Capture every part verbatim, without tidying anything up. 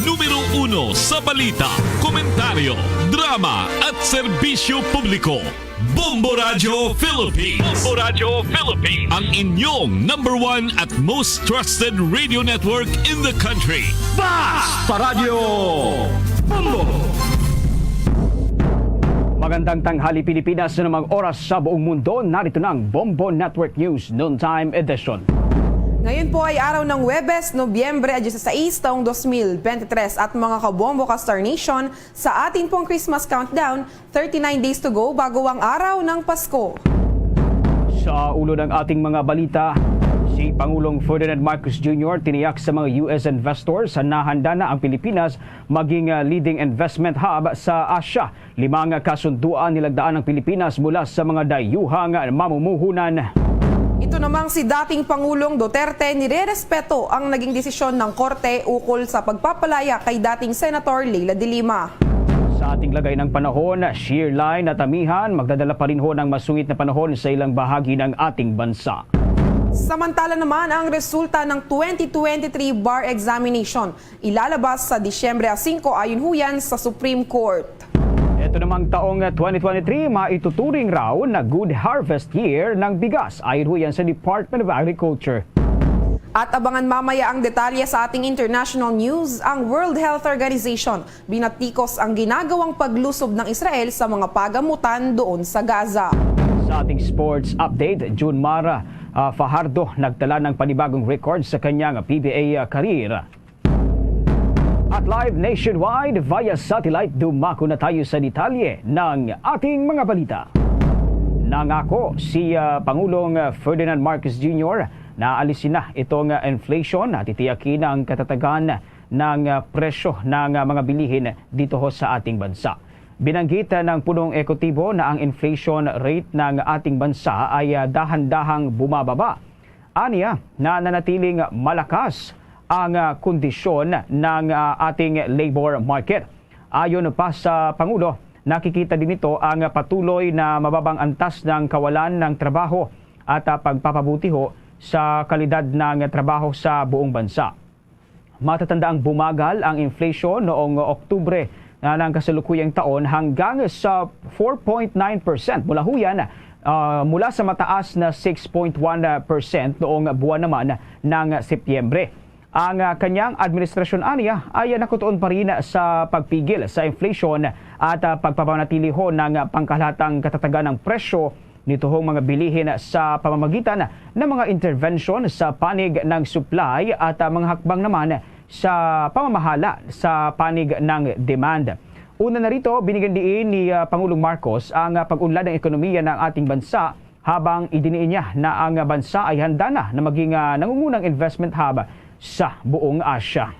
Numero uno sa balita, komentaryo, drama at serbisyo publiko. Bombo Radyo Philippines. Bombo Radyo Philippines. Ang inyong number one at most trusted radio network in the country. Basta Radyo Bombo! Magandang tanghali, Pilipinas, sa namang oras sa buong mundo. Narito na ang Bombo Network News Noontime Edition. Ngayon po ay araw ng Huwebes, Nobyembre a dieciséis, taong dos mil bente tres. At mga kabombo ka Star Nation, sa atin pong Christmas countdown, thirty-nine days to go bago ang araw ng Pasko. Sa ulo ng ating mga balita, si Pangulong Ferdinand Marcos Junior tiniyak sa mga U S investors na handa na ang Pilipinas maging, ah, leading investment hub sa Asia. Limang kasunduan nilagdaan ng Pilipinas mula sa mga dayuhang mamumuhunan. Ito namang si dating Pangulong Duterte, nirerespeto ang naging desisyon ng korte ukol sa pagpapalaya kay dating Senator Leila de Lima. Sa ating lagay ng panahon, shear line at amihan, magdadala pa rin ho ng masungit na panahon sa ilang bahagi ng ating bansa. Samantala naman, ang resulta ng twenty twenty-three bar examination ilalabas sa Disyembre singko, ayon ho yan sa Supreme Court. Ito namang taong twenty twenty-three, maituturing raw na good harvest year ng bigas, ayon ho yan sa Department of Agriculture. At abangan mamaya ang detalye sa ating international news. Ang World Health Organization binatikos ang ginagawang paglusob ng Israel sa mga pagamutan doon sa Gaza. Sa ating sports update, Junmar, ah, Fajardo nagtala ng panibagong record sa kanyang P B A career. At live nationwide via satellite, dumako na tayo sa detalye ng ating mga balita. Nangako si, ah, Pangulong Ferdinand Marcos Junior na alisin na itong, ah, inflation at titiyakin ang katatagan ng, ah, presyo ng, ah, mga bilihin dito ho sa ating bansa. Binanggit, ah, ng punong ehekutibo na ang inflation rate ng ating bansa ay, ah, dahan-dahang bumababa. Aniya, nananatiling malakas ang, ah, kondisyon ng, ah, ating labor market. Ayon pa sa Pangulo, nakikita din nito ang patuloy na mababang antas ng kawalan ng trabaho at, ah, pagpapabuti ho sa kalidad ng trabaho sa buong bansa. Matatanda ang bumagal ang inflation noong Oktubre na ng kasalukuyang taon hanggang sa four point nine percent mula huyan, ah, mula sa mataas na six point one percent noong buwan naman ng Setyembre. Ang, ah, kanyang administrasyon aniya ay nakutuon pa rin sa pagpigil sa inflation at, ah, pagpapanatili ho ng pangkalahatang katatagan ng presyo nituhong mga bilihin sa pamamagitan ng mga intervention sa panig ng supply at, ah, mga hakbang naman sa pamamahala sa panig ng demand. Una na rito, binigyan diin ni, ah, Pangulong Marcos ang, ah, pag-unlad ng ekonomiya ng ating bansa, habang idiniin niya na ang bansa ay handa na na maging, ah, nangungunang investment hub sa buong Asia.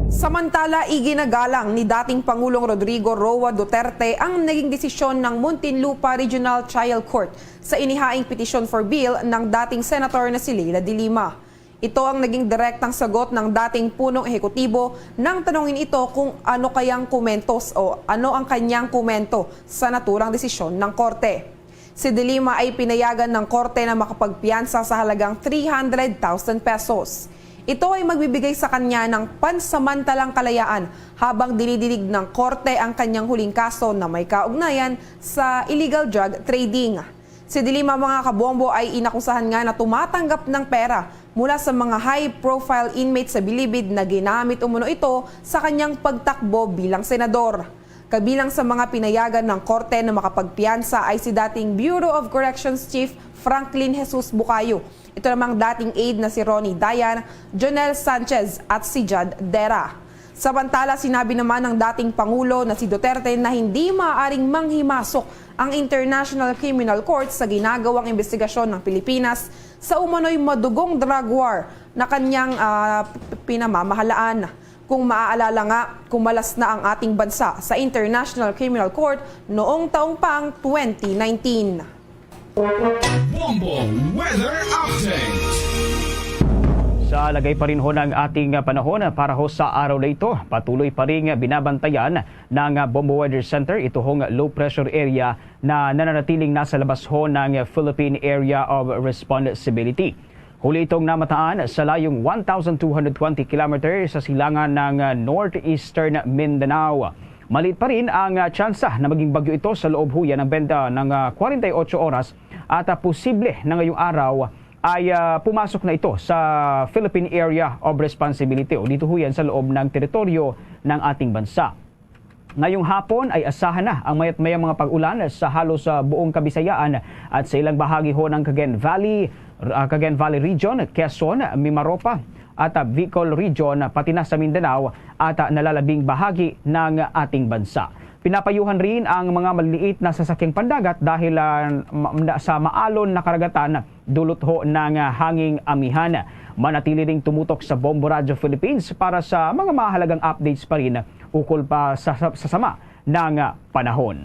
Samantala, iginagalang ni dating Pangulong Rodrigo Roa Duterte ang naging desisyon ng Muntinlupa Regional Trial Court sa inihaing petition for bail ng dating senator na si Leila de Lima. Ito ang naging direktang sagot ng dating punong ehekutibo nang tanungin ito kung ano kayang komentos o ano ang kanyang komento sa naturang desisyon ng korte. Si De Lima ay pinayagan ng korte na makapagpiyansa sa halagang three hundred thousand pesos. Ito ay magbibigay sa kanya ng pansamantalang kalayaan habang dinidinig ng korte ang kanyang huling kaso na may kaugnayan sa illegal drug trading. Si De Lima, mga kabombo, ay inakusahan nga na tumatanggap ng pera mula sa mga high-profile inmates sa bilibid na ginamit umano ito sa kanyang pagtakbo bilang senador. Kabilang sa mga pinayagan ng korte na makapagpiyansa ay si dating Bureau of Corrections Chief Franklin Jesus Bukayo, ito namang dating aide na si Ronnie Dayan, Jonel Sanchez at si Jad Dera. Samantala, sinabi naman ng dating Pangulo na si Duterte na hindi maaaring manghimasok ang International Criminal Court sa ginagawang investigasyon ng Pilipinas sa umano'y madugong drug war na kanyang, ah, p-, pinamamahalaan. Kung maaalala nga, kumalas na ang ating bansa sa International Criminal Court noong taong pang twenty nineteen. Bombo Weather Update. Sa lagay pa rin ho ng ating panahon para ho sa araw na ito, patuloy pa rin binabantayan ng Bombo Weather Center ito hong low pressure area na nananatiling nasa labas ho ng Philippine Area of Responsibility. Huli itong namataan sa layong one thousand two hundred twenty kilometers sa silangan ng, ah, northeastern Mindanao. Maliit pa rin ang, ah, tsansa na maging bagyo ito sa loob huyan ng benta ng, ah, forty-eight oras at, ah, posible na ngayong araw ay, ah, pumasok na ito sa Philippine Area of Responsibility o dito huyan sa loob ng teritoryo ng ating bansa. Ngayong hapon ay asahan na ang mayat mayang mga pag-ulan sa halos, ah, buong Kabisayaan at sa ilang bahagi ho ng Cagayan Valley, ah, Cagayan Valley Region, Quezon, Mimaropa, at, ah, Bicol Region, pati na sa Mindanao at, ah, nalalabing bahagi ng ating bansa. Pinapayuhan rin ang mga maliliit na sasakyang pandagat dahil, ah, ma-, na-, sa maalon na karagatan dulot ho ng, ah, hanging amihan. Manatili ring tumutok sa Bombo Radyo Philippines para sa mga mahalagang updates pa rin ukol pa sa, sa, sa sama ng, ah, panahon.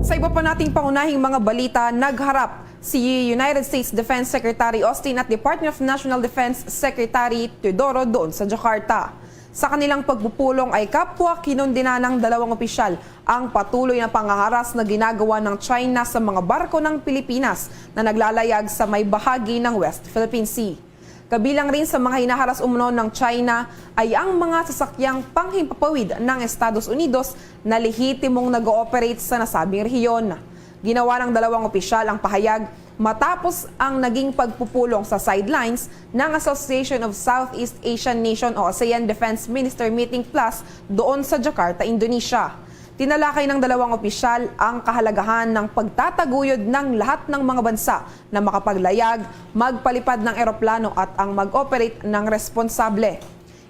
Sa iba pa nating pangunahing mga balita, nagharap si United States Defense Secretary Austin at Department of National Defense Secretary Teodoro doon sa Jakarta. Sa kanilang pagpupulong ay kapwa kinundina ng dalawang opisyal ang patuloy na pangaharas na ginagawa ng China sa mga barko ng Pilipinas na naglalayag sa may bahagi ng West Philippine Sea. Kabilang rin sa mga hinaharas umano ng China ay ang mga sasakyang panghimpapawid ng Estados Unidos na lehitimong nag-ooperate sa nasabing rehiyon. Ginawa ng dalawang opisyal ang pahayag matapos ang naging pagpupulong sa sidelines ng Association of Southeast Asian Nation o ASEAN Defense Minister Meeting Plus doon sa Jakarta, Indonesia. Tinalakay ng dalawang opisyal ang kahalagahan ng pagtataguyod ng lahat ng mga bansa na makapaglayag, magpalipad ng eroplano at ang mag-operate ng responsable.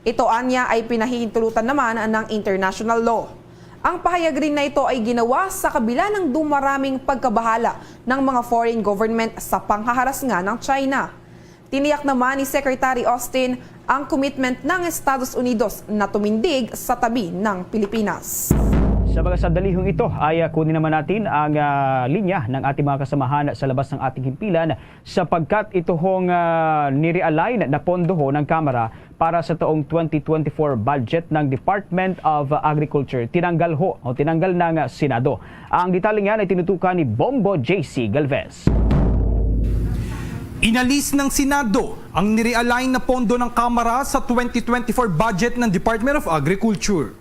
Ito anya ay pinahihintulutan naman ng international law. Ang pahayag rin na ito ay ginawa sa kabila ng dumaraming pagkabahala ng mga foreign government sa panghaharas nga ng China. Tiniyak naman ni Secretary Austin ang commitment ng Estados Unidos na tumindig sa tabi ng Pilipinas. Sa mga sandalihong ito ay, ah, kunin naman natin ang, ah, linya ng ating mga kasamahan sa labas ng ating himpilan sapagkat ito hong, ah, nirealign na pondo ho ng Kamara para sa taong twenty twenty-four budget ng Department of Agriculture. Tinanggal ho o tinanggal ng Senado. Ang detalye niyan ay tinutukan ni Bombo J C Galvez. Inalis ng Senado ang nirealign na pondo ng Kamara sa twenty twenty-four budget ng Department of Agriculture.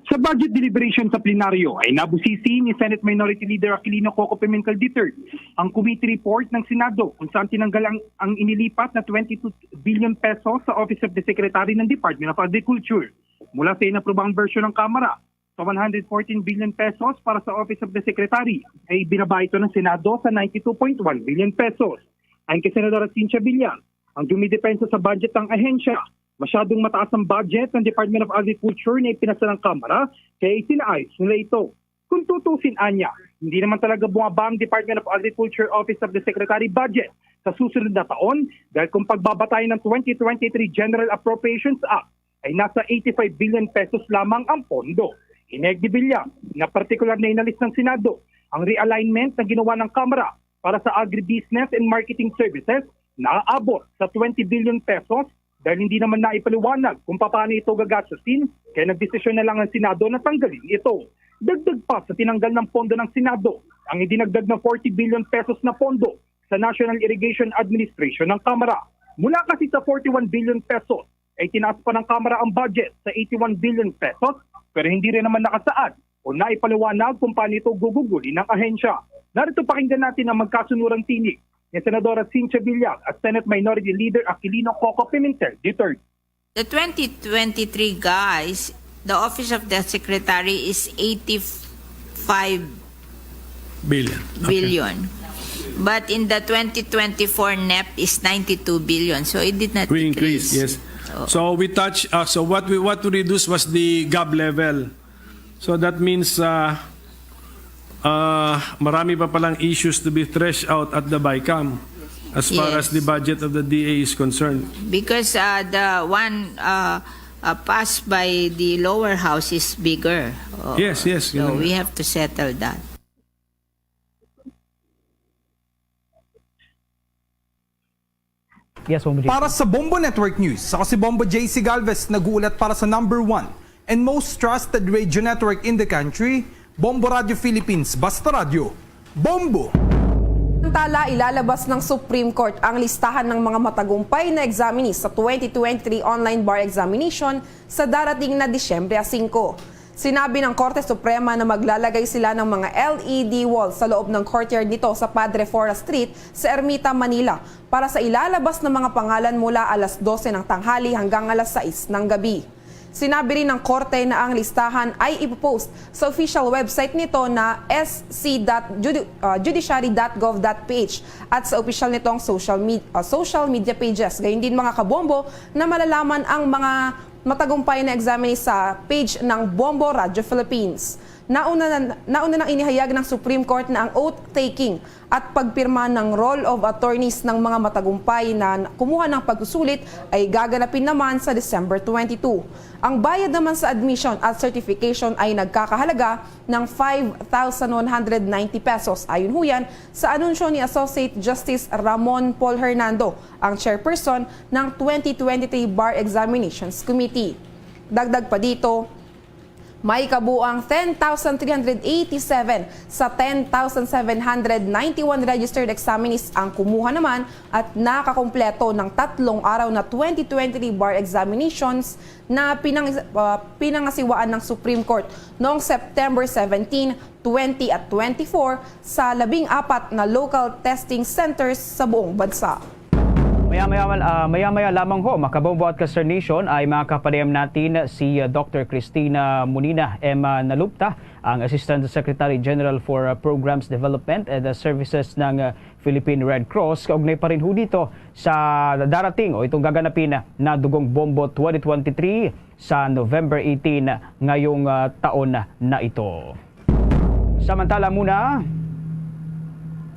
Sa budget deliberation sa plenaryo ay nabusisi ni Senate Minority Leader Aquilino Coco Pimentel the third ang committee report ng Senado kung saan tinanggal ang, ang inilipat na twenty-two billion pesos sa Office of the Secretary ng Department of Agriculture. Mula sa inaprobahang version ng Kamara, sa one hundred fourteen billion pesos para sa Office of the Secretary, ay ibinaba ito ng Senado sa ninety-two point one billion pesos. Ayon kay Senadora Cynthia Villar, ang dumidepensa sa budget ng ahensya, masyadong mataas ang budget ng Department of Agriculture na ipinasa ng Kamara, kaya isinaayos nila ito. Kung tutusin anya, hindi naman talaga bumaba ang Department of Agriculture Office of the Secretary budget sa susunod na taon dahil kung pagbabatayan ng twenty twenty-three General Appropriations Act, ay nasa eighty-five billion pesos lamang ang pondo. Inegdibilya na partikular na inalis ng Senado ang realignment na ginawa ng Kamara para sa agribusiness and marketing services na aabot sa twenty billion pesos dahil hindi naman naipaliwanag kung paano ito gagastusin, kaya nagdesisyon na lang ang Senado na tanggalin ito. Dagdag pa sa tinanggal ng pondo ng Senado ang idinagdag na forty billion pesos na pondo sa National Irrigation Administration ng Kamara. Mula kasi sa forty-one billion pesos, ay tinaas pa ng Kamara ang budget sa eighty-one billion pesos, pero hindi rin naman nakasaad o naipaliwanag kung paano ito guguguli ng ahensya. Narito, pakinggan natin ang magkasunurang tinig ni Senadora Cynthia Villar at Senate Minority Leader Aquilino Coco Pimentel the third. The twenty twenty-three, guys, the Office of the Secretary is eighty-five billion. Okay. Billion. But in the twenty twenty-four, nep is ninety-two billion, so it did not We increase, increase. Yes. So, So we touch, uh, so what we, what we reduce was the gov level. So that means, uh, uh, marami pa palang issues to be threshed out at the BICAM as far as Yes. the budget of the D A is concerned. Because, uh, the one, uh, uh, passed by the lower house is bigger. Oh, Yes, yes, so ganun we nga. have to settle that. Yes, Bombo J C. Para sa Bombo Network News, ako si Bombo J C Galvez, nag-uulat para sa number one and most trusted radio network in the country, Bombo Radio Philippines, Basta Radyo, Bombo! Samantala, ilalabas ng Supreme Court ang listahan ng mga matagumpay na examinees sa twenty twenty-three online bar examination sa darating na Disyembre singko. Sinabi ng Korte Suprema na maglalagay sila ng mga L E D wall sa loob ng courtyard nito sa Padre Fora Street sa Ermita, Manila, para sa ilalabas ng mga pangalan mula alas dose ng tanghali hanggang alas sais ng gabi. Sinabi rin ng korte na ang listahan ay ipopost sa official website nito na S C dot judi-, ah, judiciary dot gov dot P H at sa opisyal nitong social med-, ah, social media pages. Gayon din, mga kabombo, na malalaman ang mga matagumpay na examine sa page ng Bombo Radio Philippines. Nauna na, nauna nang inihayag ng Supreme Court na ang oath-taking at pagpirma ng roll of attorneys ng mga matagumpay na kumuha ng pagsusulit ay gaganapin naman sa December twenty-two. Ang bayad naman sa admission at certification ay nagkakahalaga ng five thousand one hundred ninety pesos, ayon huyan sa anunsyo ni Associate Justice Ramon Paul Hernando, ang chairperson ng twenty twenty-three Bar Examinations Committee. Dagdag pa dito, may kabuang ten thousand three hundred eighty-seven sa ten thousand seven hundred ninety-one registered examinees ang kumuha naman at nakakumpleto ng tatlong araw na twenty twenty-three bar examinations na pinang-, ah, pinangasiwaan ng Supreme Court noong September seventeen, twenty at twenty-four sa labing apat na local testing centers sa buong bansa. Maya-maya, ah, maya-maya lamang ho, mga kabombo at ka-Star Nation, ay makapanayam natin si, ah, Doctor Christina Munina M. Nalupta, ang Assistant Secretary General for, ah, Programs Development and, ah, Services ng, ah, Philippine Red Cross, kaugnay pa rin ho dito sa darating o itong gaganapin na Dugong Bombo twenty twenty-three sa November eighteen ngayong, ah, taon na ito. Samantala muna,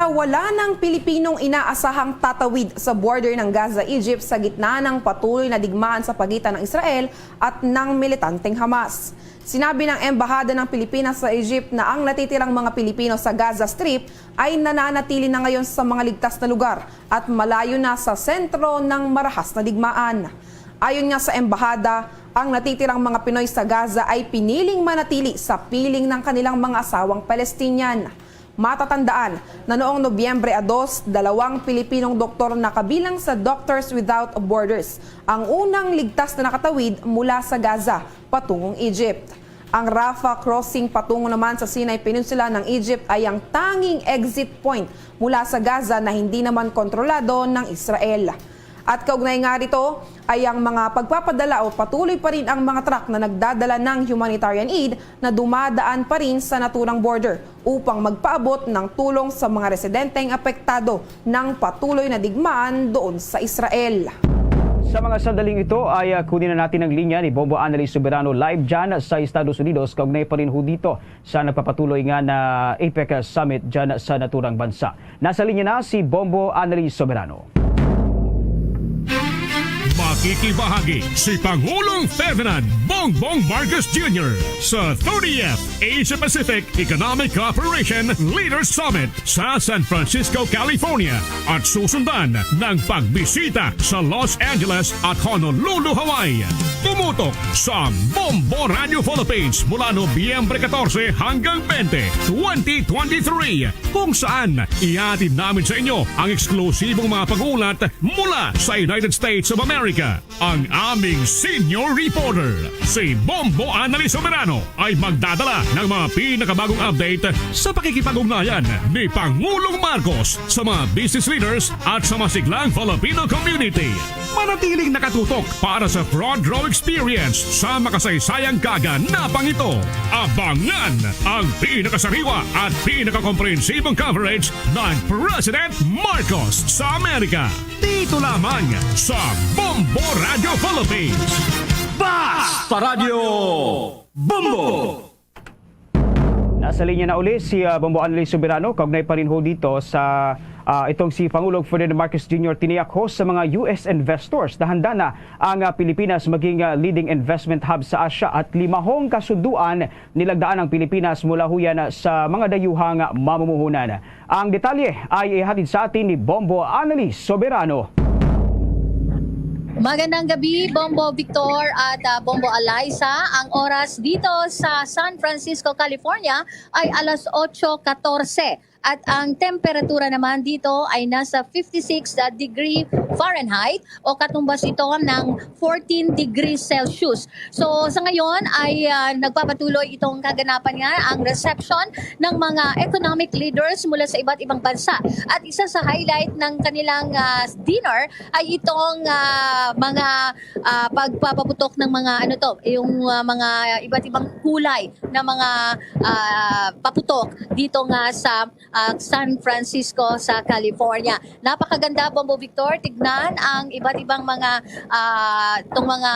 wala ng Pilipinong inaasahang tatawid sa border ng Gaza, Egypt, sa gitna ng patuloy na digmaan sa pagitan ng Israel at ng militanteng Hamas. Sinabi ng Embahada ng Pilipinas sa Egypt na ang natitirang mga Pilipino sa Gaza Strip ay nananatili na ngayon sa mga ligtas na lugar at malayo na sa sentro ng marahas na digmaan. Ayon nga sa embahada, ang natitirang mga Pinoy sa Gaza ay piniling manatili sa piling ng kanilang mga asawang Palestinian. Matatandaan na noong Nobyembre a dos, dalawang Pilipinong doktor na kabilang sa Doctors Without Borders ang unang ligtas na nakatawid mula sa Gaza patungong Egypt. Ang Rafah crossing patungo naman sa Sinai Peninsula ng Egypt ay ang tanging exit point mula sa Gaza na hindi naman kontrolado ng Israel. At kaugnay nga rito ay ang mga pagpapadala o patuloy pa rin ang mga truck na nagdadala ng humanitarian aid na dumadaan pa rin sa naturang border upang magpaabot ng tulong sa mga residenteng apektado ng patuloy na digmaan doon sa Israel. Sa mga sandaling ito ay, ah, kunin na natin ang linya ni Bombo Annalise Soberano live dyan sa Estados Unidos, kaugnay pa rin ho dito sa nagpapatuloy nga na APEC Summit dyan sa naturang bansa. Nasa linya na si Bombo Annalise Soberano. Makikibahagi si Pangulong Ferdinand Bongbong Marcos Junior sa thirtieth Asia Pacific Economic Cooperation Leaders Summit sa San Francisco, California, at susundan ng pagbisita sa Los Angeles at Honolulu, Hawaii. Tumutok sa Bombo Radio Philippines mula Nobyembre katorse hanggang bente, twenty twenty-three, kung saan ihatid namin sa inyo ang eksklusibong mga pag-uulat mula sa United States of America. Ang aming senior reporter, si Bombo Annalise Soberano, ay magdadala ng mga pinakabagong update sa pakikipag-ugnayan ni Pangulong Marcos sa mga business leaders at sa masiglang Filipino community. Manatiling nakatutok para sa front row experience sa makasaysayang kaganapang ito. Abangan ang pinakasariwa at pinakakomprehensibong coverage ng President Marcos sa Amerika. Dito lamang sa Bombo Radio Philippines. Basta Radio Bombo! Nasa linya na uli si, ah, Bombo Annalise Soberano, kaugnay pa rin ho dito sa, ah, itong si Pangulong Ferdinand Marcos Junior tiniyak ho sa mga U S investors na handa na ang, ah, Pilipinas maging, ah, leading investment hub sa Asia at limahong kasunduan nilagdaan ang Pilipinas mula huyan sa mga dayuhang mamumuhunan. Ang detalye ay ihatid sa atin ni Bombo Annalise Soberano. Magandang gabi, Bombo Victor at, ah, Bombo Eliza. Ang oras dito sa San Francisco, California ay alas otso katorse. At ang temperatura naman dito ay nasa fifty-six degree Fahrenheit o katumbas ito ng fourteen degrees Celsius. So sa ngayon ay ah, nagpapatuloy itong kaganapan nga ang reception ng mga economic leaders mula sa iba't ibang bansa. At isa sa highlight ng kanilang ah, dinner ay itong ah, mga ah, pagpapaputok ng mga ano to, yung ah, mga iba't ibang kulay na mga ah, paputok dito nga sa ah, San Francisco sa California. Napakaganda, Bombo Victor, tignan ang iba't ibang mga ah, tong mga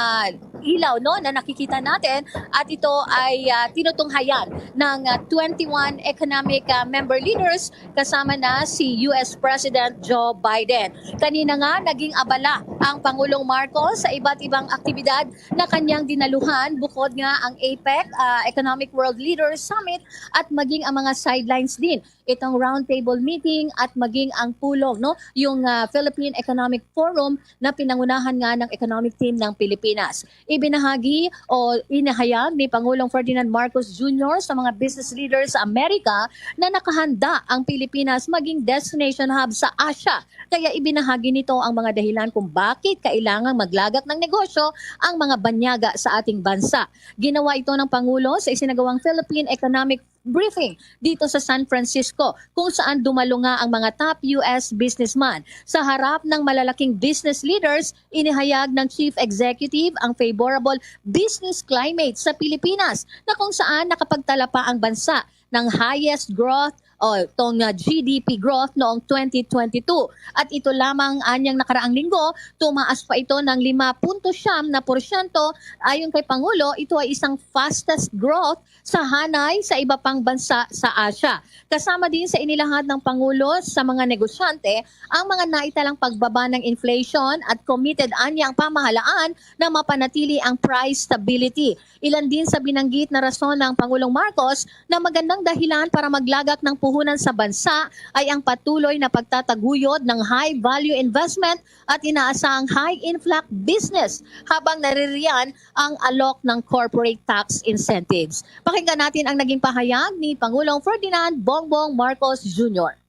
ilaw no na nakikita natin, at ito ay ah, tinutunghayan ng ah, twenty-one economic ah, member leaders kasama na si U S President Joe Biden. Kanina nga naging abala ang Pangulong Marcos sa iba't ibang aktibidad na kanyang dinaluhan, bukod nga ang APEC ah, Economic World Leaders Summit at maging ang mga sidelines din itong roundtable meeting at maging ang pulong no yung ah, Philippine Economic Forum na pinangunahan nga ng economic team ng Pilipinas. Ibinahagi o inihayag ni Pangulong Ferdinand Marcos Junior sa mga business leaders sa Amerika na nakahanda ang Pilipinas maging destination hub sa Asia. Kaya ibinahagi nito ang mga dahilan kung bakit kailangang maglagak ng negosyo ang mga banyaga sa ating bansa. Ginawa ito ng Pangulo sa isinagawang Philippine Economic Briefing dito sa San Francisco, kung saan dumalo nga ang mga top U S businessman. Sa harap ng malalaking business leaders, inihayag ng Chief Executive ang favorable business climate sa Pilipinas, na kung saan nakapagtala pa ang bansa ng highest growth o tong ah, G D P growth noong twenty twenty-two. At ito lamang anyang nakaraang linggo, tumaas pa ito ng lima punto siyam na porsyento. Ayon kay Pangulo, ito ay isang fastest growth sa hanay sa iba pang bansa sa Asia. Kasama din sa inilahad ng Pangulo sa mga negosyante ang mga naitalang pagbaba ng inflation at committed anya ang pamahalaan na mapanatili ang price stability. Ilan din sa binanggit na rason ng Pangulong Marcos na magandang dahilan para maglagak ng puhunan sa bansa ay ang patuloy na pagtataguyod ng high-value investment at inaasahang high-influx business, habang naririyan ang alok ng corporate tax incentives. Pakinggan natin ang naging pahayag ni Pangulong Ferdinand Bongbong Marcos Junior.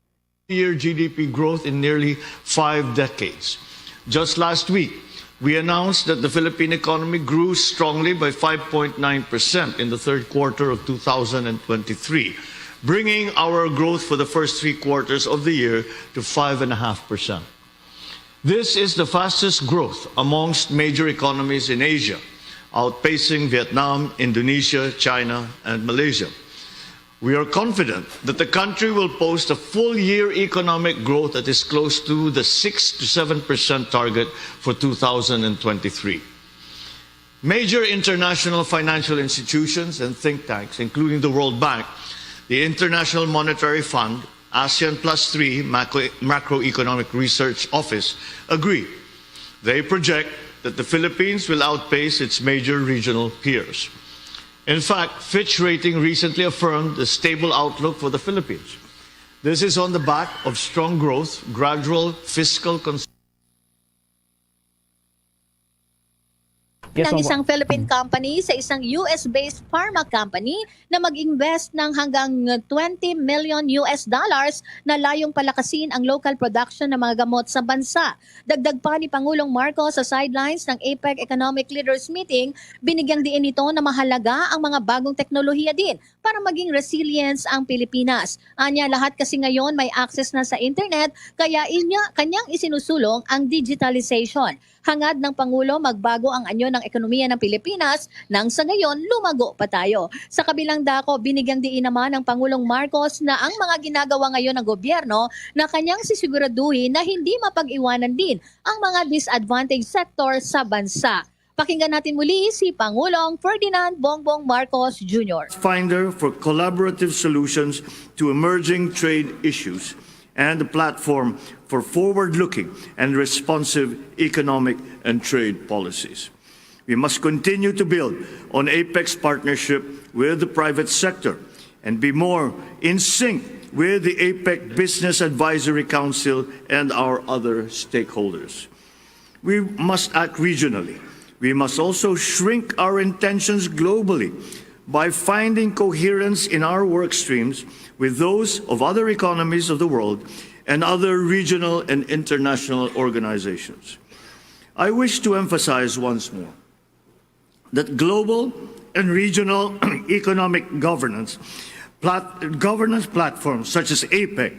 Year G D P growth in nearly five decades. Just last week, we announced that the Philippine economy grew strongly by five point nine percent in the third quarter of two thousand twenty-three, bringing our growth for the first three quarters of the year to five and a half percent. This is the fastest growth amongst major economies in Asia, outpacing Vietnam, Indonesia, China, and Malaysia. We are confident that the country will post a full year economic growth that is close to the six to seven percent target for two thousand twenty-three. Major international financial institutions and think tanks, including the World Bank, the International Monetary Fund, ASEAN Plus three Macro- Macroeconomic Research Office, agree. They project that the Philippines will outpace its major regional peers. In fact, Fitch Rating recently affirmed a stable outlook for the Philippines. This is on the back of strong growth, gradual fiscal cons- Yes, ng isang Philippine company sa isang U S-based pharma company na mag-invest ng hanggang twenty million U S dollars na layong palakasin ang local production ng mga gamot sa bansa. Dagdag pa ni Pangulong Marcos sa sidelines ng APEC Economic Leaders Meeting, binigyang diin nito na mahalaga ang mga bagong teknolohiya din para maging resilience ang Pilipinas. Anya, lahat kasi ngayon may access na sa internet, kaya inya, kanyang isinusulong ang digitalization. Hangad ng Pangulo magbago ang anyo ng ekonomiya ng Pilipinas nang sa gayon lumago pa tayo. Sa kabilang dako, binigyang diin naman ng Pangulong Marcos na ang mga ginagawa ngayon ng gobyerno na kanyang sisiguraduhin na hindi mapag-iwanan din ang mga disadvantaged sector sa bansa. Pakinggan natin muli si Pangulong Ferdinand Bongbong Marcos Junior. Finder for collaborative solutions to emerging trade issues and a platform for forward-looking and responsive economic and trade policies. We must continue to build on APEC's partnership with the private sector and be more in sync with the APEC Business Advisory Council and our other stakeholders. We must act regionally. We must also shrink our intentions globally by finding coherence in our work streams with those of other economies of the world and other regional and international organizations. I wish to emphasize once more that global and regional economic governance plat-, governance platforms such as APEC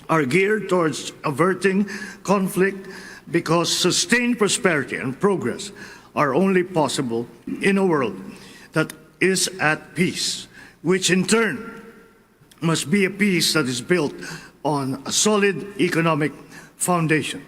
are geared towards averting conflict, because sustained prosperity and progress are only possible in a world that is at peace, which in turn must be a peace that is built on a solid economic foundation.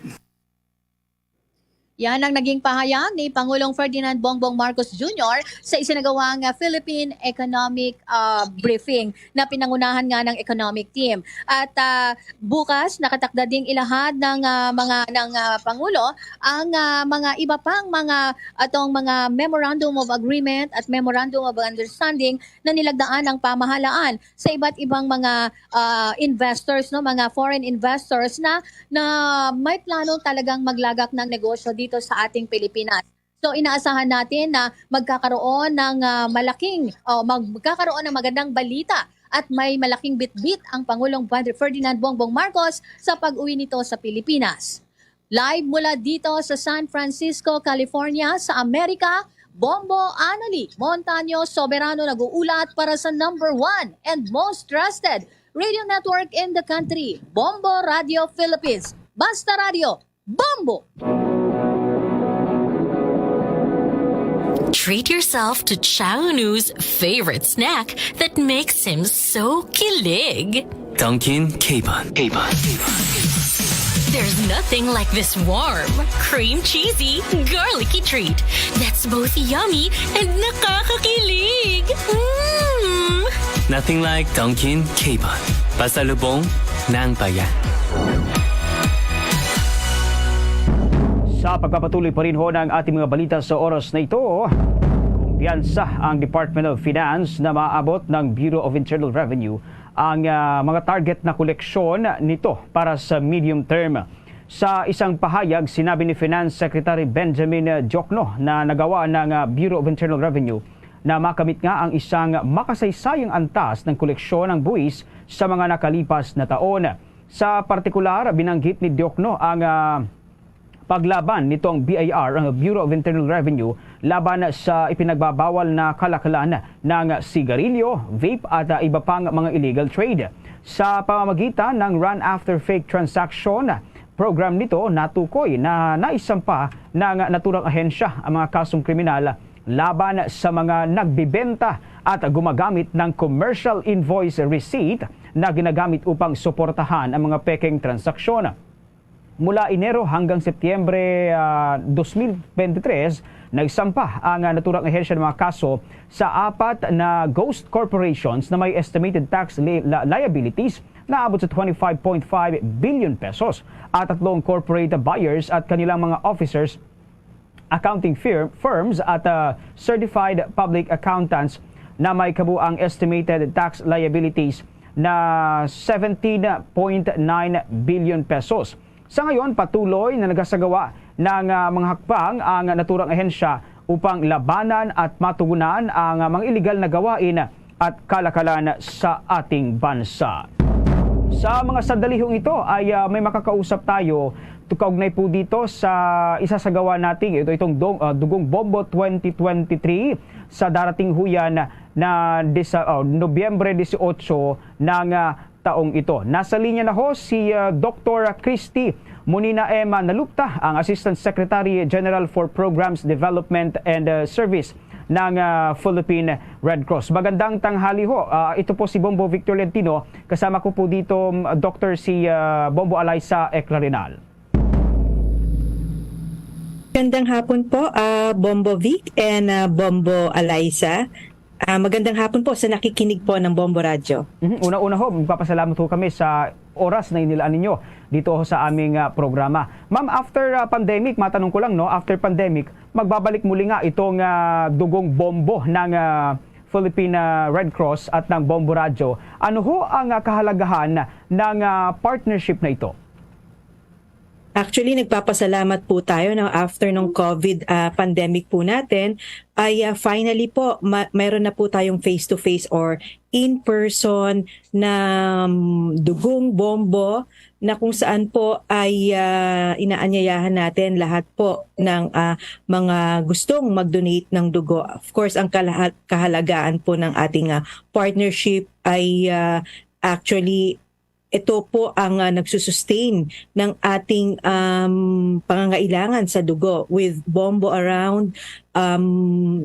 Yan ang naging pahayag ni Pangulong Ferdinand Bongbong Marcos Junior sa isinagawang, ah, Philippine Economic, ah, Briefing na pinangunahan nga ng economic team. At, ah, bukas, nakatakda ding ilahad ng, ah, mga, ng, ah, Pangulo ang, ah, mga iba pang mga, atong mga Memorandum of Agreement at Memorandum of Understanding na nilagdaan ng pamahalaan sa iba't ibang mga, ah, investors, no, mga foreign investors na, na may plano talagang maglagak ng negosyo dito sa ating Pilipinas. So, inaasahan natin na magkakaroon ng, ah, malaking, o mag-, magkakaroon ng magandang balita at may malaking bitbit ang Pangulong Ferdinand Bongbong Marcos sa pag-uwi nito sa Pilipinas. Live mula dito sa San Francisco, California, sa Amerika, Bombo Annalie Montaño Soberano nag-uulat para sa number one and most trusted radio network in the country, Bombo Radio Philippines. Basta Radio, Bombo! Treat yourself to Chownu's favorite snack that makes him so kilig. Dunkin' Capon. Capon. There's nothing like this warm, cream cheesy, garlicky treat that's both yummy and nakakakilig. Mm! Nothing like Dunkin' Capon. Pasalubong ng bayan. Sa pagpapatuloy pa rin ho ng ating mga balita sa oras na ito, kumpiyansa ang Department of Finance na maabot ng Bureau of Internal Revenue ang ah, mga target na koleksyon nito para sa medium term. Sa isang pahayag, sinabi ni Finance Secretary Benjamin Diokno na nagawa ng ah, Bureau of Internal Revenue na makamit nga ang isang makasaysayang antas ng koleksyon ng buwis sa mga nakalipas na taon. Sa partikular, binanggit ni Diokno ang ah, paglaban nitong B I R, ang Bureau of Internal Revenue, laban sa ipinagbabawal na kalakalan ng sigarilyo, vape at ah, iba pang mga illegal trade. Sa pamamagitan ng Run After Fake Transaction program nito, natukoy na naisampa ng naturang ahensya ang mga kasong kriminal laban sa mga nagbibenta at gumagamit ng commercial invoice receipt na ginagamit upang suportahan ang mga pekeng transaksyon. Mula Enero hanggang Setyembre ah, dos mil bente tres, nagsampa ang ah, naturang ahensya ng mga kaso sa apat na ghost corporations na may estimated tax li- la- liabilities na abot sa twenty-five point five billion pesos at tatlong corporate buyers at kanilang mga officers, accounting fir- firms at ah, certified public accountants na may kabuang estimated tax liabilities na seventeen point nine billion pesos. Sa ngayon, patuloy na nagasagawa ng ah, mga hakbang ang naturang ahensya upang labanan at matugunan ang ah, mga iligal na gawain at kalakalan sa ating bansa. Sa mga sandalihong ito ay ah, may makakausap tayo kaugnay po dito sa isasagawa natin ito itong dong, ah, Dugong Bombo twenty twenty-three sa darating huyan na disa, oh, Nobyembre dieciocho ng ah, taong ito. Nasa linya na ho si ah, Doktor Christy Munina M. Nalupta, ang Assistant Secretary General for Programs Development and ah, Service ng ah, Philippine Red Cross. Magandang tanghali ho. Ah, ito po si Bombo Victor Lentino. Kasama ko po dito, mm, Doktor, si ah, Bombo Alaysa Eclarenal. Magandang hapon po, ah, Bombo Vic and ah, Bombo Alaysa. Ah, magandang hapon po sa nakikinig po ng Bombo Radyo. Mhm. Una-una ho, magpapasalamat ho kami sa oras na inilaan ninyo dito ho sa aming ah, programa. Ma'am, after ah, pandemic, matanong ko lang, no, after pandemic, magbabalik muli nga itong ah, Dugong Bombo ng ah, Philippine ah, Red Cross at ng Bombo Radyo. Ano ho ang ah, kahalagahan ng ah, partnership na ito? Actually, nagpapasalamat po tayo, no, after ng COVID, ah, pandemic po natin, ay, ah, finally po, ma- meron na po tayong face-to-face or in-person na, mm, dugong bombo, na kung saan po ay, ah, inaanyayahan natin lahat po ng, ah, mga gustong mag-donate ng dugo. Of course, ang kalaha- kahalagaan po ng ating, ah, partnership ay, ah, actually ito po ang, ah, nagsusustain ng ating, um, pangangailangan sa dugo. With Bombo Around, um,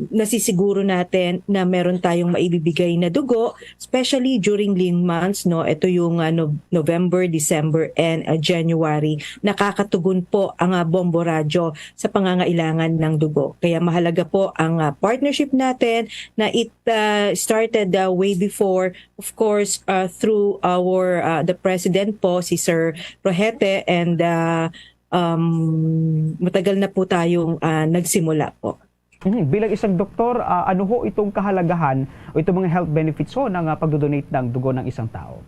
nasisiguro natin na meron tayong maibibigay na dugo, especially during lean months, no? Ito yung, ah, Nov- November, December, and, ah, January. Nakakatugon po ang, ah, Bombo Radyo sa pangangailangan ng dugo. Kaya mahalaga po ang, ah, partnership natin na it, ah, started, ah, way before, of course, uh, through our, uh, the president po, si Sir Rojete, and, uh, um, matagal na po tayong, uh, nagsimula po. Mhm. Bilang isang doktor, ah, ano ho itong kahalagahan o itong mga health benefits ho ng, ah, pagdodonate ng dugo ng isang tao?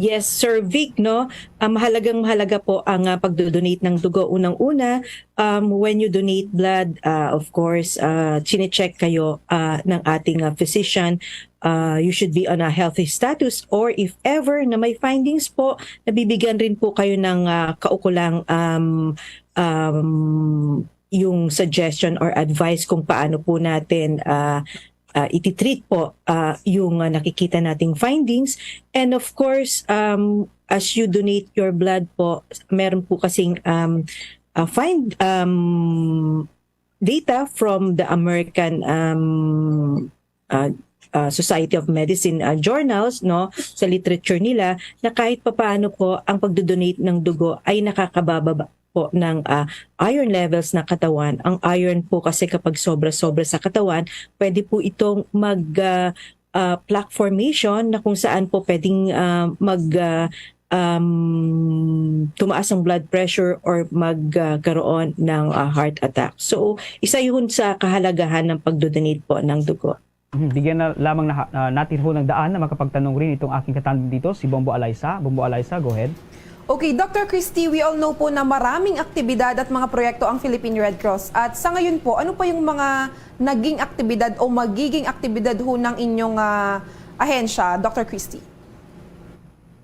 Yes, Sir Vic, no? Ah, mahalagang mahalaga po ang, ah, pagdodonate ng dugo. Unang-una, um, when you donate blood, ah, of course, ah, chinecheck kayo, ah, ng ating, ah, physician. Ah, you should be on a healthy status, or if ever na may findings po, nabibigyan rin po kayo ng, ah, kaukulang, um, um, yung suggestion or advice kung paano po natin, ah, ah, ititreat po, ah, yung, ah, nakikita nating findings. And of course, um, as you donate your blood po, meron po kasing, um, ah, find, um, data from the American, um, ah, ah, Society of Medicine, ah, journals, no, sa literature nila, na kahit papaano po ang pagdodonate ng dugo ay nakakababa po ng, ah, iron levels ng katawan. Ang iron po kasi, kapag sobra-sobra sa katawan, pwede po itong mag, ah, ah, plaque formation, na kung saan po pwedeng, ah, mag, ah, um, tumaas ang blood pressure or magkaroon ng, ah, heart attack. So, isa yun sa kahalagahan ng pagdodonate po ng dugo. Mhm. Bigyan na lamang na, ah, natin ho ng daan na makapagtanong rin itong aking katanod dito, si Bombo Alaysa. Bombo Alaysa, go ahead. Okay, Doctor Christy, we all know po na maraming aktibidad at mga proyekto ang Philippine Red Cross. At sa ngayon po, ano pa yung mga naging aktibidad o magiging aktibidad ho ng inyong, ah, ahensya, Doctor Christy?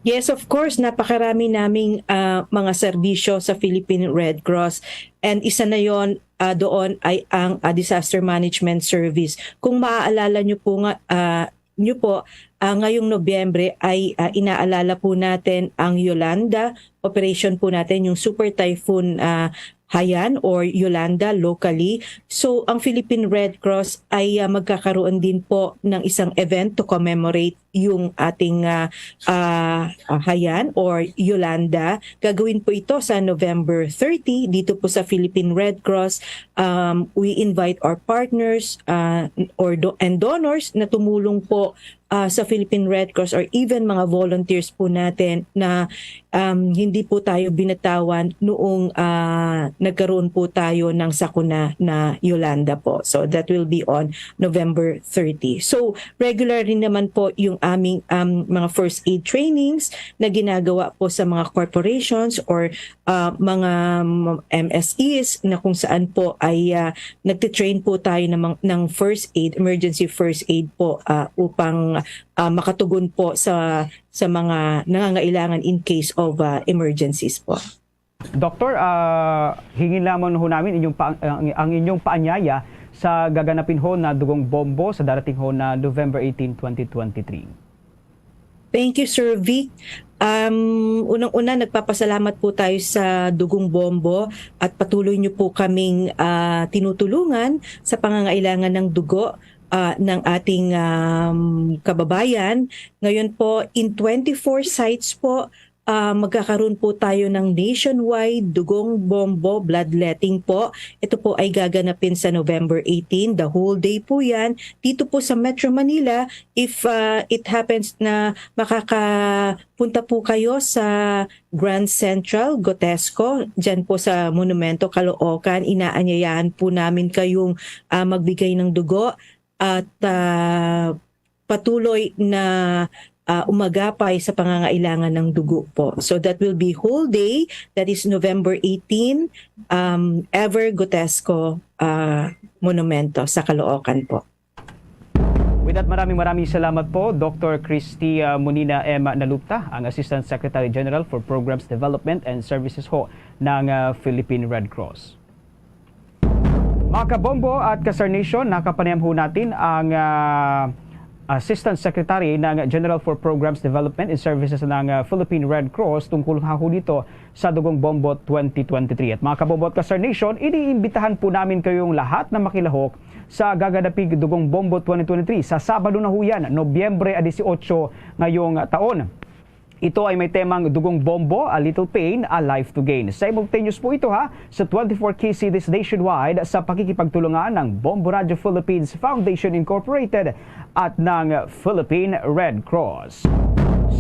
Yes, of course, napakarami naming, ah, mga serbisyo sa Philippine Red Cross. And isa na yon, ah, doon ay ang, ah, disaster management service. Kung maaalala nyo po nga, ah, nyo po, ah, ngayong Nobyembre ay, ah, inaalala po natin ang Yolanda. Operation po natin yung Super Typhoon, ah, Haiyan or Yolanda locally. So, ang Philippine Red Cross ay, ah, magkakaroon din po ng isang event to commemorate yung ating, ah, ah, ah, Haiyan or Yolanda. Gagawin po ito sa November thirty dito po sa Philippine Red Cross. Um, we invite our partners, ah, or do- and donors na tumulong po, ah, sa Philippine Red Cross, or even mga volunteers po natin na, um, hindi po tayo binatawan noong, ah, nagkaroon po tayo ng sakuna na Yolanda po. So that will be on November thirty. So regular rin naman po yung aming, um, mga first aid trainings na ginagawa po sa mga corporations or, ah, mga, mm, M S Es, na kung saan po ay, ah, nagtitrain po tayo ng, mga- ng first aid, emergency first aid po, ah, upang, ah, makatugon po sa, sa mga nangangailangan in case of, ah, emergencies po. Doktor, ah, hingin lamang ho namin inyong pa- ang, ang inyong paanyaya sa gaganapin ho na dugong bombo sa darating ho na November eighteen, twenty twenty-three. Thank you, Sir Vic. Um, unang-una, nagpapasalamat po tayo sa Dugong Bombo at patuloy niyo po kaming, ah, tinutulungan sa pangangailangan ng dugo, ah, ng ating, um, kababayan. Ngayon po, in twenty-four sites po, ah, magkakaroon po tayo ng nationwide Dugong Bombo bloodletting po. Ito po ay gaganapin sa November eighteen. The whole day po yan. Dito po sa Metro Manila, if, ah, it happens na makakapunta po kayo sa Grand Central, Gotesco, dyan po sa Monumento, Caloocan, inaanyayahan po namin kayong, ah, magbigay ng dugo at, ah, patuloy na, ah, umagapay sa pangangailangan ng dugo po. So that will be whole day, that is November eighteen, um, Ever Gutesco, ah, Monumento sa Caloocan po. With that, maraming maraming salamat po, Doctor Christy, ah, Munina M. Nalupta, ang Assistant Secretary General for Programs Development and Services ho ng, ah, Philippine Red Cross. Mga kabombo at ka-Star Nation, nakapanayam ho natin ang, ah, Assistant Secretary ng General for Programs Development and Services ng, ah, Philippine Red Cross tungkol nga ho dito sa Dugong Bombo twenty twenty-three. At mga kabombo at ka-Star Nation, iniimbitahan po namin kayong lahat na makilahok sa gaganaping Dugong Bombo twenty twenty-three sa Sabado na ho yan, Nobyembre a dieciocho ngayong taon. Ito ay may temang Dugong Bombo, A Little Pain, A Life to Gain. Simultaneous po ito, ha, sa twenty-four key cities nationwide sa pakikipagtulungan ng Bombo Radio Philippines Foundation Incorporated at ng Philippine Red Cross.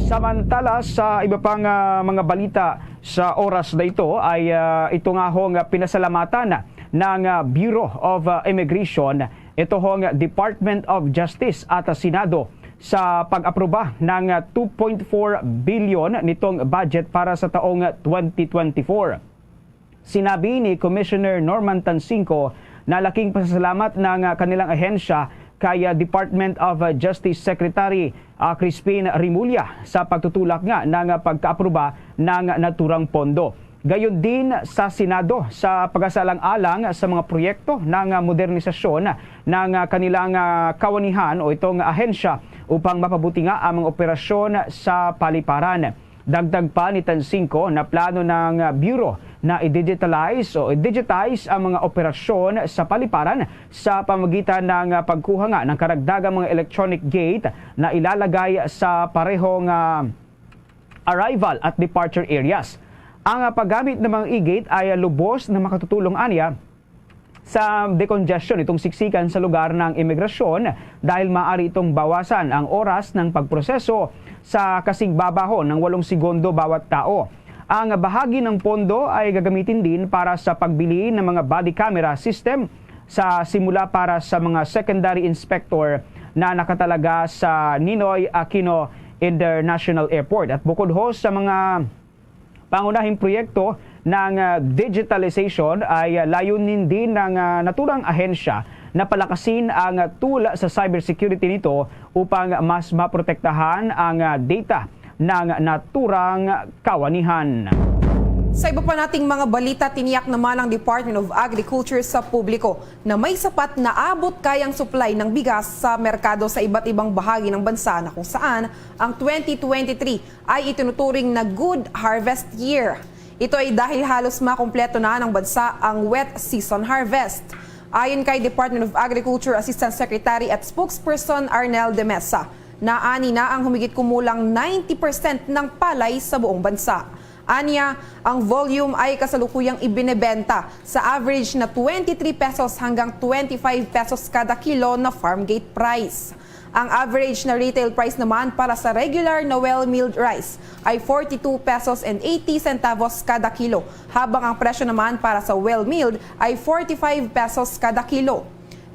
Samantala, sa iba pang, ah, mga balita sa oras na ito ay, ah, ito nga hong pinasalamatan ng, ah, Bureau of, ah, Immigration, ito hong Department of Justice at Senado sa pag-aproba ng, ah, two point four billion nitong budget para sa taong twenty twenty-four. Sinabi ni Commissioner Norman Tansinco na laking pasasalamat ng, ah, kanilang ahensya kay, ah, Department of, ah, Justice Secretary, ah, Crispin Remulla sa pagtutulak nga ng, ah, pagkaaproba ng naturang pondo. Gayon din sa Senado sa pagasalang-alang sa mga proyekto ng, ah, modernisasyon ng, ah, kanilang, ah, kawanihan o itong ahensya upang mapabuti nga ang mga operasyon sa paliparan. Dagdag pa ni Tansinco na plano ng, ah, Bureau na i-digitalize o i-digitize ang mga operasyon sa paliparan sa pamagitan ng, ah, pagkuha nga ng karagdagang mga electronic gate na ilalagay sa parehong, ah, arrival at departure areas. Ang, ah, paggamit ng mga e-gate ay, ah, lubos na makatutulong aniya sa decongestion itong siksikan sa lugar ng imigrasyon dahil maaari itong bawasan ang oras ng pagproseso sa kasing babaho ng walong segundo bawat tao. Ang bahagi ng pondo ay gagamitin din para sa pagbili ng mga body camera system sa simula para sa mga secondary inspector na nakatalaga sa Ninoy Aquino International Airport. At bukod ho sa mga pangunahing proyekto ng, ah, digitalization ay, ah, layunin din ng, ah, naturang ahensya na palakasin ang, ah, tool sa cybersecurity nito upang mas maprotektahan ang, ah, data ng naturang kawanihan. Sa iba pa nating mga balita, tiniyak naman ang Department of Agriculture sa publiko na may sapat na abot kayang supply ng bigas sa merkado sa iba't ibang bahagi ng bansa na kung saan ang twenty twenty-three ay itinuturing na good harvest year. Ito ay dahil halos makumpleto na ng bansa ang wet season harvest. Ayon kay Department of Agriculture Assistant Secretary at Spokesperson Arnel de Mesa, naani na ang humigit kumulang ninety percent ng palay sa buong bansa. Anya, ang volume ay kasalukuyang ibinebenta sa average na twenty-three pesos hanggang twenty-five pesos kada kilo na farm gate price. Ang average na retail price naman para sa regular na well milled rice ay forty-two pesos and eighty centavos kada kilo, habang ang presyo naman para sa well milled ay forty-five pesos kada kilo.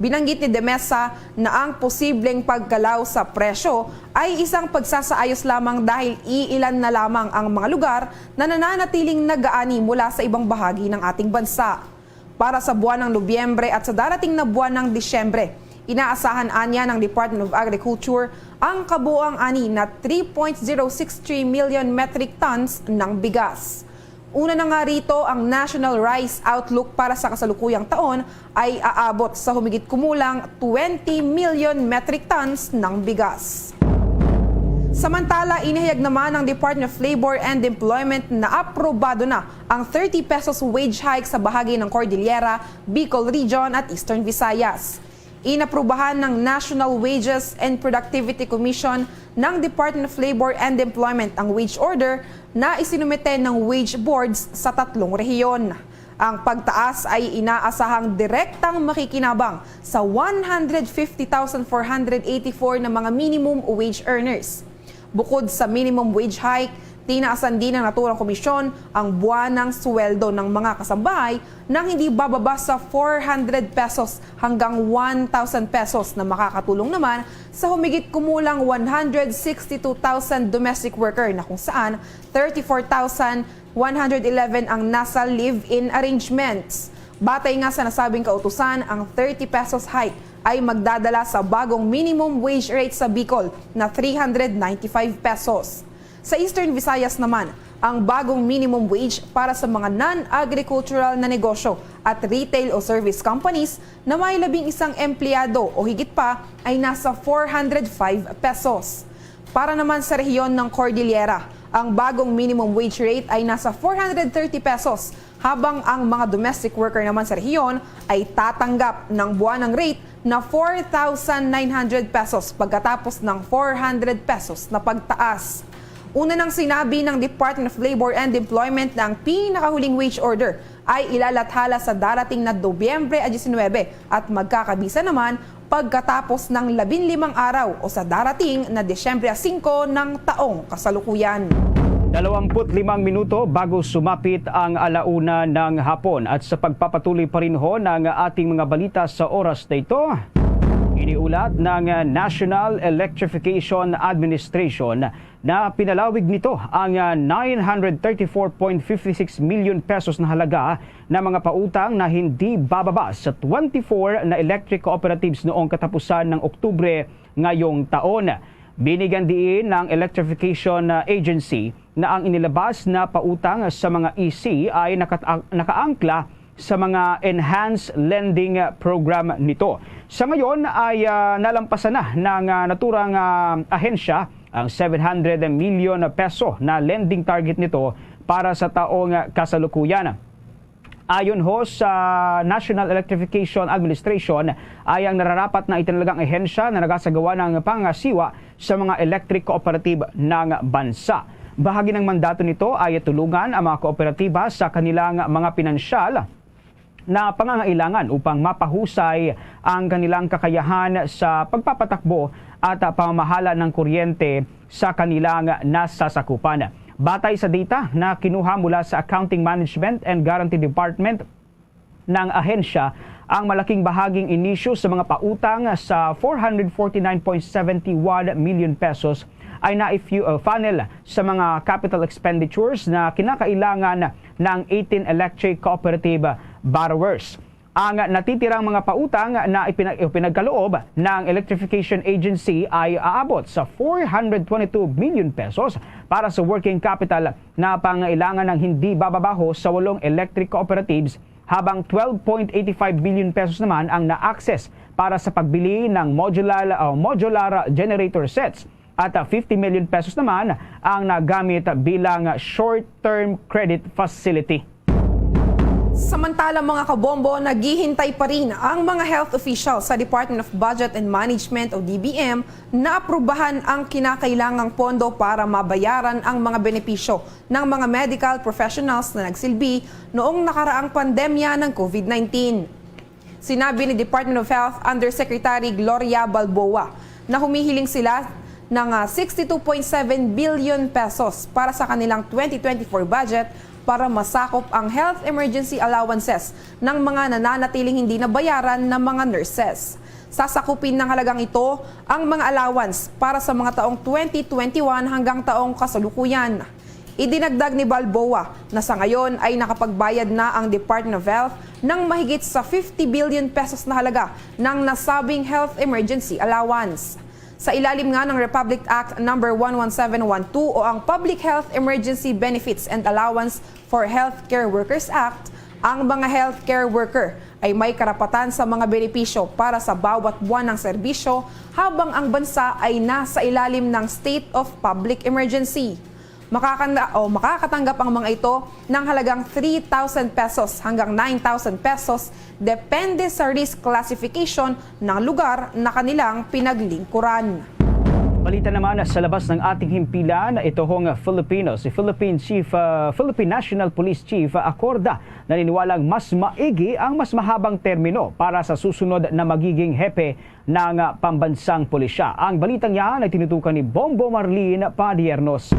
Binanggit ni de Mesa na ang posibleng pagkalaw sa presyo ay isang pagsasaayos lamang dahil iilan na lamang ang mga lugar na nananatiling nagaani mula sa ibang bahagi ng ating bansa. Para sa buwan ng Nobyembre at sa darating na buwan ng Disyembre, inaasahan anya ng Department of Agriculture ang kabuang ani na three point zero six three million metric tons ng bigas. Una na nga rito, ang National Rice Outlook para sa kasalukuyang taon ay aabot sa humigit kumulang twenty million metric tons ng bigas. Samantala, inihayag naman ng Department of Labor and Employment na aprobado na ang thirty pesos wage hike sa bahagi ng Cordillera, Bicol Region at Eastern Visayas. Inaprubahan ng National Wages and Productivity Commission ng Department of Labor and Employment ang wage order na isinumite ng wage boards sa tatlong rehiyon. Ang pagtaas ay inaasahang direktang makikinabang sa one hundred fifty thousand four hundred eighty-four na mga minimum wage earners. Bukod sa minimum wage hike, Tinaasan din ng naturang komisyon ang buwanang sweldo ng mga kasambahay nang hindi bababa sa four hundred pesos hanggang one thousand pesos, na makakatulong naman sa humigit kumulang one hundred sixty-two thousand domestic worker, na kung saan thirty-four thousand one hundred eleven ang nasa live-in arrangements. Batay nga sa nasabing kautusan, ang thirty pesos hike ay magdadala sa bagong minimum wage rate sa Bicol na three hundred ninety-five pesos. Sa Eastern Visayas naman, ang bagong minimum wage para sa mga non-agricultural na negosyo at retail o service companies na may labing isang empleyado o higit pa ay nasa four hundred five pesos. Para naman sa rehiyon ng Cordillera, ang bagong minimum wage rate ay nasa four hundred thirty pesos, habang ang mga domestic worker naman sa rehiyon ay tatanggap ng buwanang rate na four thousand nine hundred pesos pagkatapos ng four hundred pesos na pagtaas. Una nang sinabi ng Department of Labor and Employment na ang pinakahuling wage order ay ilalathala sa darating na Nobyembre a diecinuebe at magkakabisa naman pagkatapos ng labinlimang araw o sa darating na Disyembre singko ng taong kasalukuyan. Dalawampu't limang minuto bago sumapit ang alauna ng hapon, at sa pagpapatuloy pa rin ho ng ating mga balita sa oras na ito, iniulat ng National Electrification Administration na pinalawig nito ang ah, nine hundred thirty-four point fifty-six million pesos na halaga na mga pautang na hindi bababa sa twenty-four na electric cooperatives noong katapusan ng Oktubre ngayong taon. Binigyan diin ng Electrification ah, Agency na ang inilabas na pautang sa mga E C ay nakat- nakaangkla sa mga enhanced lending program nito. Sa ngayon ay ah, nalampasan na ng ah, naturang ah, ahensya ang seven hundred million peso na lending target nito para sa taong kasalukuyan. Ayon ho sa National Electrification Administration, ay ang nararapat na itinalagang ahensya na nagasagawa ng pangangasiwa sa mga electric cooperative ng bansa. Bahagi ng mandato nito ay tulungan ang mga kooperatiba sa kanilang mga pinansyal na pangangailangan upang mapahusay ang kanilang kakayahan sa pagpapatakbo at pamamahala ng kuryente sa kanilang nasasakupan. Batay sa data na kinuha mula sa Accounting Management and Guarantee Department ng ahensya, ang malaking bahaging inisyu sa mga pautang sa four hundred forty-nine point seven one million pesos ay na-funnel sa mga capital expenditures na kinakailangan ng eighteen electric cooperative borrowers. Ang natitirang mga pautang na ipinag- ipinagkaloob ng Electrification Agency ay aabot sa four hundred twenty-two million pesos para sa working capital na pangailangan ng hindi bababaho sa walong electric cooperatives, habang twelve point eighty-five billion pesos naman ang na-access para sa pagbili ng modular o modular generator sets at fifty million pesos naman ang nagamit bilang short-term credit facility. Samantala, mga kabombo, naghihintay pa rin ang mga health officials sa Department of Budget and Management o D B M na aprubahan ang kinakailangang pondo para mabayaran ang mga benepisyo ng mga medical professionals na nagsilbi noong nakaraang pandemya ng COVID nineteen. Sinabi ni Department of Health Undersecretary Gloria Balboa na humihiling sila ng ah, sixty-two point seven billion pesos para sa kanilang twenty twenty-four budget para masakop ang health emergency allowances ng mga nananatiling hindi nabayaran na mga nurses. Sasakupin ng halagang ito ang mga allowance para sa mga taong twenty twenty-one hanggang taong kasalukuyan. Idinagdag ni Balboa na sa ngayon ay nakapagbayad na ang Department of Health ng mahigit sa fifty billion pesos na halaga ng nasabing health emergency allowance. Sa ilalim nga ng Republic Act number one one seven one two o ang Public Health Emergency Benefits and Allowance for Healthcare Workers Act, ang mga healthcare worker ay may karapatan sa mga benepisyo para sa bawat buwan ng serbisyo habang ang bansa ay nasa ilalim ng state of public emergency. Makakanda o makakatanggap ang mga ito ng halagang three thousand pesos hanggang nine thousand pesos, depende sa risk classification ng lugar na kanilang pinaglingkuran. Balita naman sa labas ng ating himpilan, ito hong Filipino, si Philippine Chief, ah, Philippine National Police Chief, ah, Acorda, naniniwalang mas maigi ang mas mahabang termino para sa susunod na magiging hepe ng pambansang pulisya. Ang balitang yan ay tinutukan ni Bombo Marlene Padiernos.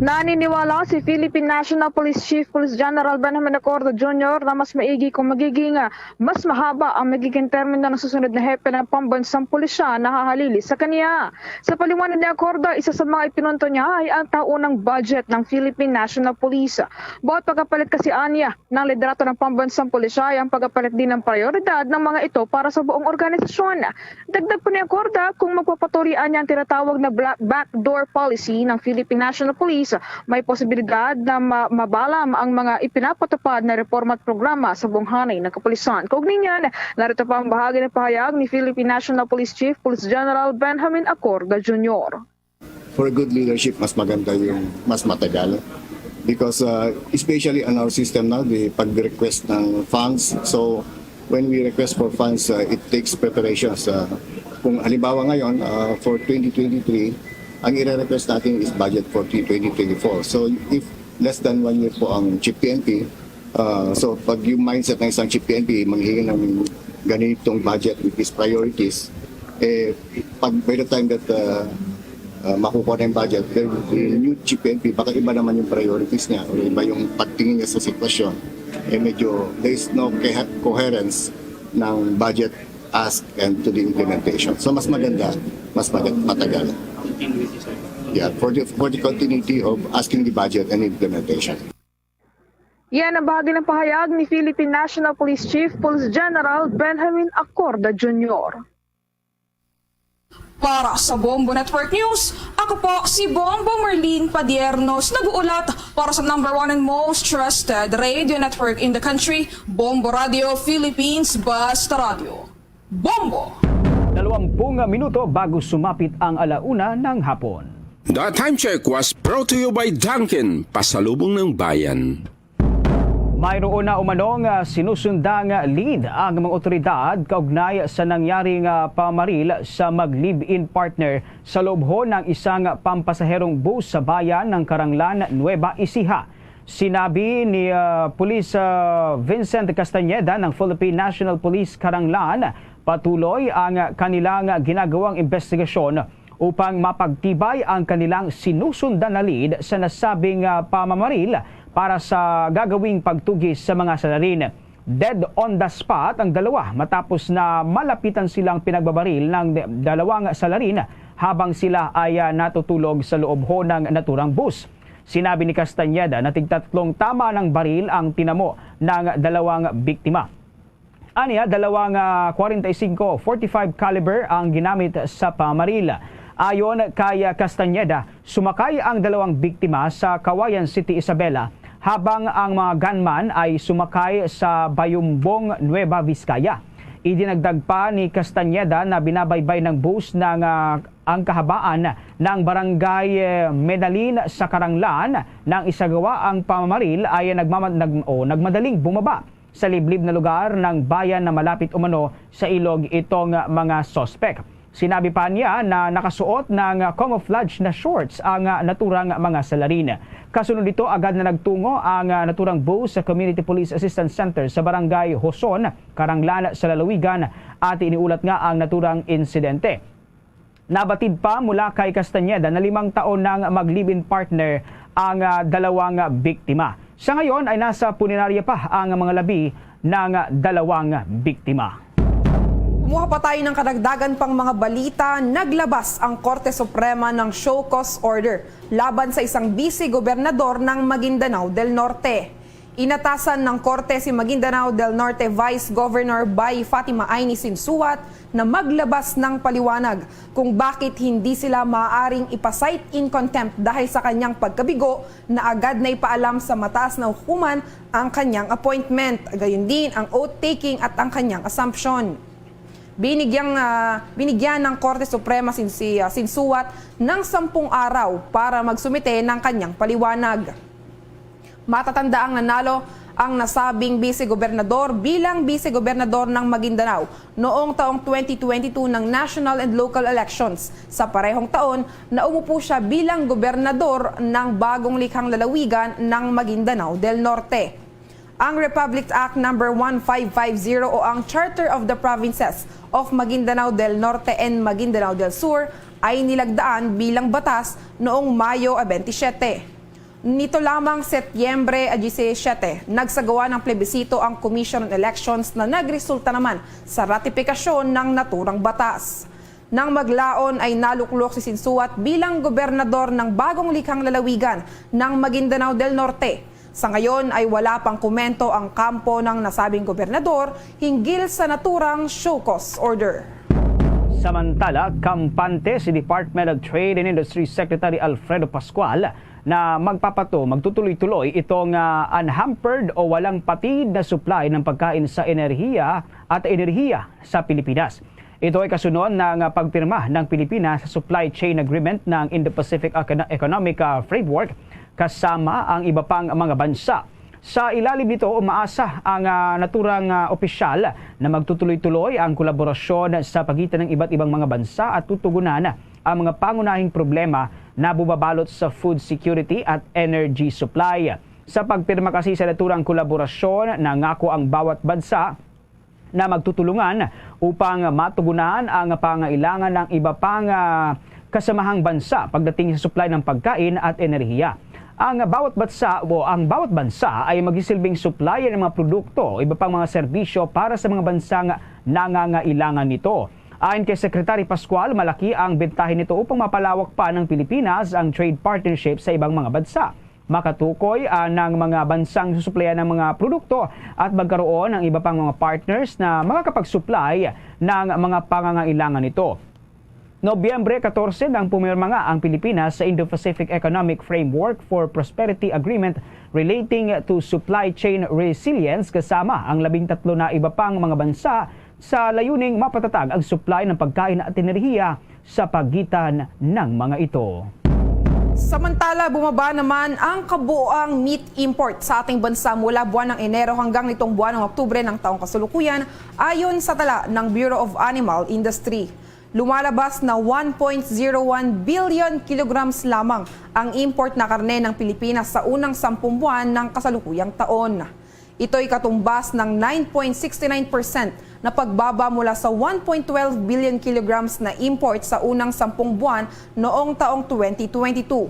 Naniniwala si Philippine National Police Chief Police General Benjamin Acorda Junior na mas maigi kung magiging, ah, mas mahaba ang magiging termino ng susunod na hepe ng pambansang pulisya na hahalili sa kaniya. Sa paliwanag ni Acorda, isa sa mga ipinunto niya ay ang taunang budget ng Philippine National Police. Bukod pagkapalit kasi anya ng liderato ng pambansang pulisya ay ang pagkapalit din ng prioridad ng mga ito para sa buong organisasyon. Dagdag pa ni Acorda, kung magpapatuloy anya ang tinatawag na bla-, backdoor policy ng Philippine National Police, may posibilidad na ma-, mabalam ang mga ipinapatupad na reforma at programa sa bunghanay ng kapulisan. Kaugnay niyan, narito pa ang bahagi ng pahayag ni Philippine National Police Chief Police General Benjamin Acorda Junior. For good leadership, mas maganda yung mas matagal. Because uh, especially on our system now, the pag-request ng funds. So when we request for funds, uh, it takes preparations. Uh, kung halimbawa ngayon, uh, for twenty twenty-three, ang ire-request natin is budget for twenty twenty-four. So if less than one year po ang Chief P N P, uh, so pag yung mindset ng isang Chief P N P, manghihingi ng ganitong budget with these priorities, eh, pag by the time that uh, uh, makukuha na yung budget, then yung new Chief P N P, baka iba naman yung priorities niya o iba yung pagtingin niya sa sitwasyon. Eh, medyo there is no cohe- coherence ng budget ask and to the implementation. So mas maganda, mas maganda, matagal. Yeah, for the, for the continuity of asking the budget and implementation. Yan ang bahagi ng pahayag ni Philippine National Police Chief Police General Benjamin Acorda Junior. Para sa Bombo Network News, ako po si Bombo Merlin Padiernos, nag-uulat para sa number one and most trusted radio network in the country, Bombo Radio Philippines, Basta Radio. Bombo! Dalawampung minuto bago sumapit ang alauna ng hapon. The time check was brought to you by Dunkin, Pasalubong ng Bayan. Mayroon na umano nga sinusundang lead ang mga otoridad kaugnay sa nangyari nga pamaril sa mag-live-in partner sa loob ho ng isang pampasaherong bus sa bayan ng Karanglan, Nueva Ecija. Sinabi ni, ah, Police, ah, Vincent Castañeda ng Philippine National Police Karanglan, patuloy ang kanilang ginagawang investigasyon upang mapagtibay ang kanilang sinusundan na lead sa nasabing, ah, pamamaril para sa gagawing pagtugis sa mga salarin. Dead on the spot ang dalawa matapos na malapitan silang pinagbabaril ng dalawang salarin habang sila ay, ah, natutulog sa loob ho ng naturang bus. Sinabi ni Castañeda na tigtatlong tama ng baril ang tinamo ng dalawang biktima. Aniya, dalawang, ah, forty-five caliber ang ginamit sa pamaril. Ayon kay, ah, Castañeda, sumakay ang dalawang biktima sa Cauayan City, Isabela, habang ang mga gunman ay sumakay sa Bayumbong, Nueva Vizcaya. Idinagdag pa ni Castañeda na binabaybay ng bus ng, ah, ang kahabaan ng barangay, eh, Medalin sa Karanglan nang isagawa ang pamamaril ay nagmamad-, nag-, o nagmadaling bumaba sa liblib na lugar ng bayan na malapit umano sa ilog itong mga suspek. Sinabi pa niya na nakasuot ng camouflage na shorts ang naturang mga salarin. Kasunod nito, agad na nagtungo ang naturang bus sa Community Police Assistance Center sa Barangay Joson, Karanglan sa lalawigan, at iniulat nga ang naturang insidente. Nabatid pa mula kay Castañeda na limang taon nang mag-live-in partner ang, ah, dalawang biktima. Sa ngayon ay nasa punerarya pa ang mga labi ng dalawang biktima. Kumuha pa tayo ng kadagdagan pang mga balita. Naglabas ang Korte Suprema ng show cause order laban sa isang vice gobernador ng Maguindanao del Norte. Inatasan ng Korte si Maguindanao del Norte Vice Governor Bay Fatima Aini Sinsuat na maglabas ng paliwanag kung bakit hindi sila maaaring ipa-cite in contempt dahil sa kanyang pagkabigo na agad na ipaalam sa mataas na hukuman ang kanyang appointment, gayon din ang oath-taking at ang kanyang assumption. Binigyang, ah, binigyan ng Korte Suprema sin-, si, ah, Sinsuat ng sampung araw para magsumite ng kanyang paliwanag. Matatanda ang nanalo ang nasabing bise-gobernador bilang bise-gobernador ng Maguindanao noong taong twenty twenty-two ng national and local elections. Sa parehong taon, naumupo siya bilang gobernador ng bagong likhang lalawigan ng Maguindanao del Norte. Ang Republic Act Number one five five zero o ang Charter of the Provinces of Maguindanao del Norte and Maguindanao del Sur ay nilagdaan bilang batas noong Mayo twenty-seven. Nito lamang Setyembre diyesisiyete, nagsagawa ng plebisito ang Commission on Elections na nagresulta naman sa ratipikasyon ng naturang batas. Nang maglaon ay naluklok si Sinsuat bilang gobernador ng bagong likhang lalawigan ng Maguindanao del Norte. Sa ngayon ay wala pang komento ang kampo ng nasabing gobernador hinggil sa naturang show cause order. Samantala, kampante si Department of Trade and Industry Secretary Alfredo Pascual na magpapato magtutuloy-tuloy itong ah, unhampered o walang patid na supply ng pagkain sa enerhiya at enerhiya sa Pilipinas. Ito ay kasunod ng ah, pagpirma ng Pilipinas sa Supply Chain Agreement ng Indo-Pacific Econo- Economic ah, Framework kasama ang iba pang mga bansa. Sa ilalim nito, umaasa ang ah, naturang ah, opisyal na magtutuloy-tuloy ang kolaborasyon sa pagitan ng iba't ibang mga bansa at tutugunan ang mga pangunahing problema na bumabalot sa food security at energy supply. Sa pagpirma kasi sa naturang kolaborasyon, nangako ang bawat bansa na magtutulungan upang matugunan ang pangailangan ng iba pang ah, kasamahang bansa pagdating sa supply ng pagkain at enerhiya. Ang bawat bansa o ang bawat bansa ay magisilbing supplier ng mga produkto, iba pang mga serbisyo para sa mga bansang nangangailangan nito. Ayon kay Secretary Pascual, malaki ang bentahe nito upang mapalawak pa ng Pilipinas ang trade partnership sa ibang mga bansa. Makatukoy ah, ng mga bansang susuplayan ng mga produkto at magkaroon ng iba pang mga partners na makakapag-supply ng mga pangangailangan nito. Nobyembre katorse nang pumirma nga ang Pilipinas sa Indo-Pacific Economic Framework for Prosperity Agreement relating to supply chain resilience kasama ang labing tatlo na iba pang mga bansa sa layuning mapatatag ang supply ng pagkain at enerhiya sa pagitan ng mga ito. Samantala, bumaba naman ang kabuoang meat import sa ating bansa mula buwan ng Enero hanggang nitong buwan ng Oktubre ng taong kasalukuyan, ayon sa tala ng Bureau of Animal Industry. Lumalabas na one point zero one billion kilograms lamang ang import na karne ng Pilipinas sa unang sampung buwan ng kasalukuyang taon. Ito'y katumbas ng nine point six nine percent na pagbaba mula sa one point twelve billion kilograms na import sa unang sampung buwan noong taong twenty twenty-two.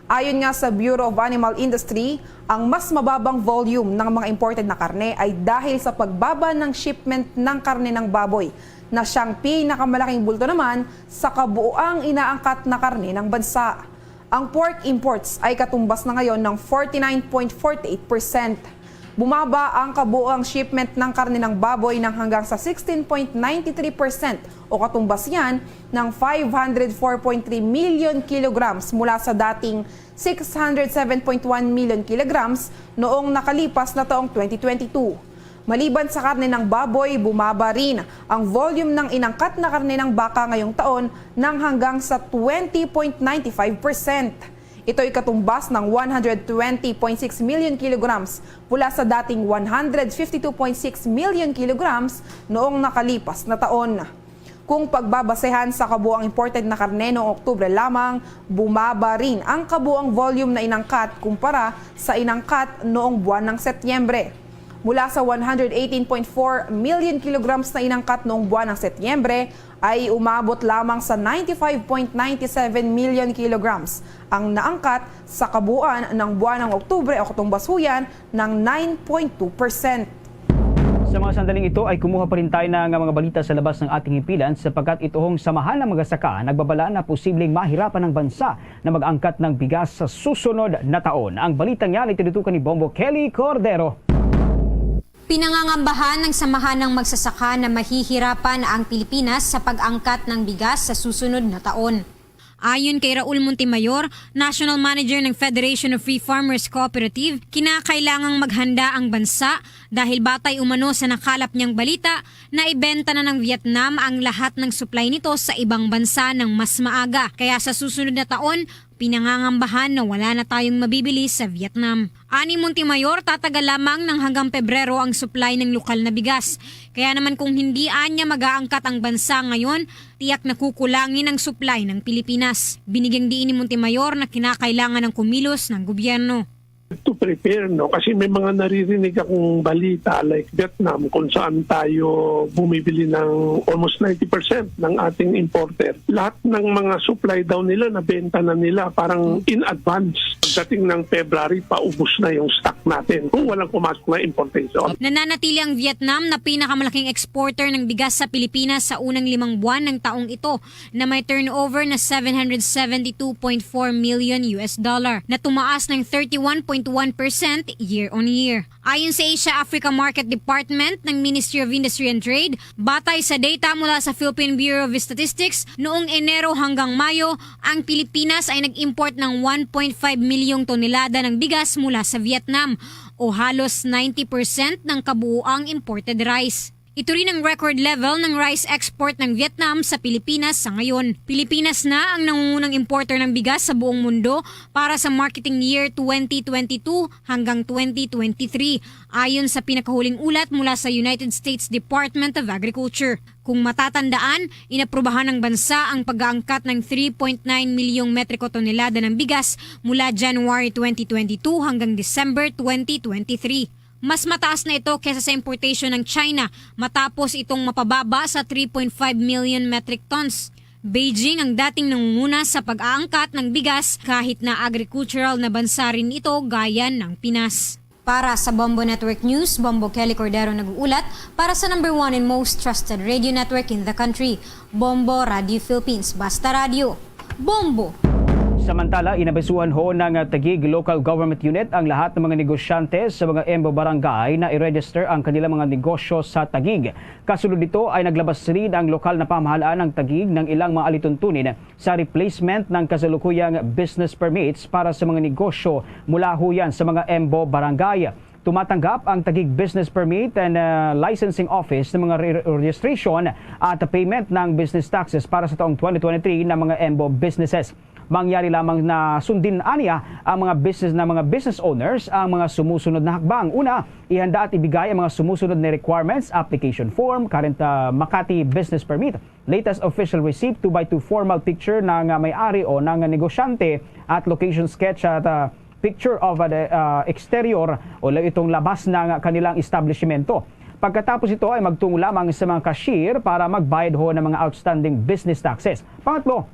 Ayon nga sa Bureau of Animal Industry, ang mas mababang volume ng mga imported na karne ay dahil sa pagbaba ng shipment ng karne ng baboy, na siyang pinakamalaking bulto naman sa kabuoang inaangkat na karne ng bansa. Ang pork imports ay katumbas na ngayon ng forty-nine point forty-eight percent. Bumaba ang kabuoang shipment ng karne ng baboy ng hanggang sa sixteen point nine three percent o katumbas yan ng five hundred four point three million kilograms mula sa dating six hundred seven point one million kilograms noong nakalipas na taong twenty twenty-two. Maliban sa karne ng baboy, bumaba rin ang volume ng inangkat na karne ng baka ngayong taon ng hanggang sa twenty point nine five percent. Ito'y katumbas ng one hundred twenty point six million kilograms mula sa dating one hundred fifty two point six million kilograms noong nakalipas na taon. Kung pagbabasehan sa kabuang imported na karne noong Oktubre lamang, bumaba rin ang kabuang volume na inangkat kumpara sa inangkat noong buwan ng Setyembre. Mula sa one hundred eighteen point four million kilograms na inangkat noong buwan ng Setyembre, ay umabot lamang sa ninety-five point nine seven million kilograms ang naangkat sa kabuuan ng buwan ng Oktubre o katumbas huyan ng nine point two percent. Sa mga sandaling ito ay kumuha pa rin tayo ng mga balita sa labas ng ating himpilan sapagkat itohong samahan ng magsasaka nagbabala na posibleng mahirapan ang bansa na mag-angkat ng bigas sa susunod na taon. Ang balitang yan ay tinutukan ni Bombo Kelly Cordero. Pinangangambahan ng samahan ng magsasaka na mahihirapan ang Pilipinas sa pag-angkat ng bigas sa susunod na taon. Ayon kay Raul Montemayor, National Manager ng Federation of Free Farmers Cooperative, kinakailangang maghanda ang bansa dahil batay umano sa nakalap niyang balita na ibenta na ng Vietnam ang lahat ng supply nito sa ibang bansa ng mas maaga. Kaya sa susunod na taon, pinangangambahan na wala na tayong mabibili sa Vietnam. Ani Montemayor, tatagal lamang ng hanggang Pebrero ang supply ng lokal na bigas. Kaya naman kung hindi anya mag-aangkat ang bansa ngayon, tiyak na kukulangin ang supply ng Pilipinas. Binigyang diin ni Montemayor na kinakailangan ng kumilos ng gobyerno. to prepare, no? Kasi may mga naririnig akong balita like Vietnam kung saan tayo bumibili ng almost ninety percent ng ating importer. Lahat ng mga supply daw nila, nabenta na nila parang in advance. Pagdating ng February, paubos na yung stock natin kung walang pumasok na importation. Nananatili ang Vietnam na pinakamalaking exporter ng bigas sa Pilipinas sa unang limang buwan ng taong ito, na may turnover na seven hundred seventy two point four million U S dollar, na tumaas ng thirty-one point one percent year-on-year. Ayon sa Asia Africa Market Department ng Ministry of Industry and Trade, batay sa data mula sa Philippine Bureau of Statistics, noong Enero hanggang Mayo, ang Pilipinas ay nag-import ng one point five milyong tonelada ng bigas mula sa Vietnam, o halos ninety percent ng kabuuang imported rice. Ito rin ang record level ng rice export ng Vietnam sa Pilipinas sa ngayon. Pilipinas na ang nangungunang importer ng bigas sa buong mundo para sa marketing year twenty twenty-two hanggang twenty twenty-three, ayon sa pinakahuling ulat mula sa United States Department of Agriculture. Kung matatandaan, inaprubahan ng bansa ang pag-aangkat ng three point nine milyong metriko tonelada ng bigas mula January twenty twenty-two hanggang December twenty twenty-three. Mas mataas na ito kaysa sa importation ng China, matapos itong mapababa sa three point five million metric tons. Beijing ang dating nangunguna sa pag-aangkat ng bigas, kahit na agricultural na bansa rin ito gaya ng Pinas. Para sa Bombo Network News, Bombo Kelly Cordero nag-uulat para sa number one and most trusted radio network in the country, Bombo Radio Philippines. Basta radyo, Bombo! Samantala, inabisuhan ho ng Taguig Local Government Unit ang lahat ng mga negosyante sa mga EMBO Barangay na i-register ang kanilang mga negosyo sa Taguig. Kasunod nito ay naglabas rin ang lokal na pamahalaan ng Taguig ng ilang mga alituntunin sa replacement ng kasalukuyang business permits para sa mga negosyo mula ho yan sa mga EMBO Barangay. Tumatanggap ang Taguig Business Permit and uh, Licensing Office ng mga re- registration at payment ng business taxes para sa taong twenty twenty-three ng mga EMBO businesses. Mangyari lamang na sundin aniya ang mga business ng mga business owners ang mga sumusunod na hakbang. Una, ihanda at ibigay ang mga sumusunod na requirements, application form, current uh, Makati Business Permit, latest official receipt, two by two formal picture ng uh, may-ari o ng negosyante at location sketch at uh, picture of uh, the uh, exterior o la- itong labas ng kanilang establishmento. Pagkatapos ito ay magtungo lamang sa mga cashier para magbayad ho ng mga outstanding business taxes. Pangatlo,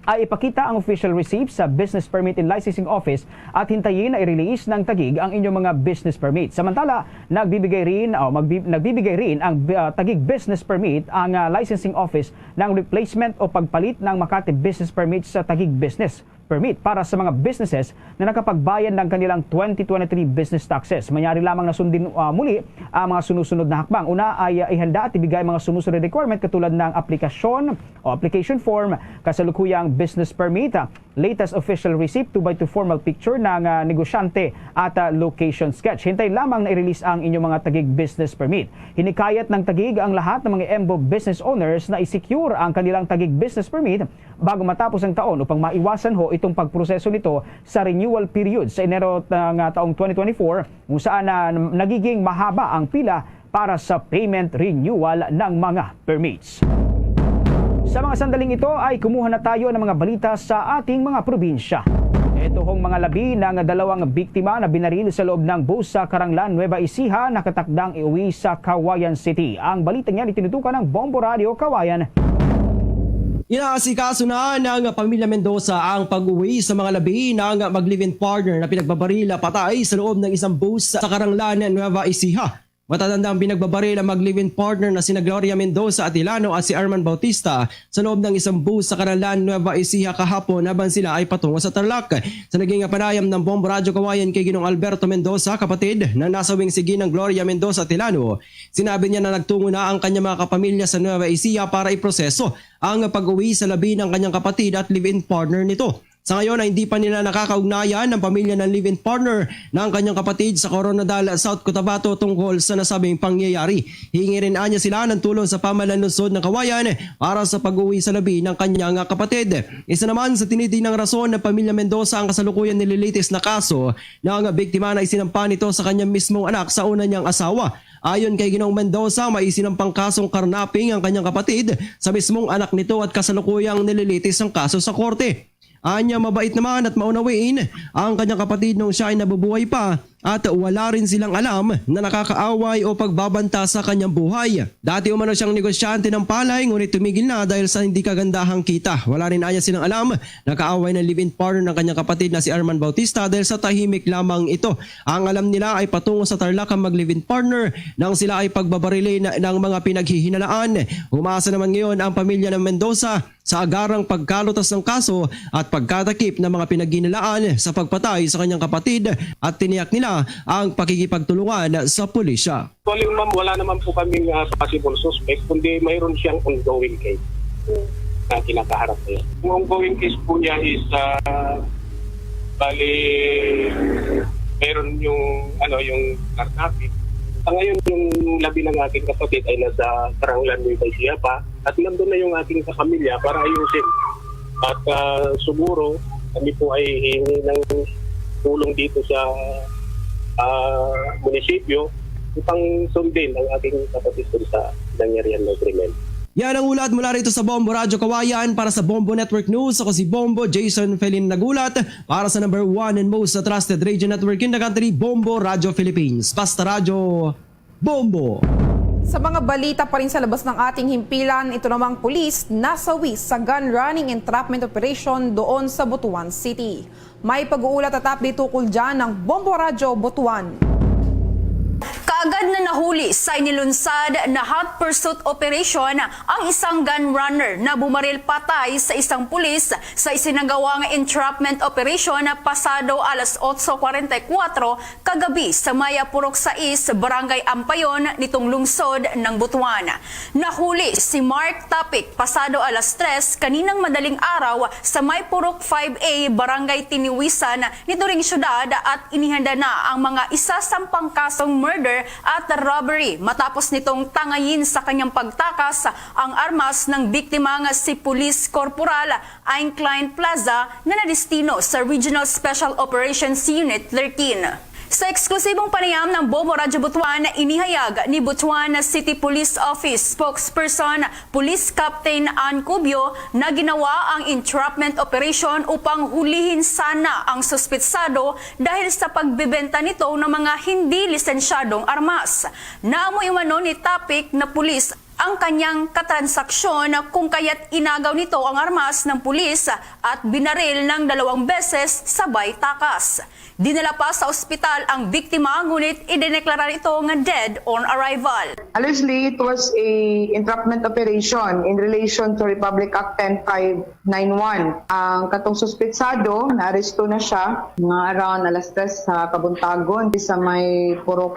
ay ipakita ang official receipt sa Business Permit and Licensing Office at hintayin na i-release ng Taguig ang inyong mga business permit. Samantala, nagbibigay rin o magbi- nagbibigay rin ang uh, Taguig Business Permit ang uh, licensing office ng replacement o pagpalit ng Makati Business Permit sa Taguig Business Permit para sa mga businesses na nakapagbayad ng kanilang twenty twenty-three business taxes. Mayari lamang na sundin uh, muli ang mga sumusunod na hakbang. Una ay uh, ihanda at ibigay mga sumusunod requirement katulad ng aplikasyon o application form, kasalukuyang business permit, uh, latest official receipt, two by two formal picture ng uh, negosyante at uh, location sketch. Hintay lamang na i-release ang inyong mga Taguig business permit. Hinikayat ng Taguig ang lahat ng mga EMBO business owners na i-secure ang kanilang Taguig business permit bago matapos ang taon upang maiwasan ho itong pagproseso nito sa renewal period sa Enero ng ah, taong twenty twenty-four, kung saan na nagiging mahaba ang pila para sa payment renewal ng mga permits. Sa mga sandaling ito ay kumuha na tayo ng mga balita sa ating mga probinsya. Ito hong mga labi ng dalawang biktima na binaril sa loob ng bus sa Karanglan, Nueva Ecija, nakatakdang iuwi sa Cauayan City. Ang balita niyan itinutukan ng Bombo Radio Cauayan. Inaasikaso na ng pamilya Mendoza ang pag-uwi sa mga labi ng mag-live-in partner na pinagbabarila patay sa loob ng isang bus sa Karanglan, Nueva Ecija. Matatanda ang pinagbabaril ang mag-live-in partner na sina Gloria Mendoza Atilano at si Arman Bautista sa loob ng isang bus sa Karanglan, Nueva Ecija kahapon habang sila ay patungo sa Tarlac. Sa naging panayam ng Bombo Radyo Kawayan kay Ginong Alberto Mendoza, kapatid na nasa wing si Ginang Gloria Mendoza Atilano, sinabi niya na nagtungo na ang kanyang mga kapamilya sa Nueva Ecija para iproseso ang pag-uwi sa labi ng kanyang kapatid at live-in partner nito. Sa ngayon ay hindi pa nila nakakaugnayan ang pamilya ng live-in partner ng kanyang kapatid sa Koronadal, South Cotabato tungkol sa nasabing pangyayari. Hingi rin anya sila ng tulong sa pamahalaan lungsod ng Kawayan para sa pag-uwi sa labi ng kanyang kapatid. Isa naman sa tinitinang rason ng pamilya Mendoza ang kasalukuyan nililitis na kaso ng biktima na isinampa nito sa kanyang mismong anak sa una niyang asawa. Ayon kay Ginoong Mendoza, may isinampang kasong karnaping ang kanyang kapatid sa mismong anak nito at kasalukuyang nililitis ang kaso sa korte. Anya, mabait naman at maunawain ang kanyang kapatid nung siya ay nabubuhay pa at wala rin silang alam na nakakaaway o pagbabanta sa kanyang buhay. Dati umano siyang negosyante ng palay, ngunit tumigil na dahil sa hindi kagandahang kita. Wala rin anya silang alam na kaaway ng live-in partner ng kanyang kapatid na si Arman Bautista dahil sa tahimik lamang ito. Ang alam nila ay patungo sa Tarlac ang mag-live-in partner nang sila ay pagbabarilin ng mga pinaghihinalaan. Umaasa naman ngayon ang pamilya ng Mendoza sa agarang pagkalutas ng kaso at pagkatakip ng mga pinaghihinalaan sa pagpatay sa kanyang kapatid at tiniyak nila ang pakikipagtulungan sa pulisya. Actually, ma'am, wala naman po kaming, ah, possible suspect, kundi mayroon siyang ongoing case na kinakaharap niya. Yung ongoing case po niya is, ah, bali, mayroon yung, ano, yung narcotic. Sa ngayon, yung labi ng aking kapatid ay nasa Saranglan, Nueva Ecija pa. At nandun na yung aking kapamilya para ayusin. At, ah, siguro, kami po ay hihingi ng tulong dito sa, ah, munisipyo upang sundin ang aking kapatid dun sa nangyarihan na krimen. Yan ang ulat mula rito sa Bombo Radyo Kawayan. Para sa Bombo Network News, ako si Bombo Jason Felin nagulat para sa number one and most trusted radio network in the country, Bombo Radyo Philippines. Basta Radyo, Bombo! Sa mga balita pa rin sa labas ng ating himpilan, ito namang pulis nasawi sa gun running entrapment operation doon sa Butuan City. May pag-uulat at update ukol dyan ng Bombo Radyo Butuan. Kaagad na nahuli sa inilunsad na hot pursuit operation ang isang gun runner na bumaril patay sa isang pulis sa isinagawang entrapment operation pasado alas otso kwarenta y kuwatro kagabi sa may Purok sais, Barangay Ampayon, nitong lungsod ng Butuan. Nahuli si Mark Tapik pasado alas tres kaninang madaling araw sa may Purok five A, Barangay Tiniwisan, nito ring syudad at inihanda na ang mga isasampang kasong murder at robbery matapos nitong tangayin sa kanyang pagtakas ang armas ng biktima nga si Police Corporal Incline Plaza na nadestino sa Regional Special Operations Unit thirteen. Sa eksklusibong panayam ng Bombo Radyo Butuan, inihayag ni Butuan City Police Office Spokesperson Police Captain Ann Cubio na ginawa ang entrapment operation upang hulihin sana ang suspetsado dahil sa pagbebenta nito ng mga hindi lisensyadong armas. Naamoy umano ni Tapik na pulis ang kanyang katransaksyon kung kaya't inagaw nito ang armas ng pulis at binaril ng dalawang beses sabay takas. Dinala pa sa ospital ang biktima, ngunit idineklara ito nga dead on arrival. Allegedly, it was a entrapment operation in relation to Republic Act ten five nine one. Ang katong suspetsado, naaresto na siya mga around alas tres sa kabuntagon sa may Purok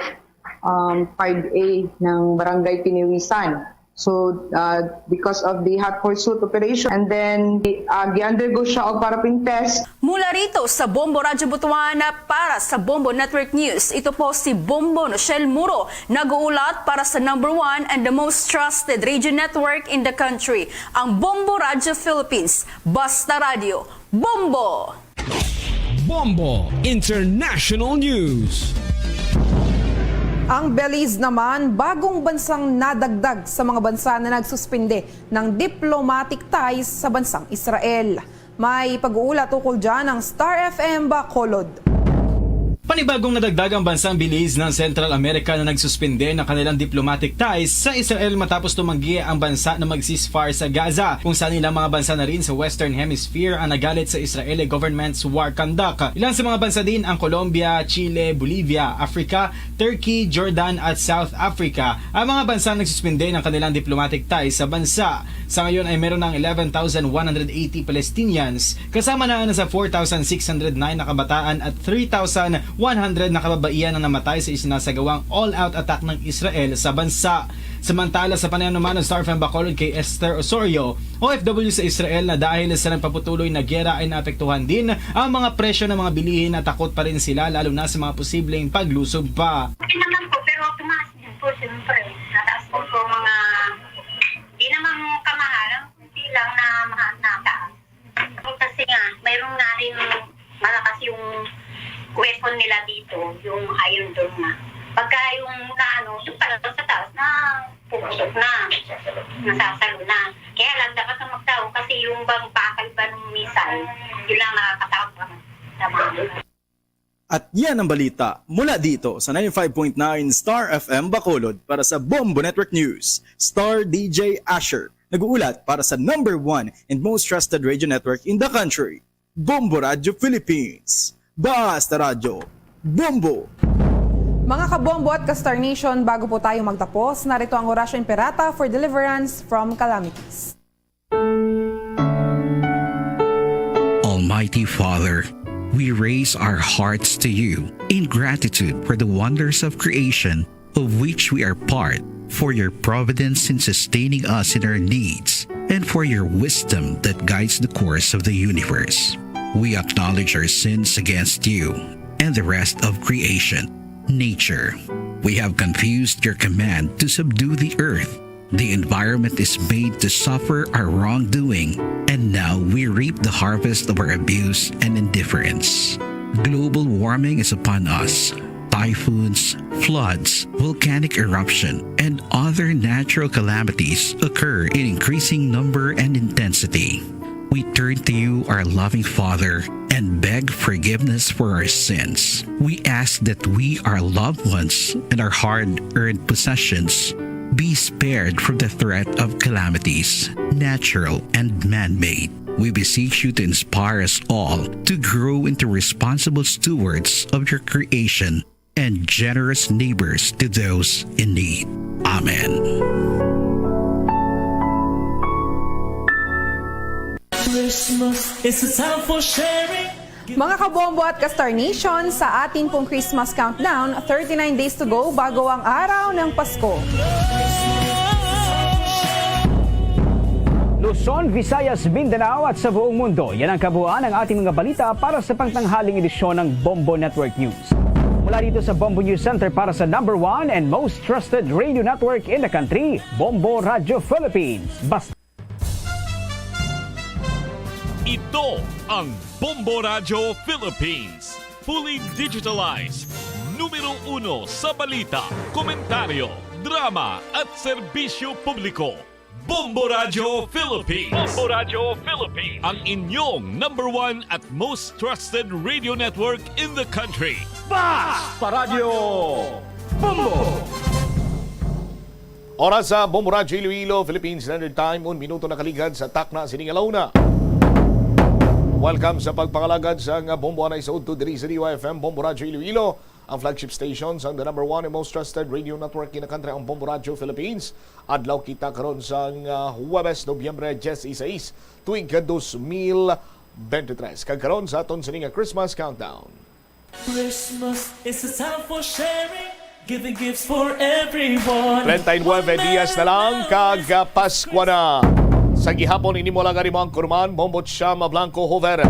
um, five A ng Barangay Tiniwisan. So, uh, because of the hot pursuit operation, and then uh, gi-undergo siya og parapin test. Mula rito sa Bombo Radyo Butuan, para sa Bombo Network News, ito po si Bombo Nochelle Muro, nag-uulat para sa number one and the most trusted radio network in the country, ang Bombo Radyo Philippines. Basta Radyo, Bombo! Bombo International News. Ang Belize naman, bagong bansang nadagdag sa mga bansa na nagsuspinde ng diplomatic ties sa bansang Israel. May pag-uulat ukol dyan ang Star F M Bacolod. Panibagong nadagdag ang bansang Belize ng Central America na nagsuspinde ng kanilang diplomatic ties sa Israel matapos tumanggi ang bansa na mag-ceasefire sa Gaza, kung saan ilang mga bansa na rin sa Western Hemisphere ang nagalit sa Israeli government's war conduct. Ilang sa mga bansa din ang Colombia, Chile, Bolivia, Africa, Turkey, Jordan at South Africa. Ang mga bansa nagsuspinde ng kanilang diplomatic ties sa bansa. Sa ngayon ay meron ng eleven thousand one hundred eighty Palestinians, kasama na ang nasa four thousand six hundred nine na kabataan at three thousand one hundred na kababaihan ang namatay sa isinasagawang all-out attack ng Israel sa bansa. Samantala, sa panayam naman ng Star F M Bacolod kay Esther Osorio, O F W sa Israel, na dahil sa nagpapatuloy na giyera ay naapektuhan din ang mga presyo ng mga bilihin at takot pa rin sila, lalo na sa mga posibleng paglusob pa. Okay naman po, pero tumaas din po, siyempre. Nataas po po mga, di naman kamahalan, kunti lang na mga nataas. Kasi nga, mayroon nga rin malakas yung weapon nila dito, yung Iron Dome na. Pagka yung naano, yung talagang sa taas na pupusok na, nasasalo na. Kaya lang, dapat na magtao kasi yung bang bakal ba ng missile, Yun lang nakakatakot naman sa mga At yan ang balita mula dito sa ninety-five point nine Star F M Bacolod. Para sa Bombo Network News, Star D J Asher, nag-uulat para sa number one and most trusted radio network in the country, Bombo Radio Philippines. Basta Radyo, Bombo! Mga kabombo at ka-Star Nation, bago po tayo magtapos, narito ang Orasyo Imperata for deliverance from calamities. Almighty Father, we raise our hearts to you in gratitude for the wonders of creation of which we are part, for your providence in sustaining us in our needs, and for your wisdom that guides the course of the universe. We acknowledge our sins against you and the rest of creation, nature. We have confused your command to subdue the earth. The environment is made to suffer our wrongdoing, and now we reap the harvest of our abuse and indifference. Global warming is upon us. Typhoons, floods, volcanic eruption, and other natural calamities occur in increasing number and intensity. We turn to you, our loving Father, and beg forgiveness for our sins. We ask that we, our loved ones, and our hard-earned possessions be spared from the threat of calamities, natural and man-made. We beseech you to inspire us all to grow into responsible stewards of your creation and generous neighbors to those in need. Amen. Christmas is a time for sharing. Mga kabombo at ka-Star Nation, sa atin pong Christmas countdown, thirty-nine days to go bago ang araw ng Pasko. Luzon, Visayas, Mindanao at sa buong mundo, yan ang kabuuan ng ating mga balita para sa pangtanghaling edisyon ng Bombo Network News. Mula dito sa Bombo News Center para sa number one and most trusted radio network in the country, Bombo Radio Philippines. Basta Ito ang Bombo Radyo Philippines. Fully digitalized. Numero uno sa balita, komentaryo, drama at serbisyo publiko. Bombo Radyo Philippines. Bombo Radyo Philippines. Ang inyong number one at most trusted radio network in the country. Basta Radyo Bombo! Oras sa Bombo Radyo Iloilo, Philippine Standard Time, un minuto nakaligad sa takna sini nga launa. Welcome sa pagpangalagad sa nga Bombo anay sa udto diri sa D Y F M, Bombo Radyo Iloilo, ang flagship station sang the number one and most trusted radio network in the country, ang Bombo Radyo Philippines. Adlaw kita karon sang, ah, Huwebes, Nobyembre dieciséis, tuig dos mil veintitrés. Kag karon sa aton sini nga Christmas countdown. Christmas is a time for sharing, giving gifts for everyone. Treinta y nueve dias na lang kag, ah, Paskwa na. Sa gihapon, ini mo lang ari mo ang kurman, Bombo Chama Blanco Hover.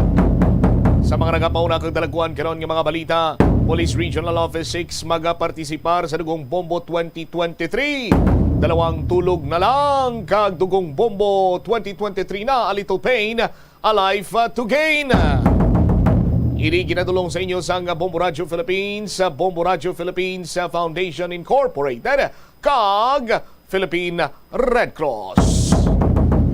Sa mga nagapauna kag dalagkuan karon nga mga balita, Police Regional Office six magapartisipar sa Dugong Bombo twenty twenty-three. Dalawang tulog na lang kag Dugong Bombo twenty twenty-three na, a little pain, a life, uh, to gain. Ini ginadulong sa inyo sang Bombo Radio Philippines, uh, Bombo Radio Philippines, uh, Foundation Incorporated, kag Philippine Red Cross.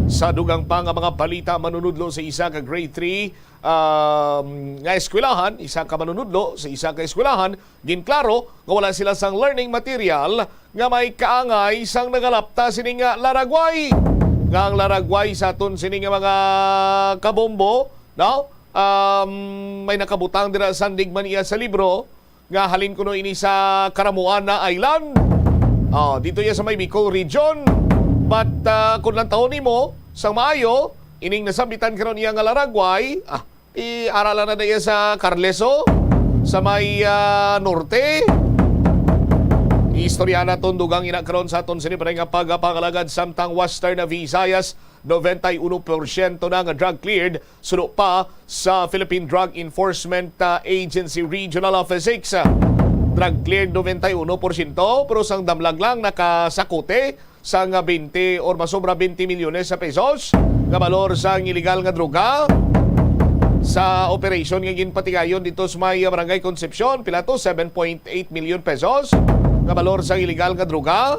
Sa dugang pa nga mga balita, manunudlo sa isa ka grade three, um, nga eskwelahan, isa ka manunudlo sa isa ka eskwelahan, ginklaro nga wala sila sang learning material nga may kaangay sang nagalapta sini nga laragway. Nga ang laragway sa aton sini nga mga kabombo, no? Um, may nakabutang dira sandig man iya sa libro nga halin kuno ini sa Karamuana Island. Oh, dito iya sa may Bicol region. But, ah, kung lantawon nimo sang maayo, ining nasambitan karon iya nga laragway, ah, iaralan na iya sa Carleso, sa may, ah, norte. Istorya naton dugang ina karon sa aton sini pa nga pagpangalagad, samtang Western Visayas, noventa y uno porsyento na nga drug cleared, suno pa sa Philippine Drug Enforcement, ah, Agency Regional Office six. Drug cleared noventa y uno porsyento, pero sang damlag lang nakasakote sang twenty or masobra twenty milyones sa pesos nga balor sang iligal nga droga sa operation nga ginpatigayon dito sa may Barangay Concepcion, pila to, seven point eight million pesos nga balor sang iligal nga droga.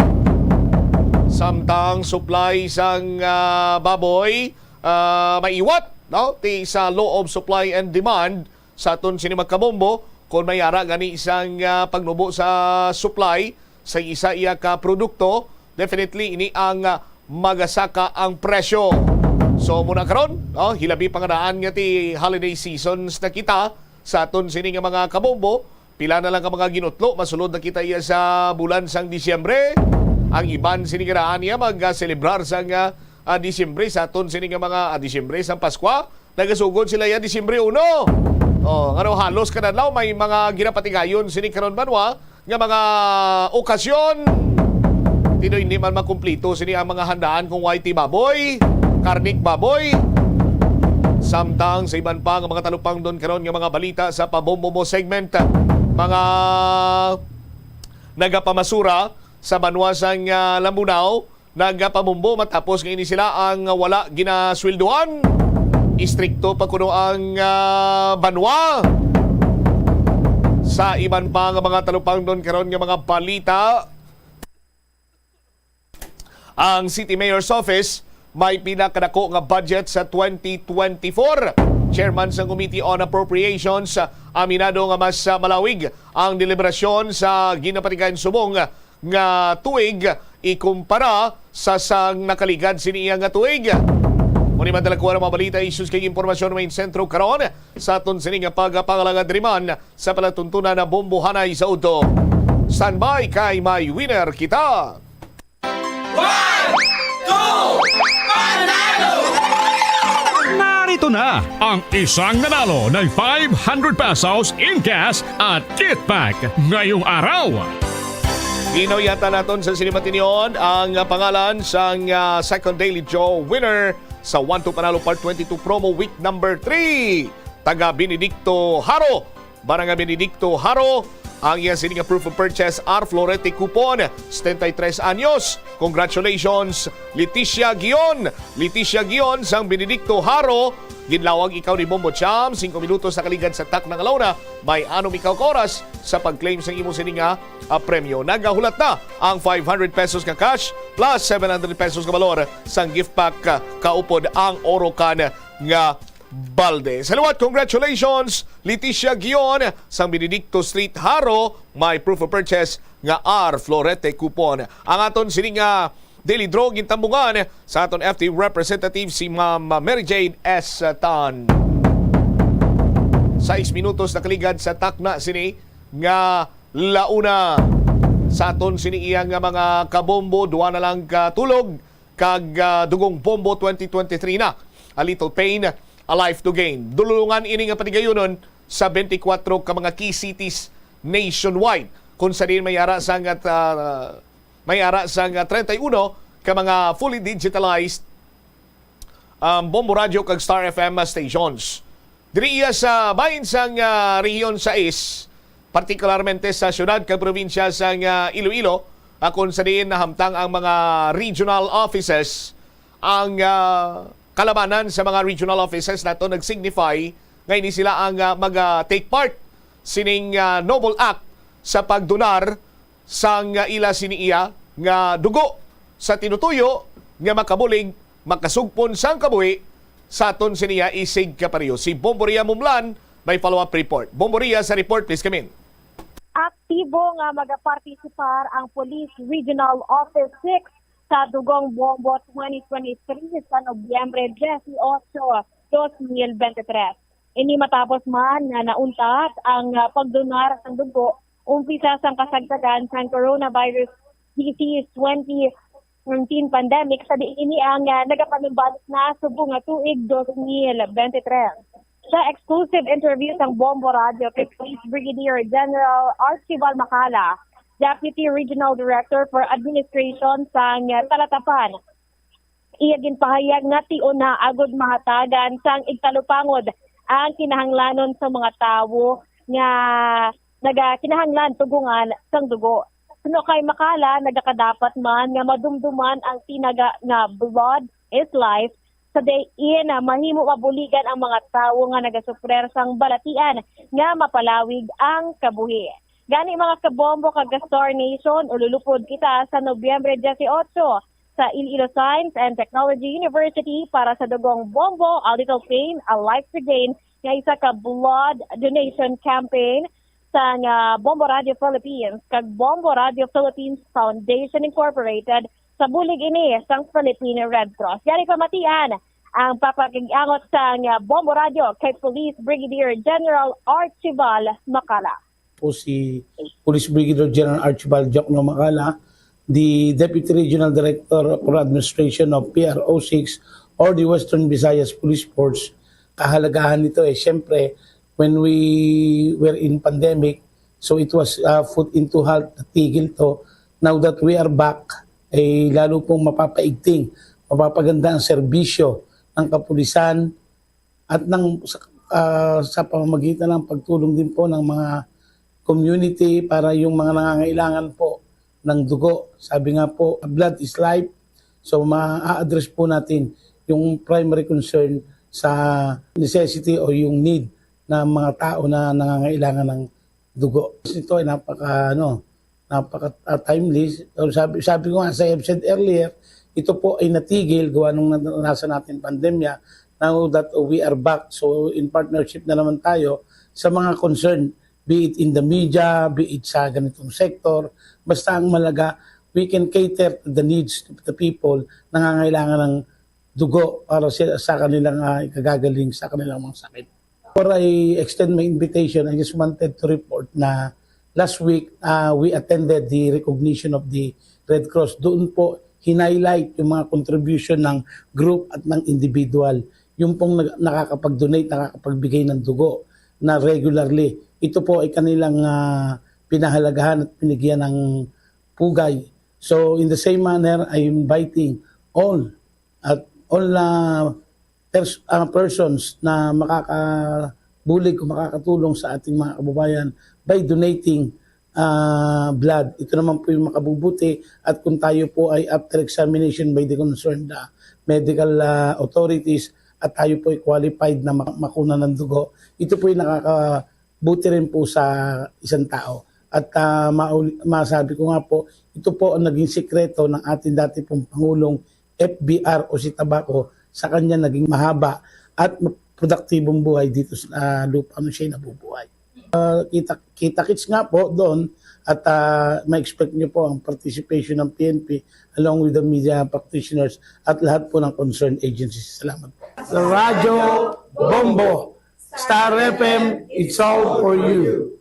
Samtang supply sang, ah, baboy, ah, maiwat no, ti sa law of supply and demand sa aton sini mga kabombo, kung may ara gani isang, ah, pagnubo sa supply sa isa iya ka produkto, definitely ini ang, ah, magasaka ang presyo. So muna karon, no, hilabi pa nga daan nga ti holiday seasons na kita sa aton sini nga mga kabombo, pila na lang ka mga ginutlo, masulod na kita iya sa bulan sang Disyembre. Ang iban sini nga daan niya mag-selebrar sang, ah, ah, Disyembre sa aton sini nga mga, ah, Disyembre sang Paskwa. Nagasugod sila ya Disyembre uno. Oh, ngano halos kada adlaw may mga ginapatigayon sini karon banwa nga mga okasyon. Tinoy hindi man makumplito sini ang mga handaan kung way ti baboy, karnik baboy. Samtang sa iban pa nga mga talupangdon karon nga mga balita sa pabombo mo segment, mga nagapamasura sa banwa sang, ah, Lambunao, nagapabombo matapos nga ini sila ang wala ginasweldohan. Istrikto pa kuno ang, ah, banwa. Sa iban pa nga mga talupangdon karon nga mga balita, ang City Mayor's Office may pinakadako nga budget sa twenty twenty-four. Chairman sang Committee on Appropriations, ah, aminado nga mas, ah, malawig ang deliberasyon sa ginapatigayon subong nga tuig ikumpara sa sang nakaligad sini iya nga tuig. Muni man talakuha ang mga balita, issues kag impormasyon may sentro karon sa aton sini nga pagpangalagad diri man sa palatuntunan na Bombohanay sa Udto. Standby kay may winner kita. One, two, panalo! Narito na ang isang nanalo ng five hundred pesos in cash at kit pack ngayong araw. Ginaw yata naton sa sini matinyon ang pangalan sang, ah, second Daily Draw winner sa One Two Panalo Part twenty-two Promo Week number three. Taga Benedicto Haro, Barangay Benedicto Haro, ang iya sini nga proof of purchase, R Florete Coupon, setenta y tres anyos. Congratulations, Leticia Gion. Leticia Gion sang Benedicto Haro, ginlawag ikaw ni Bombo Cham, singko minutos nakaligad sa takna nga launa, may anom ikaw ka oras sa pag-claim sang imo sini nga, ah, premyo. Nagahulat na ang five hundred pesos nga cash plus seven hundred pesos nga balor sang gift pack, ah, kaupod ang Orocan nga balde. Sa liwat, congratulations, Leticia Gion sang Benedicto Street, Haro, may proof of purchase nga R Florete Coupon. Ang aton sini nga Daily Draw gintambungan sa aton F T representative, si Ma'am Mary Jane S Tan. Sais minutos nakaligad sa takna sini nga launa. Sa aton sini iya nga mga kabombo, duha na lang ka tulog kag, ah, Dugong Bombo twenty twenty-three na. A little pain, a life to gain. Dulungan ini nga patigayunon sa twenty-four ka mga key cities nationwide, kung sa diin may ara sang, ah, may ara sang, ah, treinta y uno ka mga fully digitalized, um, Bombo Radio kag Star F M stations. Diri iya sa bahin sang, ah, Rehiyon sais, partikularmente sa siyudad kag probinsya sang, ah, Iloilo, ah, kung sa diin nahamtang ang mga regional offices, ang, ah, kalabanan sa mga regional offices nato nag-signify nga ini sila ang, ah, mag, ah, take part sining, ah, noble act sa pagdonar sang, ah, ila sini iya nga dugo sa tinutuyo nga makabulig, makasugpon sang kabuhi sa aton sini iya isig kapareho. Si Bomboria Mumlan may follow-up report. Bomboria, sa report, please come in. Aktibo nga magapartisipar ang Police Regional Office six sa Dugong Bombo twenty twenty-three sa Nobyembre dieciocho, dos mil veintitrés. Ini matapos man nga nauntat ang, ah, pagdonar sang dugo umpisa sang kasagsagan sang coronavirus disease twenty nineteen pandemic, sa diin ini ang, ah, nagapanumbalik na subong nga tuig dos mil veintitrés. Sa exclusive interview sang Bombo Radio kay Police Brigadier General Archival Macala, Deputy Regional Director for Administration sang, ah, Talatapan, iya ginpahayag nga tion na agud mahatagan sang igtalupangod ang kinahanglanon sa mga tawo nga nagakinahanglan tugongan sang dugo. Suno kay Macala, nagakadapat man nga madumduman ang tinaga nga blood is life, sa diin mahimo mabuligan ang mga tawo nga nagasufrer sang balatian nga mapalawig ang kabuhi. Gani, mga kabombo kag ka-Star Nation, ululupod kita sa Nobyembre dieciocho sa Iloilo Science and Technology University para sa Dugong Bombo, A Little Pain, A Life to Gain, nga isa ka blood donation campaign sang ah, Bombo Radio Philippines kag Bombo Radio Philippines Foundation Incorporated sa bulig ini sang Philippine Red Cross. Yari pamatian ang papakig-angot sang ah, Bombo Radio kay Police Brigadier General Archibald Macala. Po si Police Brigadier General Archibald Jokno Macala, the Deputy Regional Director for Administration of P R O six or the Western Visayas Police Force. Kahalagahan nito eh, siyempre, when we were in pandemic, so it was uh, put into halt, tigil to. Now that we are back, eh, lalo pong mapapaigting, mapapaganda ang serbisyo ng kapulisan at ng, sa, ah, sa pamamagitan ng pagtulong din po ng mga community para yung mga nangangailangan po ng dugo. Sabi nga po, blood is life. So, ma-address po natin yung primary concern sa necessity o yung need ng mga tao na nangangailangan ng dugo. Ito ay napaka, ano, napaka-timely. Sabi, sabi ko nga, as I have said earlier, ito po ay natigil gawa nung naranasan natin pandemya. Now that we are back, so in partnership na naman tayo sa mga concern, be it in the media, be it sa ganitong sector, basta ang malaga, we can cater to the needs of the people na nangangailangan ng dugo para sa, sa kanilang uh, ikagagaling sa kanilang mga sakit. Before I extend my invitation, I just wanted to report na last week uh, we attended the recognition of the Red Cross. Doon po hinighlight yung mga contribution ng group at ng individual. Yung pong nakakapag-donate, nakakapagbigay ng dugo na regularly. Ito po ay kanilang uh, pinahalagahan at pinigyan ng pugay. So in the same manner, I inviting all at all uh, pers- uh, persons na makakabulig o makakatulong sa ating mga kababayan by donating uh, blood. Ito naman po yung makabubuti at kung tayo po ay after examination by the concerned uh, medical uh, authorities at tayo po ay qualified na mak- makuna ng dugo, ito po yung nakakabuti rin po sa isang tao. At uh, masabi ko nga po, ito po ang naging sikreto ng ating dati pong Pangulong F B R o si Tabaco sa kanya naging mahaba at produktibong buhay dito sa lupa na siya nabubuhay. Uh, kita, kita-kits nga po doon at uh, ma-expect niyo po ang participation ng P N P along with the media practitioners at lahat po ng concerned agencies. Salamat po. Sa Radyo Bombo, Star F M, it's all for you.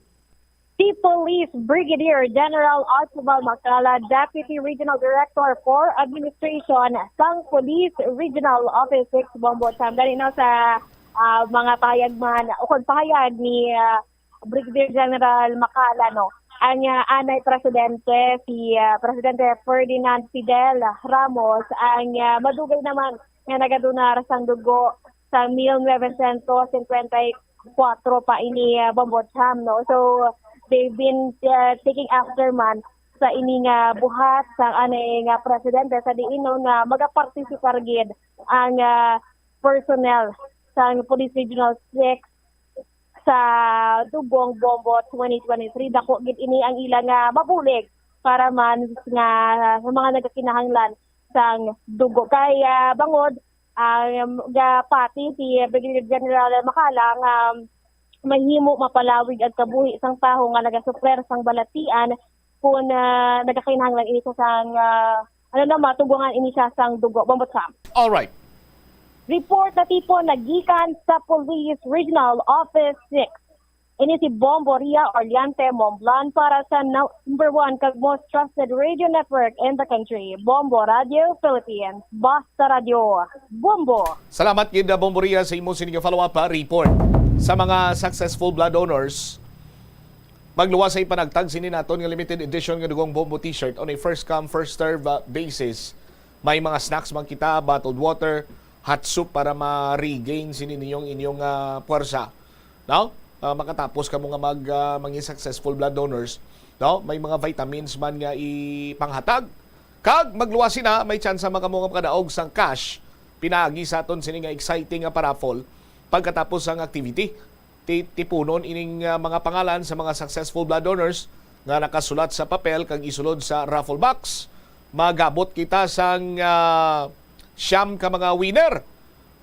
Si Police Brigadier General Archibald Macala, Deputy Regional Director for Administration sang Police Regional Office six Bombo Champ. Gani no sa uh, mga payag man o kung payag ni uh, Brigadier General Macala no. Ang uh, anay presidente si uh, Presidente Ferdinand Fidel Ramos ang uh, madugay naman nga nagadonar sang dugo sa mil novecientos cincuenta y cuatro pa ini uh, Bombo Champ, no? So, they've been uh, taking after man sa ini nga buhat sang anay nga presidente sa diin no nga magapartisipar gid ang uh, personnel sang Police Regional six sa Dugong Bombo twenty twenty-three. Dako gid ini ang ila nga mabulig para man nga sa mga nagakinahanglan sang dugo. Kay uh, bangod ang um, gapati si Brigadier General Macala nga um, mahimo mapalawig ang kabuhi sang tawo nga nagasufler sang balatian kung uh, nagakinahanglan ini sa sang uh, ano na matugangan ini siya sang dugo. Bombo Champ. All right. Report na tipo nagikan sa Police Regional Office six. Ini si Bombo Ria Orleante Momblan para sa number one kag most trusted radio network in the country, Bombo Radio Philippines. Basta Radio, Bombo! Salamat gid Bombo Ria sa imo sining follow-up report. Sa mga successful blood donors, magluwas sa ipanagtag sini naton nga limited edition nga dugong Bombo t-shirt on a first come first serve basis. May mga snacks man kita, bottled water, hot soup para ma-regain sini ninyong inyong uh, puwersa. No? Uh, makatapos kamo nga mag uh, mangin successful blood donors, no? May mga vitamins man nga ipanghatag. Kag magluwas sina, may tsansa man kamo nga makadaog sang cash pinaagi sa aton sini nga exciting nga paraffle pagkatapos sang activity. Ti- tipunon ining uh, mga pangalan sa mga successful blood donors nga nakasulat sa papel kag isulod sa raffle box. Magabot kita sang, ah, siyam ka mga winner.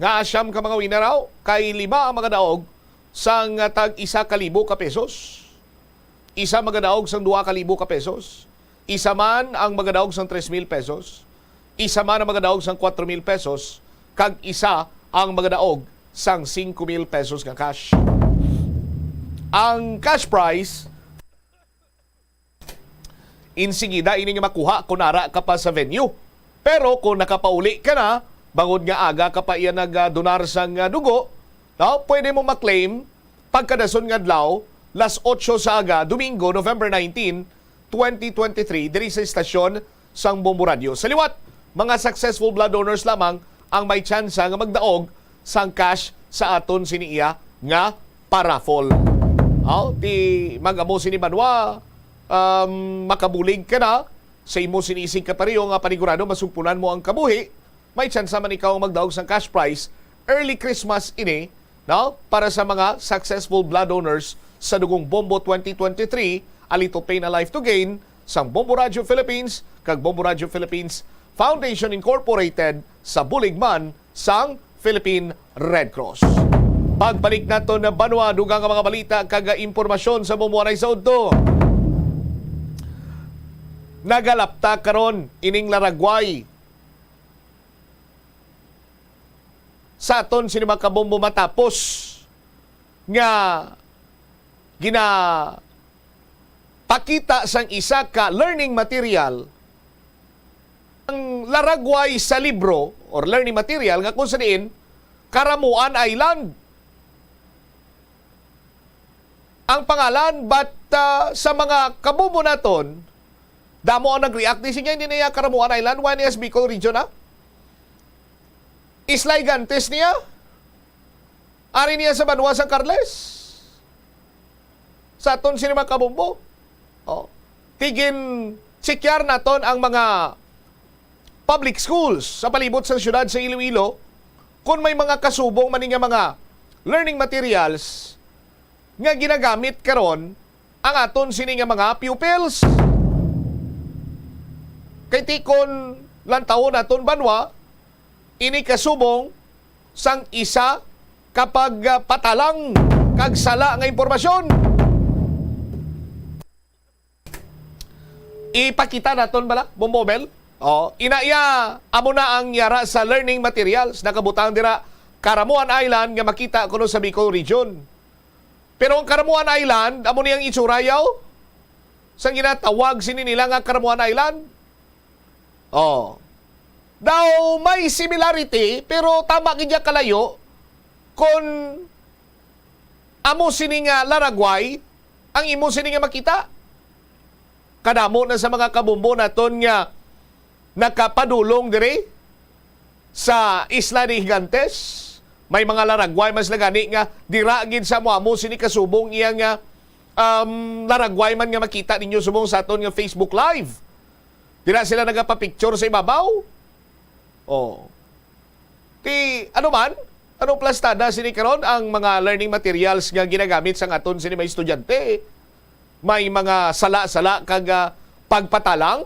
Nga siyam ka mga winner, aw, kay lima ang magadaog sang, ah, tag isa ka libo ka pesos. Isa magadaog sang dua ka libo ka pesos. Isa man ang magadaog sang tres mil pesos. Isa man ang magadaog sang kwatro mil pesos. Kag isa ang magadaog sang singko mil pesos nga cash. Ang cash prize, insigida ini nga makuha kung ara ka pa sa venue. Pero kung nakapauli ka na, bangod nga aga ka pa iya nag-donar sang, ah, dugo, no, pwede mo maklaim pagkadason nga adlaw, las otso sa aga, Domingo, November nineteen, twenty twenty-three, diri sa istasyon sang Bombo Radio. Sa liwat, mga successful blood donors lamang ang may tsansa nga magdaog sang cash sa aton sini iya nga paraffle. Aw, ti mag-amo sini banwa, um, makabulig ka na sa imo sini isig kapareho nga panigurado masugpunan mo ang kabuhi, may tsansa man ikaw ang magdaog sang cash prize. Early Christmas ini, no? Para sa mga successful blood donors sa Dugong Bombo twenty twenty-three, A Little Pain, A Life to Gain, sang Bombo Radio Philippines, kag Bombo Radio Philippines Foundation Incorporated, sa bulig man sang Philippine Red Cross. Pagbalik naton na banwa, dugang nga mga balita kag impormasyon sa Bombo Anay sa udto. Nagalapta karon ining laragway sa aton sini mga kabombo matapos nga ginapakita sang isa ka learning material ang laragway sa libro or learning material nga kung sa diin Karamuan Island ang pangalan, but, ah, sa mga kabubo naton, damo ang nag-react. Di sige, hindi na iya Karamuan Island, why niya sa Bicol region, ha? Isla Gigantes niya? Ari niya sa banwa sang Carles? Sa aton sini mga kabombo? Oh. Tigin, sikyar naton ang mga public schools sa palibot sa siyudad sa Iloilo, kung may mga kasubong man nga mga learning materials nga ginagamit karon ang aton sini nga mga pupils. Kay tikon lantawon naton banwa, ini kasubong sang isa ka pag, ah, patalang kag sala nga impormasyon. Ipakita naton bala, Bombo Mel? Oh, ina iya, amo na ang yara sa learning materials. Nakabutang dira, Karamuan Island nga makita kuno sa Bicol Region. Pero ang Karamuan Island, amo ni ang itsura, yaw? Sang ginatawag sini nila nga Karamuan Island? Oh. Daw may similarity, pero tama gid ya kalayo kung amo sini nga laragway ang imo sini nga makita. Kadamo na sa mga kabumbo naton nga nakapadulong diri sa Isla de Gigantes. May mga laragway man sila gani nga dira gid sa amo-amo sini kasubong iya nga, um, laragway man nga makita ninyo subong sa aton nga Facebook Live. Dira sila nagapapicture sa ibabaw. Oh. Ti, ano man? Ano plastada sini karon ang mga learning materials nga ginagamit sang aton sini mga estudyante? May mga sala-sala kag, ah, pagpatalang?